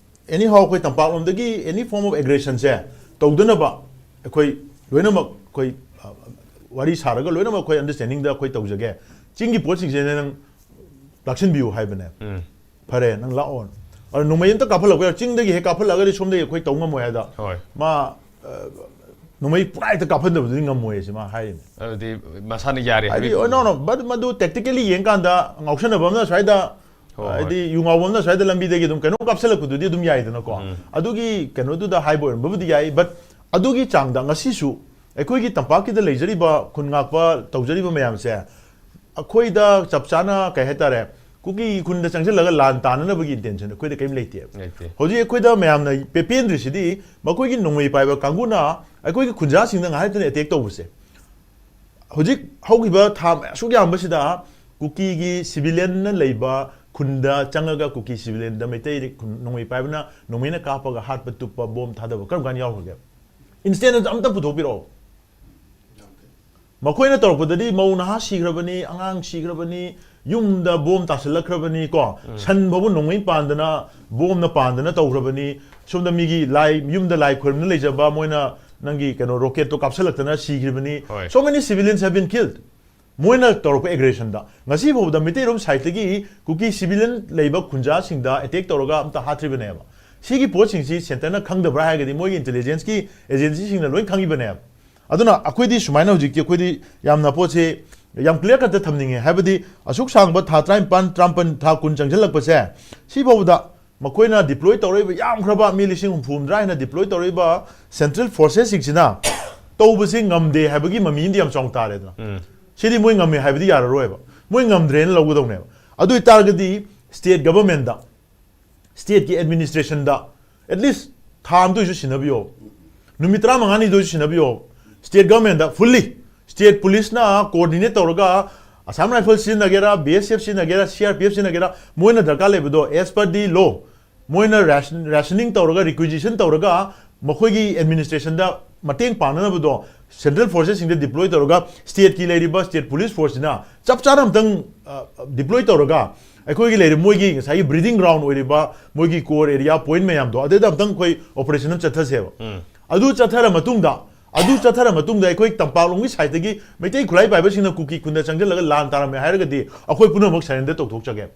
ꯑꯦꯅꯤ ꯍꯥꯎ ꯑꯩꯈꯣꯏ ꯇꯝꯄꯥꯛꯂꯣꯝꯗꯒꯤ ꯑꯦꯅꯤ ꯐꯣꯔꯝ ꯑꯣꯐ ꯑꯦꯒ꯭ꯔꯦꯁꯟꯁꯦ ꯇꯧꯗꯅꯕ ꯑꯩꯈꯣꯏ ꯂꯣꯏꯅꯃꯛ ꯑꯩꯈꯣꯏ, ꯑ, ꯋꯥꯔꯤ ꯁꯥꯔꯒ ꯂꯣꯏꯅꯃꯛ ꯑꯩꯈꯣꯏ ꯑꯟꯗꯔꯁꯇꯦꯟꯗꯤꯡꯗ ꯑꯩꯈꯣꯏ ꯇꯧꯖꯒꯦ꯫ ꯆꯤꯡꯒꯤ ꯄꯣꯠꯁꯤꯡꯁꯦ ꯅꯪ ꯂꯥꯛꯁꯤꯟꯕꯤꯌꯨ ꯍꯥꯏꯕꯅꯦ꯫ ꯎꯝ꯫ ꯐꯔꯦ, ꯅꯪ ꯂꯥꯛꯑꯣ꯫ ꯑꯗꯣ ꯅꯣꯡꯃꯩ ꯑꯝꯇ ꯀꯥꯞꯍꯜꯂꯛꯄ ꯌꯥꯔꯣꯏ꯫ ꯆꯤꯡꯗꯒꯤ ꯍꯦꯛ ꯀꯥꯞꯍꯜꯂꯛꯑꯒꯗꯤ ꯁꯣꯝꯗꯒꯤ ꯑꯩꯈꯣꯏ ꯇꯧ ꯉꯝꯃꯣꯏ ꯍꯥꯏꯗ꯫ ꯍꯣꯏ꯫ ꯃꯥ, ꯑ, ꯅꯣꯡꯃꯩ ꯄꯨꯔꯥ ꯍꯦꯛꯇ ꯀꯥꯞꯍꯟꯗꯕꯗꯨꯗꯤ ꯉꯝꯃꯣꯏ ꯁꯤ ꯃꯥ ꯍꯥꯏꯔꯤꯅꯦ꯫ ꯑꯗꯨꯗꯤ ꯃꯁꯥꯅ ꯌꯥꯔꯦ ꯍꯥꯏꯗꯤ, ꯍꯥꯏꯕꯒꯤ oh, no, no, but ꯃꯗꯨ ꯇꯦꯛꯇꯤꯀꯦꯂꯤ ꯌꯦꯡꯀꯥꯟꯗ ꯉꯥꯎꯁꯟꯅꯕ ꯑꯃꯅ ꯁ꯭ꯋꯥꯏꯗ, ꯍꯣꯏ, ꯍꯣꯏ꯫ ꯍꯥꯏꯗꯤ ꯌꯨ ꯉꯥꯎꯕ ꯑꯃꯅ ꯁ꯭ꯋꯥꯏꯗ ꯂꯝꯕꯤꯗꯒꯤ ꯑꯗꯨꯝ ꯀꯩꯅꯣ ꯀꯥꯞꯁꯤꯜꯂꯛꯄꯗꯨꯗꯤ ꯑꯗꯨꯝ ꯌꯥꯏꯗꯅꯀꯣ꯫ ꯎꯝ꯫ ꯑꯗꯨꯒꯤ ꯀꯩꯅꯣꯗꯨꯗ ꯍꯥꯏꯕ ꯑꯣꯏꯔꯝꯕꯕꯨꯗꯤ ꯌꯥꯏ, ꯕꯠ ꯑꯗꯨꯒꯤ ꯆꯥꯡꯗ ꯉꯁꯤꯁꯨ ꯑꯩꯈꯣꯏꯒꯤ ꯇꯝꯄꯥꯛꯀꯤꯗ ꯂꯩꯖꯔꯤꯕ ꯈꯨꯟ ꯉꯥꯛꯄ ꯇꯧꯖꯔꯤꯕ ꯃꯌꯥꯝꯁꯦ ꯑꯩꯈꯣꯏꯗ ꯆꯞ ꯆꯥꯅ ꯀꯩ ꯍꯥꯏꯇꯥꯔꯦ, ꯀꯨꯀꯤ ꯈꯨꯟꯗ ꯆꯪꯁꯤꯜꯂꯒ ꯂꯥꯟ ꯇꯥꯅꯅꯕꯒꯤ ꯏꯟꯇꯦꯟꯁꯟ ꯑꯩꯈꯣꯏꯗ ꯀꯔꯤꯝ ꯂꯩꯇꯦꯕ꯫ ꯂꯩꯇꯦ꯫ ꯍꯧꯖꯤꯛ ꯑꯩꯈꯣꯏꯗ ꯃꯌꯥꯝꯅ ꯄꯦ-, ꯄꯦꯟꯗ꯭ꯔꯤꯁꯤꯗꯤ ꯃꯈꯣꯏꯒꯤ ꯅꯣꯡꯃꯩ ꯄꯥꯏꯕ ꯀꯥꯡꯕꯨꯅ ꯑꯩꯈꯣꯏꯒꯤ ꯈꯨꯟꯖꯥꯁꯤꯡꯗ ꯉꯥꯏꯍꯥꯛ ꯂꯩꯇꯅ ꯑꯦꯇꯦꯛ ꯇꯧꯕꯁꯦ꯫ ꯍꯧꯖꯤꯛ ꯍꯧꯈꯤꯕ ꯊꯥ ꯑꯁꯨꯛ ꯌꯥꯝꯕꯁꯤꯗ ꯀꯨꯀꯤꯒꯤ ꯁꯤꯚꯤꯂꯤꯌꯟꯅ ꯂꯩꯕ ꯈꯨꯟꯗ ꯆꯪꯉꯒ ꯀꯨꯀꯤ ꯁꯤꯚꯤꯂꯤꯌꯟꯗ ꯃꯩꯇꯩ ꯈꯨꯟ-, ꯅꯣꯡꯃꯩ ꯄꯥꯏꯕꯅ ꯅꯣꯡꯃꯩꯅ ꯀꯥꯞꯄꯒ ꯍꯥꯠꯄ ꯇꯨꯞꯄ ꯕꯣꯝ ꯊꯥꯗꯕ ꯀꯔꯝ ꯀꯥꯟꯗ ꯌꯥꯎꯈ꯭ꯔꯒꯦ? ꯏꯟꯁꯇꯦꯟꯁ ꯑꯝꯇ ꯄꯨꯊꯣꯛꯄꯤꯔꯛꯑꯣ꯫ ꯃꯈꯣꯏꯅ ꯇꯧꯔꯛꯄꯗꯗꯤ ꯃꯧ ꯅꯍꯥ ꯁꯤꯈ꯭ꯔꯕꯅꯤ, ꯑꯉꯥꯡ ꯁꯤꯈ꯭ꯔꯕꯅꯤ, ꯌꯨꯝꯗ ꯕꯣꯝ ꯇꯥꯁꯤꯜꯂꯛꯈ꯭ꯔꯕꯅꯤ ꯀꯣ, ꯁꯟ ꯐꯥꯎꯕ ꯅꯣꯡꯃꯩ ꯄꯥꯟꯗꯅ, ꯕꯣꯝꯅ ꯄꯥꯟꯗꯅ ꯇꯧꯈ꯭ꯔꯕꯅꯤ꯫ ꯁꯣꯝꯗ ꯃꯤꯒꯤ ꯂꯥꯏ, ꯌꯨꯝꯗ ꯂꯥꯏ ꯈꯣꯏꯔꯝꯗꯨꯅ ꯂꯩꯖꯕ ꯃꯣꯏꯅ ꯅꯪꯒꯤ ꯀꯩꯅꯣ ꯔꯣꯀꯦꯠꯇꯣ ꯀꯥꯞꯁꯤꯜꯂꯛꯇꯅ ꯁꯤꯈ꯭ꯔꯤꯕꯅꯤ꯫ ꯍꯣꯏ꯫ So many civilians have been killed. ꯃꯣꯏꯅ ꯇꯧꯔꯛꯄ ꯑꯦꯒ꯭ꯔꯦꯁꯟꯗ ꯉꯁꯤ ꯐꯥꯎꯕꯗ ꯃꯤꯇꯩꯔꯣꯝ ꯁꯥꯏꯠꯇꯒꯤ ꯀꯨꯀꯤ ꯁꯤꯚꯤꯂꯤꯌꯟ ꯂꯩꯕ ꯈꯨꯟꯖꯥꯁꯤꯡꯗ ꯑꯦꯇꯦꯛ ꯇꯧꯔꯒ ꯑꯝꯇ ꯍꯥꯠꯇ꯭ꯔꯤꯕꯅꯦꯕ꯫ ꯁꯤꯒꯤ ꯄꯣꯠꯁꯤꯡꯁꯤ centreꯅ ꯈꯪꯗꯕ꯭ꯔꯥ ꯍꯥꯏꯔꯒꯗꯤ ꯃꯣꯏꯒꯤ intelligenceꯀꯤ agencyꯁꯤꯡꯅ ꯂꯣꯏ ꯈꯪꯉꯤꯕꯅꯦꯕ꯫ ꯑꯗꯨꯅ ꯑꯩꯈꯣꯏꯗꯤ ꯁꯨꯃꯥꯏꯅ ꯍꯧꯖꯤꯛꯇꯤ ꯑꯩꯈꯣꯏꯗꯤ ꯌꯥꯝꯅ ꯄꯣꯠꯁꯦ ꯌꯥꯝ clear cutꯇ ꯊꯝꯅꯤꯡꯉꯦ꯫ ꯍꯥꯏꯕꯗꯤ ꯑꯁꯨꯛ ꯁꯥꯡꯕ ꯊꯥ ꯇꯔꯥꯅꯤꯄꯥꯟ, ꯇꯔꯥꯃꯥꯄꯟ, ꯊꯥ ꯀꯨꯟ ꯆꯪꯁꯤꯜꯂꯛꯄꯁꯦ, ꯁꯤꯐꯥꯎꯕꯗ ꯃꯈꯣꯏꯅ deploy ꯇꯧꯔꯛꯏꯕ ꯌꯥꯝꯈ꯭ꯔꯕ ꯃꯤ ꯂꯤꯁꯤꯡ ꯍꯨꯝꯐꯨ ꯍꯨꯝꯗ꯭ꯔꯥ ꯍꯦꯟꯅ deploy ꯇꯧꯔꯛꯏꯕ central forcesꯁꯤꯡꯁꯤꯅ ꯇꯧꯕꯁꯤ ꯉꯝꯗꯦ ꯍꯥꯏꯕꯒꯤ ꯃꯃꯤ ꯑꯃꯗꯤ ꯌꯥꯝ ꯆꯥꯎꯅ ꯇꯥꯔꯦꯗꯅ꯫ ꯁꯤꯗꯤ ꯃꯣꯏ ꯉꯝꯃꯦ ꯍꯥꯏꯕꯗꯤ ꯌꯥꯔꯔꯣꯏꯕ꯫ ꯃꯣꯏ ꯉꯝꯗ꯭ꯔꯦꯅ ꯂꯧꯒꯗꯧꯅꯦꯕ꯫ ꯑꯗꯨ ꯑꯣꯏꯇꯥꯔꯒꯗꯤ state governmentꯗ, stateꯀꯤ administrationꯗ at least ꯊꯥ ꯑꯃꯇ ꯑꯣꯏꯁꯨ ꯁꯤꯟꯅꯕꯤꯌꯣ, ꯅꯨꯃꯤꯠ ꯇꯔꯥꯃꯉꯥꯅꯤꯗ ꯑꯣꯏꯁꯨ ꯁꯤꯟꯅꯕꯤꯌꯣ꯫ State governmentꯗ fully, state policeꯅ coordinate ꯇꯧꯔꯒ, Assam Rifles ꯁꯤꯖꯤꯟꯅꯒꯦꯔꯥ, B S F ꯁꯤꯖꯤꯟꯅꯒꯦꯔꯥ, C R P F ꯁꯤꯖꯤꯟꯅꯒꯦꯔꯥ, ꯃꯣꯏꯅ ꯗꯔꯀꯥꯔ ꯂꯩꯕꯗꯣ as per the law ꯃꯣꯏꯅ ration- rationing ꯇꯧꯔꯒ, requisition ꯇꯧꯔꯒ, ꯃꯈꯣꯏꯒꯤ administrationꯗ ꯃꯇꯦꯡ ꯄꯥꯡꯅꯅꯕꯗꯣ central forcesꯁꯤꯡꯗ deploy ꯇꯧꯔꯒ, stateꯀꯤ ꯂꯩꯔꯤꯕ state police forceꯁꯤꯅ ꯆꯞ ꯆꯥꯅ ꯑꯝꯇꯪ, ꯑ, deploy ꯇꯧꯔꯒ, ꯑꯩꯈꯣꯏꯒꯤ ꯂꯩꯔꯤꯕ ꯃꯣꯏꯒꯤ ꯉꯁꯥꯏꯒꯤ breeding ground ꯑꯣꯏꯔꯤꯕ ꯃꯣꯏꯒꯤ core area point ꯃꯌꯥꯝꯗꯣ ꯑꯗꯨꯗ ꯑꯝꯇꯪ ꯑꯩꯈꯣꯏ operation ꯑꯃ ꯆꯠꯊꯁꯦꯕ꯫ ꯑꯗꯨ ꯆꯠꯊꯔ ꯃꯇꯨꯡꯗ, ꯑꯗꯨ ꯆꯠꯊꯔ ꯃꯇꯨꯡꯗ ꯑꯩꯈꯣꯏ ꯇꯝꯄꯥꯛꯂꯣꯝꯒꯤ sideꯇꯒꯤ ꯃꯩꯇꯩ ꯈꯨꯠꯂꯥꯏ ꯄꯥꯏꯕꯁꯤꯡꯅ ꯀꯨꯀꯤ ꯈꯨꯟꯗ ꯆꯪꯁꯤꯜꯂꯒ ꯂꯥꯟ ꯇꯥꯔꯝꯃꯦ ꯍꯥꯏꯔꯒꯗꯤ ꯑꯩꯈꯣꯏ ꯄꯨꯝꯅꯃꯛ surrender ꯇꯧꯊꯣꯛꯆꯒꯦ꯫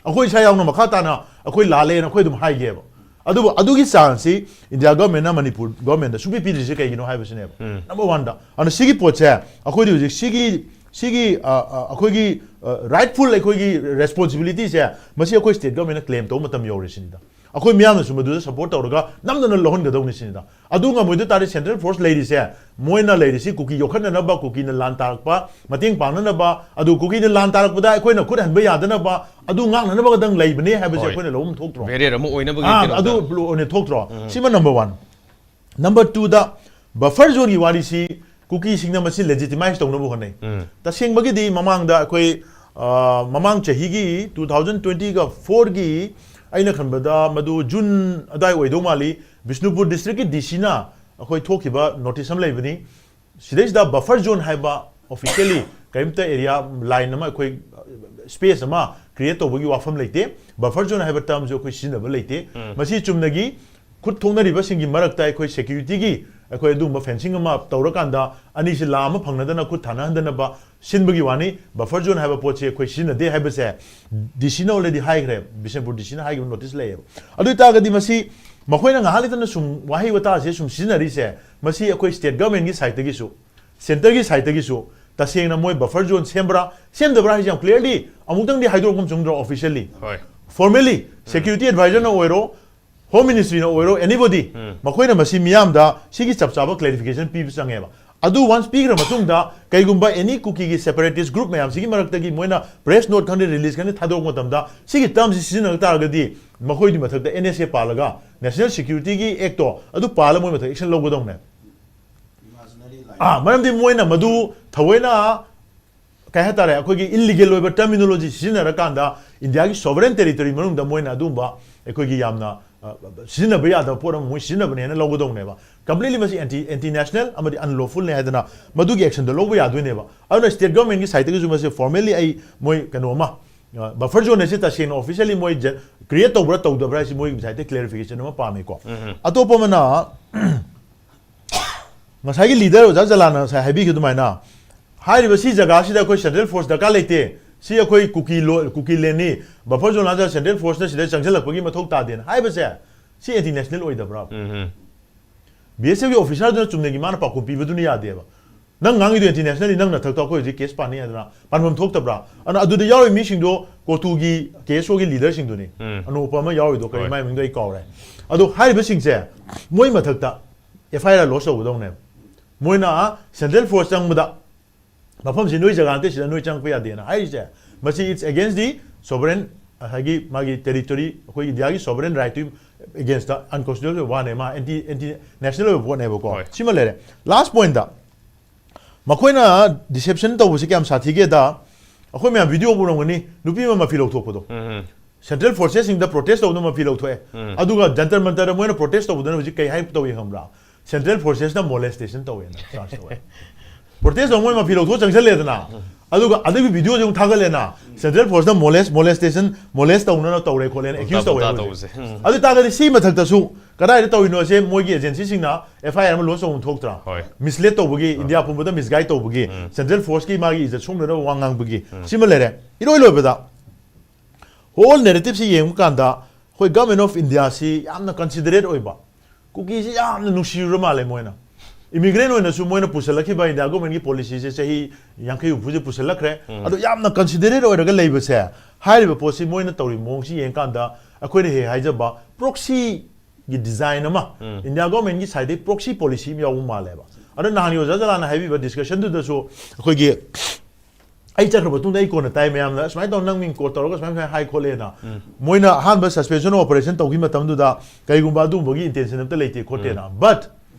ꯑꯩꯈꯣꯏ ꯏꯁꯥ ꯌꯥꯎꯅ ꯃꯈꯥ ꯇꯥꯅ ꯑꯩꯈꯣꯏ ꯂꯥꯜꯂꯦꯅ ꯑꯩꯈꯣꯏ ꯑꯗꯨꯝ ꯍꯥꯏꯒꯦꯕ꯫ ꯑꯗꯨꯕꯨ ꯑꯗꯨꯒꯤ chanceꯁꯤ India governmentꯅ Manipur governmentꯗ ꯁꯨꯡꯄꯤ ꯄꯤꯗ꯭ꯔꯤꯁꯦ ꯀꯩꯒꯤꯅꯣ ꯍꯥꯏꯕꯁꯤꯅꯦꯕ꯫ Number oneꯗ꯫ ꯑꯗꯨꯅ ꯁꯤꯒꯤ ꯄꯣꯠꯁꯦ ꯑꯩꯈꯣꯏꯗꯤ ꯍꯧꯖꯤꯛ ꯁꯤꯒꯤ, ꯁꯤꯒꯤ, ꯑ, ꯑ, ꯑꯩꯈꯣꯏꯒꯤ, ꯑ, rightful ꯑꯩꯈꯣꯏꯒꯤ responsibilityꯁꯦ ꯃꯁꯤ ꯑꯩꯈꯣꯏ state governmentꯅ claim ꯇꯧꯕ ꯃꯇꯝ ꯌꯧꯔꯦ ꯁꯤꯅꯤꯗ꯫ ꯑꯩꯈꯣꯏ ꯃꯤꯌꯥꯝꯅꯁꯨ ꯃꯗꯨꯗ support ꯇꯧꯔꯒ ꯅꯝꯗꯅ ꯂꯧꯍꯟꯒꯗꯧꯅꯤ ꯁꯤꯅꯤꯗ꯫ ꯑꯗꯨ ꯉꯝꯃꯣꯏꯗ ꯇꯥꯔꯗꯤ central force ꯂꯩꯔꯤꯁꯦ, ꯃꯣꯏꯅ ꯂꯩꯔꯤꯁꯤ ꯀꯨꯀꯤ ꯌꯣꯛꯈꯠꯅꯅꯕ, ꯀꯨꯀꯤꯅ ꯂꯥꯟ ꯇꯥꯔꯛꯄ ꯃꯇꯦꯡ ꯄꯥꯡꯅꯅꯕ, ꯑꯗꯨ ꯀꯨꯀꯤꯅ ꯂꯥꯟ ꯇꯥꯔꯛꯄꯗ ꯑꯩꯈꯣꯏꯅ ꯈꯨꯠ ꯍꯟꯕ ꯌꯥꯗꯅꯕ, ꯑꯗꯨ ꯉꯥꯛꯅꯅꯕ ꯈꯛꯇꯪ ꯂꯩꯕꯅꯦ ꯍꯥꯏꯕꯁꯦ ꯍꯣꯏ꯫ ꯑꯩꯈꯣꯏꯅ ꯂꯧꯐꯝ ꯊꯣꯛꯇ꯭ꯔꯣ? Barrier ꯑꯃ ꯑꯣꯏꯅꯕꯒꯤ ꯑꯥ, ꯀꯩꯅꯣꯝꯇ꯫ ꯑꯗꯨ ꯑꯣꯏꯅ ꯊꯣꯛꯇ꯭ꯔꯣ? ꯎꯝ꯫ ꯁꯤꯃ number one꯫ Number twoꯗ buffer zoneꯒꯤ ꯋꯥꯔꯤꯁꯤ ꯀꯨꯀꯤꯁꯤꯡꯅ ꯃꯁꯤ legitimize ꯇꯧꯅꯕ ꯍꯣꯠꯅꯩ꯫ ꯎꯝ꯫ ꯇꯁꯦꯡꯕꯒꯤꯗꯤ ꯃꯃꯥꯡꯗ ꯑꯩꯈꯣꯏ, ꯑ, ꯃꯃꯥꯡ ꯆꯍꯤꯒꯤ two thousand twenty fourꯒꯤ ꯑꯩꯅ ꯈꯟꯕꯗ ꯃꯗꯨ June ꯑꯗꯥꯏ ꯑꯣꯏꯗꯧ ꯃꯥꯜꯂꯤ, ꯕꯤꯁꯅꯨꯄꯨꯔ districtꯀꯤ DCꯅ ꯑꯩꯈꯣꯏ ꯊꯣꯛꯈꯤꯕ notice ꯑꯃ ꯂꯩꯕꯅꯤ꯫ ꯁꯤꯗꯩꯁꯤꯗ buffer zone ꯍꯥꯏꯕ officially ꯀꯔꯤꯝꯇ area line ꯑꯃ ꯑꯩꯈꯣꯏ space ꯑꯃ create ꯇꯧꯕꯒꯤ ꯋꯥꯐꯝ ꯂꯩꯇꯦ꯫ Buffer zone ꯍꯥꯏꯕ termꯁꯨ ꯑꯩꯈꯣꯏ ꯁꯤꯖꯤꯟꯅꯕ ꯂꯩꯇꯦ꯫ ꯎꯝ꯫ ꯃꯁꯤ ꯆꯨꯝꯅꯒꯤ ꯈꯨꯠ ꯊꯣꯛꯅꯔꯤꯕꯁꯤꯡꯒꯤ ꯃꯔꯛꯇ ꯑꯩꯈꯣꯏ securityꯒꯤ ꯑꯩꯈꯣꯏ ꯑꯗꯨꯒꯨꯝꯕ fencing ꯑꯃ ꯇꯧꯔꯀꯥꯟꯗ ꯑꯅꯤꯁꯤ ꯂꯥ ꯑꯃ ꯐꯪꯅꯗꯅ ꯈꯨꯠ ꯊꯥꯅꯍꯟꯗꯅꯕ ꯁꯤꯟꯕꯒꯤ ꯋꯥꯅꯤ꯫ Buffer zone ꯍꯥꯏꯕ ꯄꯣꯠꯁꯤ ꯑꯩꯈꯣꯏ ꯁꯤꯖꯤꯟꯅꯗꯦ ꯍꯥꯏꯕꯁꯦ ꯗꯤ ꯁꯤꯅ already ꯍꯥꯏꯈ꯭ꯔꯦ, ꯕꯤꯁꯅꯨꯄꯨꯔ ꯗꯤ ꯁꯤꯅ ꯍꯥꯏꯈꯤꯕ notice ꯂꯩꯌꯦꯕ꯫ ꯑꯗꯨ ꯑꯣꯏꯇꯥꯔꯒꯗꯤ ꯃꯁꯤ ꯃꯈꯣꯏꯅ ꯉꯥꯏꯍꯥꯛ ꯂꯩꯇꯅ ꯁꯨꯝ ꯋꯥꯍꯩ ꯋꯥꯇꯥꯁꯦ ꯁꯨꯝ ꯁꯤꯖꯤꯟꯅꯔꯤꯁꯦ, ꯃꯁꯤ ꯑꯩꯈꯣꯏ state governmentꯀꯤ sideꯇꯒꯤꯁꯨ, centreꯒꯤ sideꯇꯒꯤꯁꯨ ꯇꯁꯦꯡꯅ ꯃꯣꯏ buffer zone ꯁꯦꯝꯕ꯭ꯔꯥ ꯁꯦꯝꯗꯕ꯭ꯔꯥ ꯍꯥꯏꯁꯦ ꯌꯥꯝ clearly ꯑꯃꯨꯛꯇꯪꯗꯤ ꯍꯥꯏꯗꯣꯔꯛꯄ ꯑꯃ ꯆꯪꯗ꯭ꯔꯣ officially? ꯍꯣꯏ꯫ Formally security advisorꯅ ꯑꯣꯏꯔꯣ, Home Ministryꯅ ꯑꯣꯏꯔꯣ, anybody, ꯎꯝ꯫ ꯃꯈꯣꯏꯅ ꯃꯁꯤ ꯃꯤꯌꯥꯝꯗ ꯁꯤꯒꯤ ꯆꯞ ꯆꯥꯕ clarification ꯄꯤꯕ ꯆꯪꯉꯦꯕ꯫ ꯑꯗꯨ once ꯄꯤꯈ꯭ꯔ ꯃꯇꯨꯡꯗ ꯀꯩꯒꯨꯝꯕ any ꯀꯨꯀꯤꯒꯤ separatist group ꯃꯌꯥꯝꯁꯤꯒꯤ ꯃꯔꯛꯇꯒꯤ ꯃꯣꯏꯅ press note ꯈꯪꯗꯦ, release ꯈꯪꯗꯦ ꯊꯥꯗꯣꯔꯛꯄ ꯃꯇꯝꯗ ꯁꯤꯒꯤ termꯁꯤ ꯁꯤꯖꯤꯟꯅꯔꯛ ꯇꯥꯔꯒꯗꯤ ꯃꯈꯣꯏꯗꯨꯒꯤ ꯃꯊꯛꯇ N S A ꯄꯥꯜꯂꯒ National Securityꯒꯤ Actꯇꯣ ꯑꯗꯨ ꯄꯥꯜꯂ ꯃꯣꯏ ꯃꯊꯛ action ꯂꯧꯒꯗꯧꯅꯦ꯫ ꯑꯥ, ꯃꯔꯝꯗꯤ ꯃꯣꯏꯅ ꯃꯗꯨ ꯊꯑꯣꯏꯅ ꯀꯩ ꯍꯥꯏꯇꯥꯔꯦ, ꯑꯩꯈꯣꯏꯒꯤ illegal ꯑꯣꯏꯕ terminology ꯁꯤꯖꯤꯟꯅꯔꯀꯥꯟꯗ ꯏꯟꯗꯤꯌꯥꯒꯤ sovereign territory ꯃꯅꯨꯡꯗ ꯃꯣꯏꯅ ꯑꯗꯨꯒꯨꯝꯕ ꯑꯩꯈꯣꯏꯒꯤ ꯌꯥꯝꯅ, ꯑ, ꯁꯤꯖꯤꯟꯅꯕ ꯌꯥꯗꯕ ꯄꯣꯠ ꯑꯃ ꯃꯣꯏ ꯁꯤꯖꯤꯟꯅꯕꯅꯦꯅ ꯂꯧꯒꯗꯧꯅꯦꯕ꯫ Completely ꯃꯁꯤ anti, anti national ꯑꯃꯗꯤ unlawfulꯅꯦ ꯍꯥꯏꯗꯅ ꯃꯗꯨꯒꯤ actionꯗꯣ ꯂꯧꯕ ꯌꯥꯗꯣꯏꯅꯦꯕ꯫ ꯑꯗꯨꯅ state governmentꯀꯤ sideꯇꯒꯤꯁꯨ ꯃꯁꯤ formally ꯑꯩ ꯃꯣꯏ ꯀꯩꯅꯣ ꯑꯃ, ꯑ, buffer zone ꯑꯁꯤ ꯇꯁꯦꯡꯅ officially ꯃꯣꯏ create ꯇꯧꯕ꯭ꯔꯥ ꯇꯧꯗꯕ꯭ꯔꯥ ꯍꯥꯏꯁꯤ ꯃꯣꯏꯒꯤ sideꯇ clarification ꯑꯃ ꯄꯥꯝꯃꯤꯀꯣ꯫ ꯑꯇꯣꯞꯄ ꯑꯃꯅ ꯉꯁꯥꯏꯒꯤ leader ꯑꯣꯖꯥ ꯖꯂꯥꯟꯅ ꯉꯁꯥꯏ ꯍꯥꯏꯕꯤꯈꯤꯕ ꯑꯗꯨꯃꯥꯏꯅ, ꯍꯥꯏꯔꯤꯕ ꯁꯤ ꯖꯒꯥꯁꯤꯗ ꯑꯩꯈꯣꯏ central force ꯗꯔꯀꯥꯔ ꯂꯩꯇꯦ, ꯁꯤ ꯑꯩꯈꯣꯏ ꯀꯨꯀꯤ ꯂꯣ-, ꯀꯨꯀꯤ landꯅꯤ, buffer zone ꯂꯥꯟꯖ central forceꯅ ꯁꯤꯗ ꯆꯪꯁꯤꯜꯂꯛꯄꯒꯤ ꯃꯊꯧ ꯇꯥꯗꯦꯅ ꯍꯥꯏꯕꯁꯦ, ꯁꯤ anti national ꯑꯣꯏꯗꯕ꯭ꯔꯥ? ꯎꯝ꯫ B S Fꯀꯤ officerꯗꯨꯅ ꯆꯨꯝꯅꯒꯤ ꯃꯥꯅ ꯄꯥꯎꯈꯨꯝ ꯄꯤꯕꯗꯨꯅ ꯌꯥꯗꯦꯕ꯫ ꯅꯪ ꯉꯥꯡꯉꯤꯗꯣ anti nationalꯅꯤ, ꯅꯪ ꯅꯊꯛꯇ ꯑꯩꯈꯣꯏ ꯍꯧꯖꯤꯛ case ꯄꯥꯅꯤ ꯍꯥꯏꯗꯅ ꯄꯥꯟꯐꯝ ꯊꯣꯛꯇꯕ꯭ꯔꯥ? ꯑꯗꯨꯅ ꯑꯗꯨꯗ ꯌꯥꯎꯔꯤꯕ ꯃꯤꯁꯤꯡꯗꯣ ꯀꯣꯇꯨꯒꯤ K S Oꯒꯤ leaderꯁꯤꯡꯗꯨꯅꯤ, ꯎꯝ꯫ ꯑꯅꯣꯞꯄ ꯑꯃ ꯌꯥꯎꯔꯤꯗꯣ ꯀꯔꯤ ꯍꯣꯏ꯫ ꯃꯥꯏ ꯃꯃꯤꯡꯗꯣ ꯑꯩ ꯀꯥꯎꯔꯦ꯫ ꯑꯗꯣ ꯍꯥꯏꯔꯤꯕꯁꯤꯡꯁꯦ ꯃꯣꯏ ꯃꯊꯛꯇ F I R lodge ꯇꯧꯒꯗꯧꯅꯦꯕ꯫ ꯃꯣꯏꯅ central force ꯆꯪꯕꯗ ꯃꯐꯝꯁꯤ ꯅꯣꯏ ꯖꯒꯥ ꯅꯠꯇꯦ, ꯁꯤꯗ ꯅꯣꯏ ꯆꯪꯉꯛꯄ ꯌꯥꯗꯦꯅ ꯍꯥꯏꯔꯤꯁꯦ, ꯃꯁꯤ it's against the sovereign, ꯉꯁꯥꯏꯒꯤ ꯃꯥꯒꯤ territory, ꯑꯩꯈꯣꯏ ꯏꯟꯗꯤꯌꯥꯒꯤ sovereign rightꯇꯨꯒꯤ againstꯇ unconstitutional ꯑꯣꯏꯕ ꯋꯥꯅꯦ, ꯃꯥ anti, anti national ꯑꯣꯏꯕ ꯄꯣꯠꯅꯦꯕꯀꯣ꯫ ꯍꯣꯏ꯫ ꯁꯤꯃ ꯂꯩꯔꯦ꯫ Last pointꯇ ꯃꯈꯣꯏꯅ deception ꯇꯧꯕꯁꯤ ꯀꯌꯥꯝ ꯁꯥꯊꯤꯒꯦꯗ, ꯑꯩꯈꯣꯏ ꯃꯌꯥꯝ video ꯎꯔꯝꯒꯅꯤ, ꯅꯨꯄꯤ ꯑꯃ ꯃꯐꯤ ꯂꯧꯊꯣꯛꯄꯗꯣ꯫ ꯎꯝ꯫ Central forcesꯁꯤꯡꯗ protest ꯇꯧꯕꯗ ꯃꯐꯤ ꯂꯧꯊꯣꯛꯑꯦ꯫ ꯎꯝ꯫ ꯑꯗꯨꯒ ꯖꯟꯇꯔ ꯃꯟꯇꯔꯗ ꯃꯣꯏꯅ protest ꯇꯧꯕꯗꯅ ꯍꯧꯖꯤꯛ ꯀꯩ ꯍꯥꯏ ꯇꯧꯏ ꯈꯪꯕ꯭ꯔꯥ? Central forcesꯅ molestation ꯇꯧꯋꯦꯅ charge ꯇꯧꯋꯦ꯫ ꯄ꯭ꯔꯣꯇꯦꯁ ꯇꯧꯕ ꯃꯣꯏ ꯃꯐꯤ ꯂꯧꯊꯣꯛ ꯆꯪꯁꯜꯂꯦꯗꯅ, ꯑꯗꯨꯒ ꯑꯗꯨꯒꯤ ꯚꯤꯗꯤꯑꯣꯁꯦ ꯑꯃꯨꯛ ꯊꯥꯒꯠꯂꯦꯅ, ꯁꯦꯟꯇ꯭ꯔꯦꯜ ꯐꯣꯔꯁꯅ ꯃꯣꯂꯦꯁ ꯃꯣꯂꯦꯁꯇꯦꯁꯟ ꯃꯣꯂꯦꯁ ꯇꯧꯅꯅ ꯇꯧꯔꯦ ꯈꯣꯠꯂꯦꯅ ꯑꯦꯀ꯭ꯌꯨꯁ ꯇꯧꯋꯦ ꯍꯧꯖꯤꯛ꯫ ꯑꯗꯨ ꯇꯥꯔꯒꯗꯤ ꯁꯤ ꯃꯊꯛꯇꯁꯨ ꯀꯗꯥꯏꯗ ꯇꯧꯔꯤꯅꯣꯁꯦ ꯃꯣꯏꯒꯤ ꯑꯦꯖꯦꯟꯁꯤꯁꯤꯡꯅ ꯑꯦꯐ ꯑꯥꯏ ꯑꯥꯔ ꯑꯃ ꯂꯣꯟꯁ ꯇꯧꯕ ꯊꯣꯛꯇ꯭ꯔꯥ? ꯍꯣꯏ꯫ ꯃꯤꯁꯂꯦꯠ ꯇꯧꯕꯒꯤ, ꯏꯟꯗꯤꯌꯥ ꯄꯨꯝꯕꯗ ꯃꯤꯁꯒꯥꯏꯗ ꯇꯧꯕꯒꯤ, ꯁꯦꯟꯇ꯭ꯔꯦꯜ ꯐꯣꯔꯁꯀꯤ ꯃꯥꯒꯤ ꯏꯖꯠ ꯁꯣꯛꯅꯅꯕ ꯋꯥ ꯉꯥꯡꯕꯒꯤ, ꯁꯤꯃ ꯂꯩꯔꯦ꯫ ꯏꯔꯣꯏ ꯂꯣꯏꯕꯗ ꯍꯣꯜ ꯅꯦꯔꯦꯇꯤꯞꯁꯤ ꯌꯦꯡꯕ ꯀꯥꯟꯗ ꯑꯩꯈꯣꯏ ꯒꯚꯔꯟꯃꯦꯟ ꯑꯣꯐ ꯏꯟꯗꯤꯌꯥꯁꯤ ꯌꯥꯝꯅ ꯀꯟꯁꯤꯗꯔꯦꯠ ꯑꯣꯏꯕ, ꯀꯨꯀꯤꯁꯤ ꯌꯥꯝꯅ ꯅꯨꯡꯁꯤꯔꯨꯔ ꯃꯥꯜꯂꯦ ꯃꯣꯏꯅ꯫ ꯏꯃꯤꯒ꯭ꯔꯦꯟ ꯑꯣꯏꯅꯁꯨ ꯃꯣꯏꯅ ꯄꯨꯁꯜꯂꯛꯈꯤꯕ ꯏꯟꯗꯤꯌꯥ ꯒꯣꯔꯃꯦꯟꯒꯤ ꯄꯣꯂꯤꯁꯤꯁꯦ ꯆꯍꯤ ꯌꯥꯡꯈꯩ ꯍꯨꯝꯐꯨꯁꯦ ꯄꯨꯁꯜꯂꯛꯈ꯭ꯔꯦ꯫ ꯑꯗꯣ ꯌꯥꯝꯅ ꯀꯟꯁꯤꯗꯔꯦꯠ ꯑꯣꯏꯔꯒ ꯂꯩꯕꯁꯦ, ꯍꯥꯏꯔꯤꯕ ꯄꯣꯠꯁꯤ ꯃꯣꯏꯅ ꯇꯧꯔꯤꯕ ꯃꯑꯣꯡꯁꯤ ꯌꯦꯡꯀꯥꯟꯗ ꯑꯩꯈꯣꯏꯅ ꯍꯦꯛ ꯍꯥꯏꯖꯕ ꯄ꯭ꯔꯣꯛꯁꯤꯒꯤ ꯗꯤꯖꯥꯏꯟ ꯑꯃ, ꯏꯟꯗꯤꯌꯥ ꯒꯣꯔꯃꯦꯟꯒꯤ ꯁꯥꯏꯗꯇꯒꯤ ꯄ꯭ꯔꯣꯛꯁꯤ ꯄꯣꯂꯤꯁꯤ ꯑꯃ ꯌꯥꯎꯕ ꯃꯥꯜꯂꯦꯕ꯫ ꯑꯗꯣ ꯅꯍꯥꯟꯒꯤ ꯑꯣꯖꯥ ꯖꯂꯥꯟꯅ ꯍꯥꯏꯕꯤꯕ ꯗꯤꯁꯀꯁꯟꯗꯨꯗꯁꯨ ꯑꯩꯈꯣꯏꯒꯤ ꯑꯩ ꯆꯠꯈ꯭ꯔ ꯃꯇꯨꯡꯗ ꯑꯩ ꯀꯣꯟꯅ ꯇꯥꯏ ꯃꯌꯥꯝꯅ ꯑꯁꯨꯃꯥꯏꯅ ꯇꯧꯅ ꯅꯪ ꯃꯤꯡ ꯀꯣꯠ ꯇꯧꯔꯒ ꯁꯨꯃꯥꯏꯅ ꯁꯨꯃꯥꯏꯅ ꯍꯥꯏ ꯈꯣꯠꯂꯦꯅ꯫ ꯃꯣꯏꯅ ꯑꯍꯥꯟꯕ ꯁꯁꯄꯦꯟꯁꯟ ꯑꯣꯄꯔꯦꯁꯟ ꯇꯧꯈꯤ ꯃꯇꯝꯗꯨꯗ ꯀꯩꯒꯨꯝꯕ ꯑꯗꯨꯒꯨꯝꯕꯒꯤ ꯏꯟꯇꯦꯟꯁꯟ ꯑꯝꯇ ꯂꯩꯇꯦ ꯈꯣꯠꯇꯦꯅ꯫ ꯕꯠ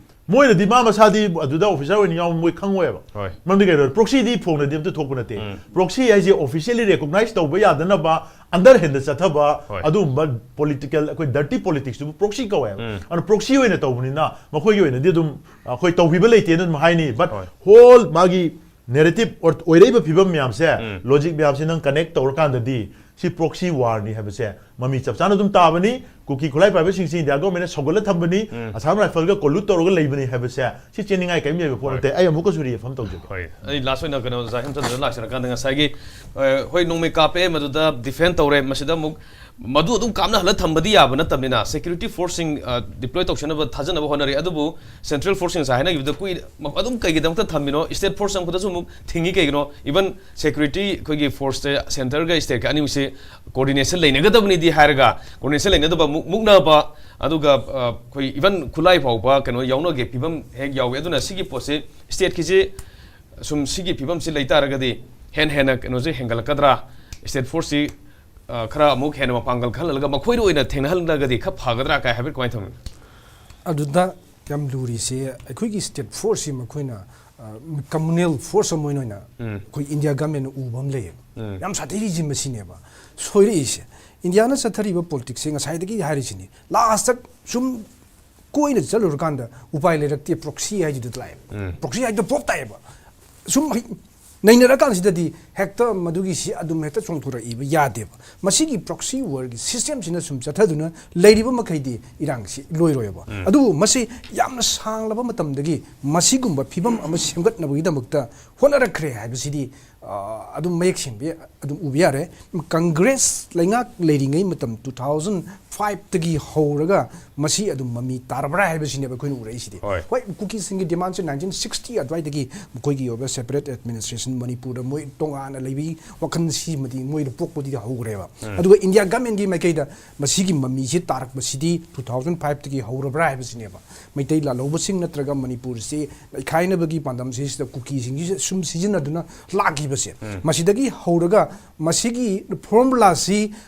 ꯃꯣꯏꯅꯗꯤ ꯃꯥ ꯃꯁꯥꯗꯤ ꯑꯗꯨꯗ ꯑꯣꯐꯤꯁꯥꯔ ꯑꯣꯏꯅ ꯌꯥꯎꯕ ꯃꯣꯏ ꯈꯪꯉꯣꯏꯕ꯫ ꯍꯣꯏ꯫ ꯃꯔꯝꯗꯤ ꯀꯩꯅꯣ, ꯄ꯭ꯔꯣꯛꯁꯤꯗꯤ ꯐꯣꯡꯅꯗꯤ ꯑꯝꯇ ꯊꯣꯛꯄ ꯅꯠꯇꯦ꯫ ꯄ꯭ꯔꯣꯛꯁꯤ ꯍꯥꯏꯁꯦ ꯑꯣꯐꯤꯁꯤꯌꯦꯜꯂꯤ ꯔꯦꯀꯣꯒꯅꯥꯏꯁ ꯇꯧꯕ ꯌꯥꯗꯅꯕ ꯑꯟꯗꯔ ꯍꯦꯟꯗ ꯆꯠꯊꯕ ꯍꯣꯏ꯫ ꯑꯗꯨꯒꯨꯝꯕ ꯄꯣꯂꯤꯇꯤꯀꯦꯜ, ꯑꯩꯈꯣꯏ ꯗꯔꯇꯤ ꯄꯣꯂꯤꯇꯤꯛꯁꯇꯨꯕꯨ ꯄ꯭ꯔꯣꯛꯁꯤ ꯀꯧꯋꯦꯕ꯫ ꯑꯗꯨꯅ ꯄ꯭ꯔꯣꯛꯁꯤ ꯑꯣꯏꯅ ꯇꯧꯕꯅꯤꯅ ꯃꯈꯣꯏꯒꯤ ꯑꯣꯏꯅꯗꯤ ꯑꯗꯨꯝ ꯑꯩꯈꯣꯏ ꯇꯧꯕꯤꯕ ꯂꯩꯇꯦꯅ ꯑꯗꯨꯝ ꯍꯥꯏꯅꯤ꯫ ꯕꯠ ꯍꯣꯏ꯫ ꯍꯣꯜ ꯃꯥꯒꯤ ꯅꯦꯔꯦꯇꯤꯞ ꯑꯣꯏꯔꯛꯏꯕ ꯐꯤꯕꯝ ꯃꯌꯥꯝꯁꯦ, ꯂꯣꯖꯤꯛ ꯃꯌꯥꯝꯁꯦ ꯅꯪ ꯀꯅꯦꯛ ꯇꯧꯔꯀꯥꯟꯗꯗꯤ ꯁꯤ ꯄ꯭ꯔꯣꯛꯁꯤ ꯋꯥꯔꯅꯤ ꯍꯥꯏꯕꯁꯦ ꯃꯃꯤ ꯆꯞ ꯆꯥꯅ ꯑꯗꯨꯝ ꯇꯥꯕꯅꯤ꯫ ꯀꯨꯀꯤ ꯈꯨꯠꯂꯥꯏ ꯄꯥꯏꯕꯁꯤꯡꯁꯤ ꯏꯟꯗꯤꯌꯥ ꯒꯣꯔꯃꯦꯟꯅ ꯁꯧꯒꯠꯂ ꯊꯝꯕꯅꯤ, ꯑꯁꯥꯝ ꯔꯥꯏꯐꯜꯒ ꯀꯣꯂꯨꯠ ꯇꯧꯔꯒ ꯂꯩꯕꯅꯤ ꯍꯥꯏꯕꯁꯦ ꯁꯤ ꯆꯦꯟꯅꯤꯡꯉꯥꯏ ꯀꯔꯤꯝ ꯂꯩꯕ ꯄꯣꯠ ꯅꯠꯇꯦ꯫ ꯑꯩ ꯑꯃꯨꯛꯀꯁꯨ ꯔꯤꯑꯦꯐꯔꯝ ꯇꯧꯖꯒꯦ꯫ ꯍꯣꯏ꯫ ꯑꯩ ꯂꯥꯁ ꯑꯣꯏꯅ ꯀꯩꯅꯣ ꯑꯣꯖꯥ ꯍꯦꯝꯆꯟꯗ꯭ꯔ ꯂꯥꯛꯆꯔꯀꯥꯟꯗ ꯉꯁꯥꯏꯒꯤ, ꯑ, ꯍꯣꯏ, ꯅꯣꯡꯃꯩ ꯀꯥꯞꯄꯦ, ꯃꯗꯨꯗ ꯗꯤꯐꯦꯟ ꯇꯧꯔꯦ, ꯃꯁꯤꯗ ꯑꯃꯨꯛ ꯃꯗꯨ ꯑꯗꯨꯝ ꯀꯥꯞꯅ ꯍꯜꯂ ꯊꯝꯕꯗꯤ ꯌꯥꯕ ꯅꯠꯇꯕꯅꯤꯅ ꯁꯦꯀ꯭ꯌꯨꯔꯤꯇꯤ ꯐꯣꯔꯁꯁꯤꯡ, ꯑ, ꯗꯤꯄ꯭ꯂꯣꯏ ꯇꯧꯁꯟꯅꯕ ꯊꯥꯖꯅꯕ ꯍꯣꯠꯅꯔꯤ꯫ ꯑꯗꯨꯕꯨ ꯁꯦꯟꯇ꯭ꯔꯦꯜ ꯐꯣꯔꯁꯁꯤꯡ ꯉꯁꯥꯏ ꯍꯥꯏꯅꯈꯤꯕꯗ ꯀꯨꯏ-, ꯑꯗꯨꯝ ꯀꯩꯒꯤꯗꯃꯛꯇ ꯊꯝꯃꯤꯅꯣ? ꯁ꯭ꯇꯦꯠ ꯐꯣꯔꯁ ꯆꯪꯉꯛꯄꯗꯁꯨ ꯑꯃꯨꯛ ꯊꯤꯡꯉꯤ ꯀꯩꯒꯤꯅꯣ? ꯏꯚꯟ ꯁꯦꯀ꯭ꯌꯨꯔꯤꯇꯤ ꯑꯩꯈꯣꯏꯒꯤ ꯐꯣꯔꯁꯁꯦ ꯁꯦꯟꯇꯔꯒ ꯁ꯭ꯇꯦꯠꯀ ꯑꯅꯤꯃꯛꯁꯦ ꯀꯣꯑꯣꯔꯗꯤꯅꯦꯁꯟ ꯂꯩꯅꯒꯗꯕꯅꯤꯗꯤ ꯍꯥꯏꯔꯒ ꯀꯣꯑꯣꯔꯗꯤꯅꯦꯁꯟ ꯂꯩꯅꯗꯕ, ꯃꯨꯛ-, ꯃꯨꯛꯅꯕ, ꯑꯗꯨꯒ, ꯑ, ꯑꯩꯈꯣꯏ ꯏꯚꯟ ꯈꯨꯠꯂꯥꯏ ꯐꯥꯎꯕ ꯀꯩꯅꯣ ꯌꯥꯎꯅꯒꯦ ꯐꯤꯕꯝ ꯍꯦꯛ ꯌꯥꯎꯋꯤ꯫ ꯑꯗꯨꯅ ꯁꯤꯒꯤ ꯄꯣꯠꯁꯤ ꯁ꯭ꯇꯦꯠꯀꯤꯁꯤ ꯁꯨꯝ ꯁꯤꯒꯤ ꯐꯤꯕꯝꯁꯤ ꯂꯩ ꯇꯥꯔꯒꯗꯤ ꯍꯦꯟꯅ ꯍꯦꯟꯅ ꯀꯩꯅꯣꯁꯦ ꯍꯦꯟꯒꯠꯂꯛꯀꯗ꯭ꯔꯥ? ꯁ꯭ꯇꯦꯠ ꯐꯣꯔꯁꯁꯤ, ꯑ, ꯈꯔ ꯑꯃꯨꯛ ꯍꯦꯟꯅ ꯃꯄꯥꯡꯒꯜ ꯀꯜꯍꯜꯂꯒ ꯃꯈꯣꯏꯗ ꯑꯣꯏꯅ ꯊꯦꯡꯅꯍꯜꯂꯒꯗꯤ ꯈꯔ ꯐꯒꯗ꯭ꯔꯥ ꯀꯥꯏ ꯍꯥꯏꯐꯦꯠ ꯀꯃꯥꯏꯅ ꯇꯧꯅꯤ? ꯑꯗꯨꯗ ꯌꯥꯝ ꯂꯨꯔꯤꯁꯦ ꯑꯩꯈꯣꯏꯒꯤ ꯁ꯭ꯇꯦꯠ ꯐꯣꯔꯁꯁꯤ ꯃꯈꯣꯏꯅ, ꯑ, ꯀꯝꯃꯨꯅꯦꯜ ꯐꯣꯔꯁ ꯑꯃ ꯑꯣꯏꯅ ꯑꯣꯏꯅ ꯎꯝ꯫ ꯑꯩꯈꯣꯏ ꯏꯟꯗꯤꯌꯥ ꯒꯃꯦꯟꯅ ꯎꯕ ꯑꯃ ꯂꯩꯌꯦꯕ꯫ ꯎꯝ꯫ ꯌꯥꯝ ꯁꯥꯊꯤꯔꯤꯁꯤ ꯃꯁꯤꯅꯦꯕ ꯁꯣꯏꯔꯛꯏꯁꯦ꯫ ꯏꯟꯗꯤꯌꯥꯅ ꯆꯠꯊꯔꯤꯕ ꯄꯣꯂꯤꯇꯤꯛꯁꯁꯦ ꯉꯁꯥꯏꯗꯒꯤ ꯍꯥꯏꯔꯤꯁꯤꯅꯤ, ꯂꯥꯁꯇ ꯁꯨꯝ ꯀꯣꯏꯅ ꯆꯠꯂꯨꯔꯀꯥꯟꯗ ꯎꯄꯥꯏ ꯂꯩꯔꯛꯇꯦ, ꯄ꯭ꯔꯣꯛꯁꯤ ꯍꯥꯏꯁꯤꯗ ꯂꯥꯛꯑꯦꯕ꯫ ꯎꯝ꯫ ꯄ꯭ꯔꯣꯛꯁꯤ ꯍꯥꯏꯗꯣ ꯄꯣꯞ ꯇꯥꯏꯌꯦꯕ꯫ ꯁꯨꯝ ꯍꯩ-, ꯅꯩꯅꯔꯀꯥꯟꯁꯤꯗꯗꯤ ꯍꯦꯛꯇ ꯃꯗꯨꯒꯤꯁꯤ ꯑꯗꯨꯝ ꯍꯦꯛꯇ ꯆꯣꯡꯊꯣꯔꯛꯏꯕ ꯌꯥꯗꯦꯕ꯫ ꯃꯁꯤꯒꯤ proxy warꯒꯤ systemꯁꯤꯅ ꯁꯨꯝ ꯆꯠꯊꯗꯨꯅ ꯂꯩꯔꯤꯕ ꯃꯈꯩꯗꯤ ꯏꯔꯥꯡꯁꯤ ꯂꯣꯏꯔꯣꯏꯕ꯫ ꯎꯝ꯫ ꯑꯗꯨꯕꯨ ꯃꯁꯤ ꯌꯥꯝꯅ ꯁꯥꯡꯂꯕ ꯃꯇꯝꯗꯒꯤ ꯃꯁꯤꯒꯨꯝꯕ ꯐꯤꯕꯝ ꯑꯃ ꯁꯦꯝꯒꯠꯅꯕꯒꯤꯗꯃꯛꯇ ꯍꯣꯠꯅꯔꯛꯈ꯭ꯔꯦ ꯍꯥꯏꯕꯁꯤꯗꯤ, ꯑ, ꯑꯗꯨꯝ ꯃꯌꯦꯛ ꯁꯦꯡꯕꯤ ꯑꯗꯨꯝ ꯎꯕ ꯌꯥꯔꯦ꯫ Congress ꯂꯩꯉꯥꯛ ꯂꯩꯔꯤꯉꯩ ꯃꯇꯝ two thousand fiveꯇꯒꯤ ꯍꯧꯔꯒ ꯃꯁꯤ ꯑꯗꯨꯝ ꯃꯃꯤ ꯇꯥꯔꯕ꯭ꯔꯥ ꯍꯥꯏꯕꯁꯤꯅꯦꯕ ꯑꯩꯈꯣꯏꯅ ꯎꯔꯛꯏꯁꯤꯗꯤ꯫ ꯍꯣꯏ꯫ ꯍꯣꯏ, ꯀꯨꯀꯤꯁꯤꯡꯒꯤ demandꯁꯦ nineteen sixty ꯑꯗꯨꯋꯥꯏꯗꯒꯤ ꯃꯈꯣꯏꯒꯤ ꯑꯣꯏꯕ separate administration ꯃꯅꯤꯄꯨꯔꯗ ꯃꯣꯏ ꯇꯣꯉꯥꯟꯅ ꯂꯩꯕꯒꯤ ꯋꯥꯈꯜꯁꯤꯃꯗꯤ ꯃꯣꯏꯗ ꯄꯣꯛꯄꯗꯤ ꯍꯧꯈ꯭ꯔꯦꯕ꯫ ꯎꯝ꯫ ꯑꯗꯨꯒ India governmentꯀꯤ ꯃꯥꯏꯀꯩꯗ ꯃꯁꯤꯒꯤ ꯃꯃꯤꯁꯤ ꯇꯥꯔꯛꯄꯁꯤꯗꯤ two thousand fiveꯇꯒꯤ ꯍꯧꯔꯕ꯭ꯔꯥ ꯍꯥꯏꯕꯁꯤꯅꯦꯕ꯫ ꯃꯩꯇꯩ ꯂꯥꯜꯍꯧꯕꯁꯤꯡ ꯅꯠꯇ꯭ꯔꯒ ꯃꯅꯤꯄꯨꯔꯁꯤ ꯅꯩꯈꯥꯏꯅꯕꯒꯤ ꯄꯥꯟꯗꯝꯁꯤꯁꯤꯗ ꯀꯨꯀꯤꯁꯤꯡꯁꯤ ꯁꯨꯝ ꯁꯤꯖꯤꯟꯅꯗꯨꯅ ꯂꯥꯛꯈꯤꯕꯁꯦ꯫ ꯎꯝ꯫ ꯃꯁꯤꯗꯒꯤ ꯍꯧꯔꯒ ꯃꯁꯤꯒꯤ formulaꯁꯤ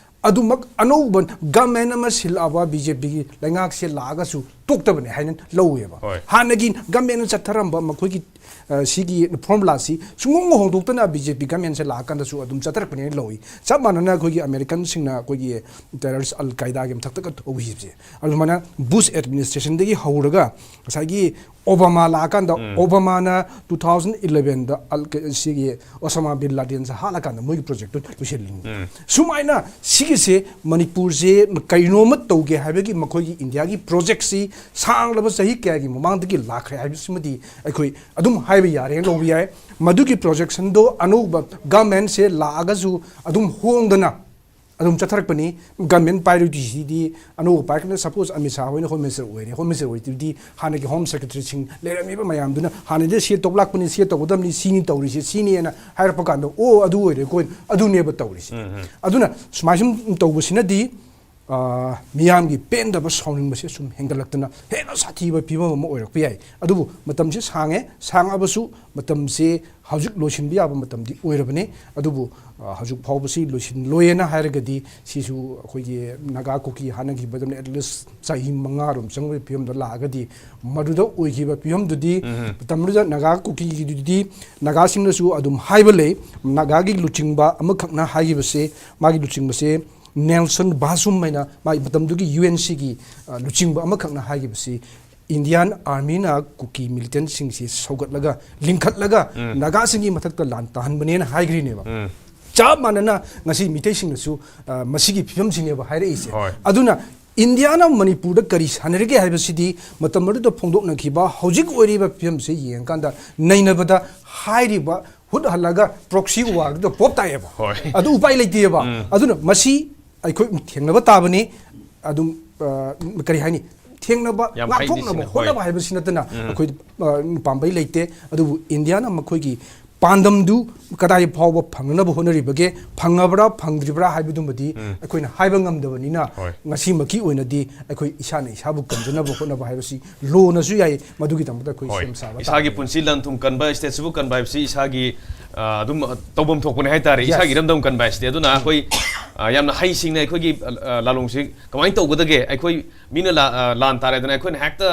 ꯑꯗꯨꯃꯛ ꯑꯅꯧꯕ government ꯑꯃ ꯁꯤꯜꯂꯛꯑꯕ BJPꯒꯤ ꯂꯩꯉꯥꯛꯁꯦ ꯂꯥꯛꯑꯒꯁꯨ ꯇꯣꯛꯇꯕꯅꯦ ꯍꯥꯏꯅ ꯂꯧꯋꯦꯕ꯫ ꯍꯣꯏ꯫ ꯍꯥꯟꯅꯒꯤ governmentꯅ ꯆꯠꯊꯔꯝꯕ ꯃꯈꯣꯏꯒꯤ, ꯑ, ꯁꯤꯒꯤ formulaꯁꯤ ꯁꯨꯡꯍꯣꯡ ꯍꯣꯡꯗꯣꯛꯇꯅ BJP governmentꯁꯦ ꯂꯥꯛꯑꯀꯥꯟꯗꯁꯨ ꯑꯗꯨꯝ ꯆꯠꯊꯔꯛꯄꯅꯦꯅ ꯂꯧꯏ꯫ ꯆꯞ ꯃꯥꯟꯅꯅ ꯑꯩꯈꯣꯏꯒꯤ Americanꯁꯤꯡꯅ ꯑꯩꯈꯣꯏꯒꯤ terrorist Al Qaedaꯒꯤ ꯃꯊꯛꯇꯒ ꯇꯧꯈꯤꯕꯁꯦ꯫ ꯑꯗꯨꯃꯥꯏꯅ Bush administrationꯗꯒꯤ ꯍꯧꯔꯒ ꯉꯁꯥꯏꯒꯤ Obama ꯂꯥꯛꯑꯀꯥꯟꯗ, ꯎꯝ꯫ Obamaꯅ two thousand elevenꯗ ꯑꯜ-, ꯀ-, ꯁꯤꯒꯤ Osama bin Ladenꯁꯦ ꯍꯥꯠꯂꯀꯥꯟꯗ ꯃꯣꯏꯒꯤ projectꯇꯨ ꯂꯣꯏꯁꯤꯜꯂꯤꯅꯤ꯫ ꯎꯝ꯫ ꯁꯨꯃꯥꯏꯅ ꯁꯤꯒꯤꯁꯦ ꯃꯅꯤꯄꯨꯔꯁꯦ ꯀꯩꯅꯣꯝꯃ ꯇꯧꯒꯦ ꯍꯥꯏꯕꯒꯤ ꯃꯈꯣꯏꯒꯤ Indiaꯒꯤ projectꯁꯤ ꯁꯥꯡꯂꯕ ꯆꯍꯤ ꯀꯌꯥꯒꯤ ꯃꯃꯥꯡꯗꯒꯤ ꯂꯥꯛꯈ꯭ꯔꯦ ꯍꯥꯏꯕꯁꯤꯃꯗꯤ ꯑꯩꯈꯣꯏ ꯑꯗꯨꯝ ꯍꯥꯏꯕ ꯌꯥꯔꯦꯅ ꯂꯧꯕ ꯌꯥꯏ꯫ ꯃꯗꯨꯒꯤ projectionꯗꯣ ꯑꯅꯧꯕ governmentꯁꯦ ꯂꯥꯛꯑꯒꯁꯨ ꯑꯗꯨꯝ ꯍꯣꯡꯗꯅ ꯑꯗꯨꯝ ꯆꯠꯊꯔꯛꯄꯅꯤ꯫ Government ꯄꯥꯏꯔꯣꯏꯗꯣꯏꯁꯤꯗꯤ ꯑꯅꯧꯕ ꯄꯥꯏꯔꯛꯄꯅ, suppose ꯑꯃꯤꯠ ꯁꯥꯍ ꯍꯣꯏꯅ Home Minister ꯑꯣꯏꯔꯦ꯫ Home Minister ꯑꯣꯏꯗꯣꯏꯗꯤ ꯍꯥꯟꯅꯒꯤ Home Secretaryꯁꯤꯡ ꯂꯩꯔꯝꯃꯤꯕ ꯃꯌꯥꯝꯗꯨꯅ ꯍꯥꯟꯅꯗꯤ ꯁꯤ ꯇꯧꯕ ꯂꯥꯛꯄꯅꯤ, ꯁꯤ ꯇꯧꯒꯗꯕꯅꯤ, ꯁꯤꯅꯤ ꯇꯧꯔꯤꯁꯤ, ꯁꯤꯅꯤꯅ ꯍꯥꯏꯔꯛꯄ ꯀꯥꯟꯗ, "ꯑꯣ, ꯑꯗꯨ ꯑꯣꯏꯔꯦ, ꯑꯩꯈꯣꯏ ꯑꯗꯨꯅꯦꯕ ꯇꯧꯔꯤꯁꯤ"꯫ ꯎꯝ, ꯎꯝ꯫ ꯑꯗꯨꯅ ꯁꯨꯃꯥꯏ ꯁꯨꯝ ꯇꯧꯕꯁꯤꯅꯗꯤ, ꯑ, ꯃꯤꯌꯥꯝꯒꯤ ꯄꯦꯟꯗꯕ, ꯁꯥꯎꯅꯤꯡꯕꯁꯦ ꯁꯨꯝ ꯍꯦꯟꯒꯠꯂꯛꯇꯅ ꯍꯦꯟꯅ ꯁꯥꯊꯤꯕ ꯐꯤꯕꯝ ꯑꯃ ꯑꯣꯏꯔꯛꯄ ꯌꯥꯏ꯫ ꯑꯗꯨꯕꯨ ꯃꯇꯝꯁꯦ ꯁꯥꯡꯉꯦ, ꯁꯥꯡꯉꯕꯁꯨ ꯃꯇꯝꯁꯦ ꯍꯧꯖꯤꯛ ꯂꯣꯏꯁꯤꯟꯕ ꯌꯥꯕ ꯃꯇꯝꯗꯤ ꯑꯣꯏꯔꯕꯅꯤ꯫ ꯑꯗꯨꯕꯨ, ꯑ, ꯍꯧꯖꯤꯛ ꯐꯥꯎꯕꯁꯤ ꯂꯣꯏꯁꯤꯜꯂꯣꯏꯅ ꯍꯥꯏꯔꯒꯗꯤ ꯁꯤꯁꯨ ꯑꯩꯈꯣꯏꯒꯤ ꯅꯥꯒꯥ ꯀꯨꯀꯤ ꯍꯥꯠꯅꯈꯤꯕꯗꯨꯅ at least ꯆꯍꯤ ꯃꯉꯥꯔꯣꯝ ꯆꯪꯕꯒꯤ ꯐꯤꯕꯝꯗ ꯂꯥꯛꯑꯒꯗꯤ ꯃꯗꯨꯗ ꯑꯣꯏꯈꯤꯕ ꯐꯤꯕꯝꯗꯨꯗꯤ ꯎꯝ꯫ ꯃꯇꯝꯗꯨꯗ ꯅꯥꯒꯥ ꯀꯨꯀꯤꯒꯤꯗꯨꯗꯤ ꯅꯥꯒꯥꯁꯤꯡꯅꯁꯨ ꯑꯗꯨꯝ ꯍꯥꯏꯕ ꯂꯩ꯫ ꯅꯥꯒꯥꯒꯤ ꯂꯨꯆꯤꯡꯕ ꯑꯃꯈꯛꯅ ꯍꯥꯏꯈꯤꯕꯁꯦ, ꯃꯥꯒꯤ ꯂꯨꯆꯤꯡꯕꯁꯦ ꯅꯦꯜꯁꯟ ꯕꯥꯁꯨꯝ ꯍꯥꯏꯅ ꯃꯥꯒꯤ ꯃꯇꯝꯗꯨꯒꯤ UNCꯒꯤ, ꯑ, ꯂꯨꯆꯤꯡꯕ ꯑꯃꯈꯛꯅ ꯍꯥꯏꯈꯤꯕꯁꯤ ꯏꯟꯗꯤꯌꯥꯟ ꯑꯥꯔꯃꯤꯅ ꯀꯨꯀꯤ ꯃꯤꯂꯤꯇꯦꯟꯁꯤꯡꯁꯤ ꯁꯧꯒꯠꯂꯒ, ꯂꯤꯡꯈꯠꯂꯒ, ꯅꯥꯒꯥꯁꯤꯡꯒꯤ ꯃꯊꯛꯇ ꯂꯥꯟ ꯇꯥꯍꯟꯕꯅꯦꯅ ꯍꯥꯏꯈ꯭ꯔꯤꯅꯦꯕ꯫ ꯆꯞ ꯃꯥꯟꯅꯅ ꯉꯁꯤ ꯃꯤꯇꯩꯁꯤꯡꯅꯁꯨ, ꯑ, ꯃꯁꯤꯒꯤ ꯐꯤꯕꯝꯁꯤꯅꯦꯕ ꯍꯥꯏꯔꯛꯏꯁꯦ꯫ ꯍꯣꯏ꯫ ꯑꯗꯨꯅ ꯏꯟꯗꯤꯌꯥꯅ ꯃꯅꯤꯄꯨꯔꯗ ꯀꯔꯤ ꯁꯥꯟꯅꯔꯤꯒꯦ ꯍꯥꯏꯕꯁꯤꯗꯤ ꯃꯇꯝ ꯑꯗꯨꯗ ꯐꯣꯡꯗꯣꯛꯅꯈꯤꯕ ꯍꯧꯖꯤꯛ ꯑꯣꯏꯔꯤꯕ ꯐꯤꯕꯝꯁꯦ ꯌꯦꯡꯉꯀꯥꯟꯗ ꯅꯩꯅꯕꯗ ꯍꯥꯏꯔꯤꯕ ꯍꯨꯠ ꯍꯜꯂꯒ ꯄ꯭ꯔꯣꯛꯁꯤ ꯋꯥꯔꯗꯨꯗ ꯄꯣꯞ ꯇꯥꯏꯑꯦꯕ꯫ ꯍꯣꯏ꯫ ꯑꯗꯨ ꯎꯄꯥꯏ ꯂꯩꯇꯦꯕ꯫ ꯑꯗꯨꯅ ꯃꯁꯤ ꯑꯩꯈꯣꯏ ꯊꯦꯡꯅꯕ ꯇꯥꯕꯅꯤ꯫ ꯑꯗꯨꯝ, ꯑ, ꯀꯔꯤ ꯍꯥꯏꯅꯤ? ꯊꯦꯡꯅꯕ, ꯌꯥꯝ ꯍꯩꯗꯤ ꯉꯥꯛꯊꯣꯛꯅꯕ ꯁꯤꯖꯤꯟꯅ-, ꯍꯣꯏ꯫ ꯍꯣꯠꯅꯕ ꯍꯥꯏꯕꯁꯤ ꯅꯠꯇꯅ ꯑꯩꯈꯣꯏ, ꯑ, ꯄꯥꯝꯕꯩ ꯂꯩꯇꯦ꯫ ꯑꯗꯨꯕꯨ ꯏꯟꯗꯤꯌꯥꯅ ꯃꯈꯣꯏꯒꯤ ꯄꯥꯟꯗꯝꯗꯨ ꯀꯗꯥꯏ ꯐꯥꯎꯕ ꯐꯪꯅꯅꯕ ꯍꯣꯠꯅꯔꯤꯕꯒꯦ, ꯐꯪꯉꯕ꯭ꯔꯥ ꯐꯪꯗ꯭ꯔꯤꯕ꯭ꯔꯥ ꯍꯥꯏꯕꯗꯨꯃꯗꯤ ꯑꯩꯈꯣꯏꯅ ꯍꯥꯏꯕ ꯉꯝꯗꯕꯅꯤꯅ, ꯍꯣꯏ꯫ ꯉꯁꯤꯃꯛꯀꯤ ꯑꯣꯏꯅꯗꯤ ꯑꯩꯈꯣꯏ ꯏꯁꯥꯅ ꯏꯁꯥꯕꯨ ꯀꯟꯖꯅꯕ ꯍꯣꯠꯅꯕ ꯍꯥꯏꯕꯁꯤ ꯂꯣꯅꯁꯨ ꯌꯥꯏ, ꯃꯗꯨꯒꯤꯗꯃꯛꯇ ꯑꯩꯈꯣꯏ ꯍꯣꯏ꯫ ꯁꯦꯝ ꯁꯥꯕ ꯏꯁꯥꯒꯤ ꯇꯥꯕꯅꯤ꯫ ꯄꯨꯟꯁꯤ ꯂꯟ ꯊꯨꯝ ꯀꯟꯕ, ꯁ꯭ꯇꯦꯠꯁꯤꯕꯨ ꯀꯟꯕ ꯍꯥꯏꯕꯁꯤ ꯏꯁꯥꯒꯤ, ꯑ, ꯑꯗꯨꯝ, ꯑ, ꯇꯧꯐꯝ ꯊꯣꯛꯄꯅꯦ ꯍꯥꯏꯇꯥꯔꯦ, Yes. ꯏꯁꯥꯒꯤ ꯏꯔꯝꯗꯝ ꯀꯟꯕ ꯍꯥꯏꯁꯤꯗꯤ꯫ ꯑꯗꯨꯅ ꯑꯩꯈꯣꯏ, ꯑ, ꯌꯥꯝꯅ ꯍꯩꯁꯤꯡꯅ ꯑꯩꯈꯣꯏꯒꯤ, ꯑ, ꯑ, ꯂꯥꯂꯣꯡꯁꯤ ꯀꯃꯥꯏꯅ ꯇꯧꯒꯗꯒꯦ? ꯑꯩꯈꯣꯏ ꯃꯤꯅ ꯂꯥ-, ꯑ, ꯂꯥꯟ ꯇꯥꯔꯦꯗꯅ ꯑꯩꯈꯣꯏꯅ ꯍꯦꯛꯇ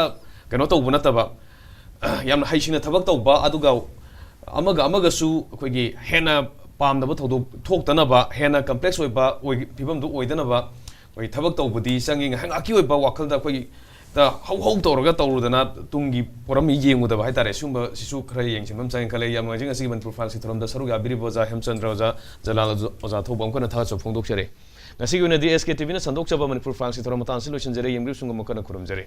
ꯀꯩꯅꯣ ꯇꯧꯕ ꯅꯠꯇꯕ, ꯌꯥꯝꯅ ꯍꯩꯁꯤꯡꯅ ꯊꯕꯛ ꯇꯧꯕ, ꯑꯗꯨꯒ ꯑꯃꯒ ꯑꯃꯒꯁꯨ ꯑꯩꯈꯣꯏꯒꯤ ꯍꯦꯟꯅ ꯄꯥꯝꯗꯕ ꯊꯧꯗꯣꯛ ꯊꯣꯛꯇꯅꯕ, ꯍꯦꯟꯅ ꯀꯝꯄ꯭ꯂꯦꯛꯁ ꯑꯣꯏꯕ ꯑꯣꯏ-, ꯐꯤꯕꯝꯗꯨ ꯑꯣꯏꯗꯅꯕ ꯑꯩꯈꯣꯏ ꯊꯕꯛ ꯇꯧꯕꯗꯤ ꯆꯪꯉꯤ꯫ ꯉꯥꯏꯍꯥꯛ ꯉꯥꯏꯍꯥꯛꯀꯤ ꯑꯣꯏꯕ ꯋꯥꯈꯜꯗ ꯑꯩꯈꯣꯏ ꯍꯧ ꯍꯧ ꯇꯧꯔꯒ ꯇꯧꯔꯨꯗꯅ ꯇꯨꯡꯒꯤ ꯄꯣꯔꯝ ꯌꯦꯡꯉꯨꯗꯕ ꯍꯥꯏꯇꯥꯔꯦ꯫ ꯁꯤꯒꯨꯝꯕꯁꯤꯁꯨ ꯈꯔ ꯌꯦꯡꯁꯤꯟꯕ ꯑꯃ ꯆꯪꯉꯦ ꯈꯜꯂꯦ꯫ ꯌꯥꯝ ꯅꯨꯡꯉꯥꯏꯖꯩ ꯉꯁꯤꯒꯤ ꯃꯅꯤꯄꯨꯔ ꯐ꯭ꯂꯥꯛꯁꯀꯤ ꯊꯧꯔꯝꯗ ꯁꯔꯨꯛ ꯌꯥꯕꯤꯔꯤꯕ ꯑꯣꯖꯥ ꯍꯦꯝꯆꯟꯗ꯭ꯔ, ꯑꯣꯖꯥ ꯖꯂꯥꯜ, ꯑꯣꯖꯥ ꯊꯧꯕ ꯑꯃꯨꯛ ꯍꯟꯅ ꯊꯥꯒꯠꯆꯕ ꯐꯣꯡꯗꯣꯛꯆꯔꯤ꯫ ꯉꯁꯤꯒꯤ ꯑꯣꯏꯅꯗꯤ ꯑꯦꯁ ꯀꯦ ꯇꯤ ꯚꯤꯅ ꯁꯟꯗꯣꯛꯆꯕ ꯃꯅꯤꯄꯨꯔ ꯐ꯭ꯂꯥꯛꯁꯀꯤ ꯊꯧꯔꯝ ꯃꯇꯥꯡ ꯑꯁꯤ ꯂꯣꯏꯁꯤꯟꯖꯔꯦ꯫ ꯌꯦꯡꯕꯤꯔꯤꯕꯁꯤꯡ ꯑꯃꯨꯛ ꯍꯟꯅ ꯈꯨꯔꯨꯝꯖꯔꯤ꯫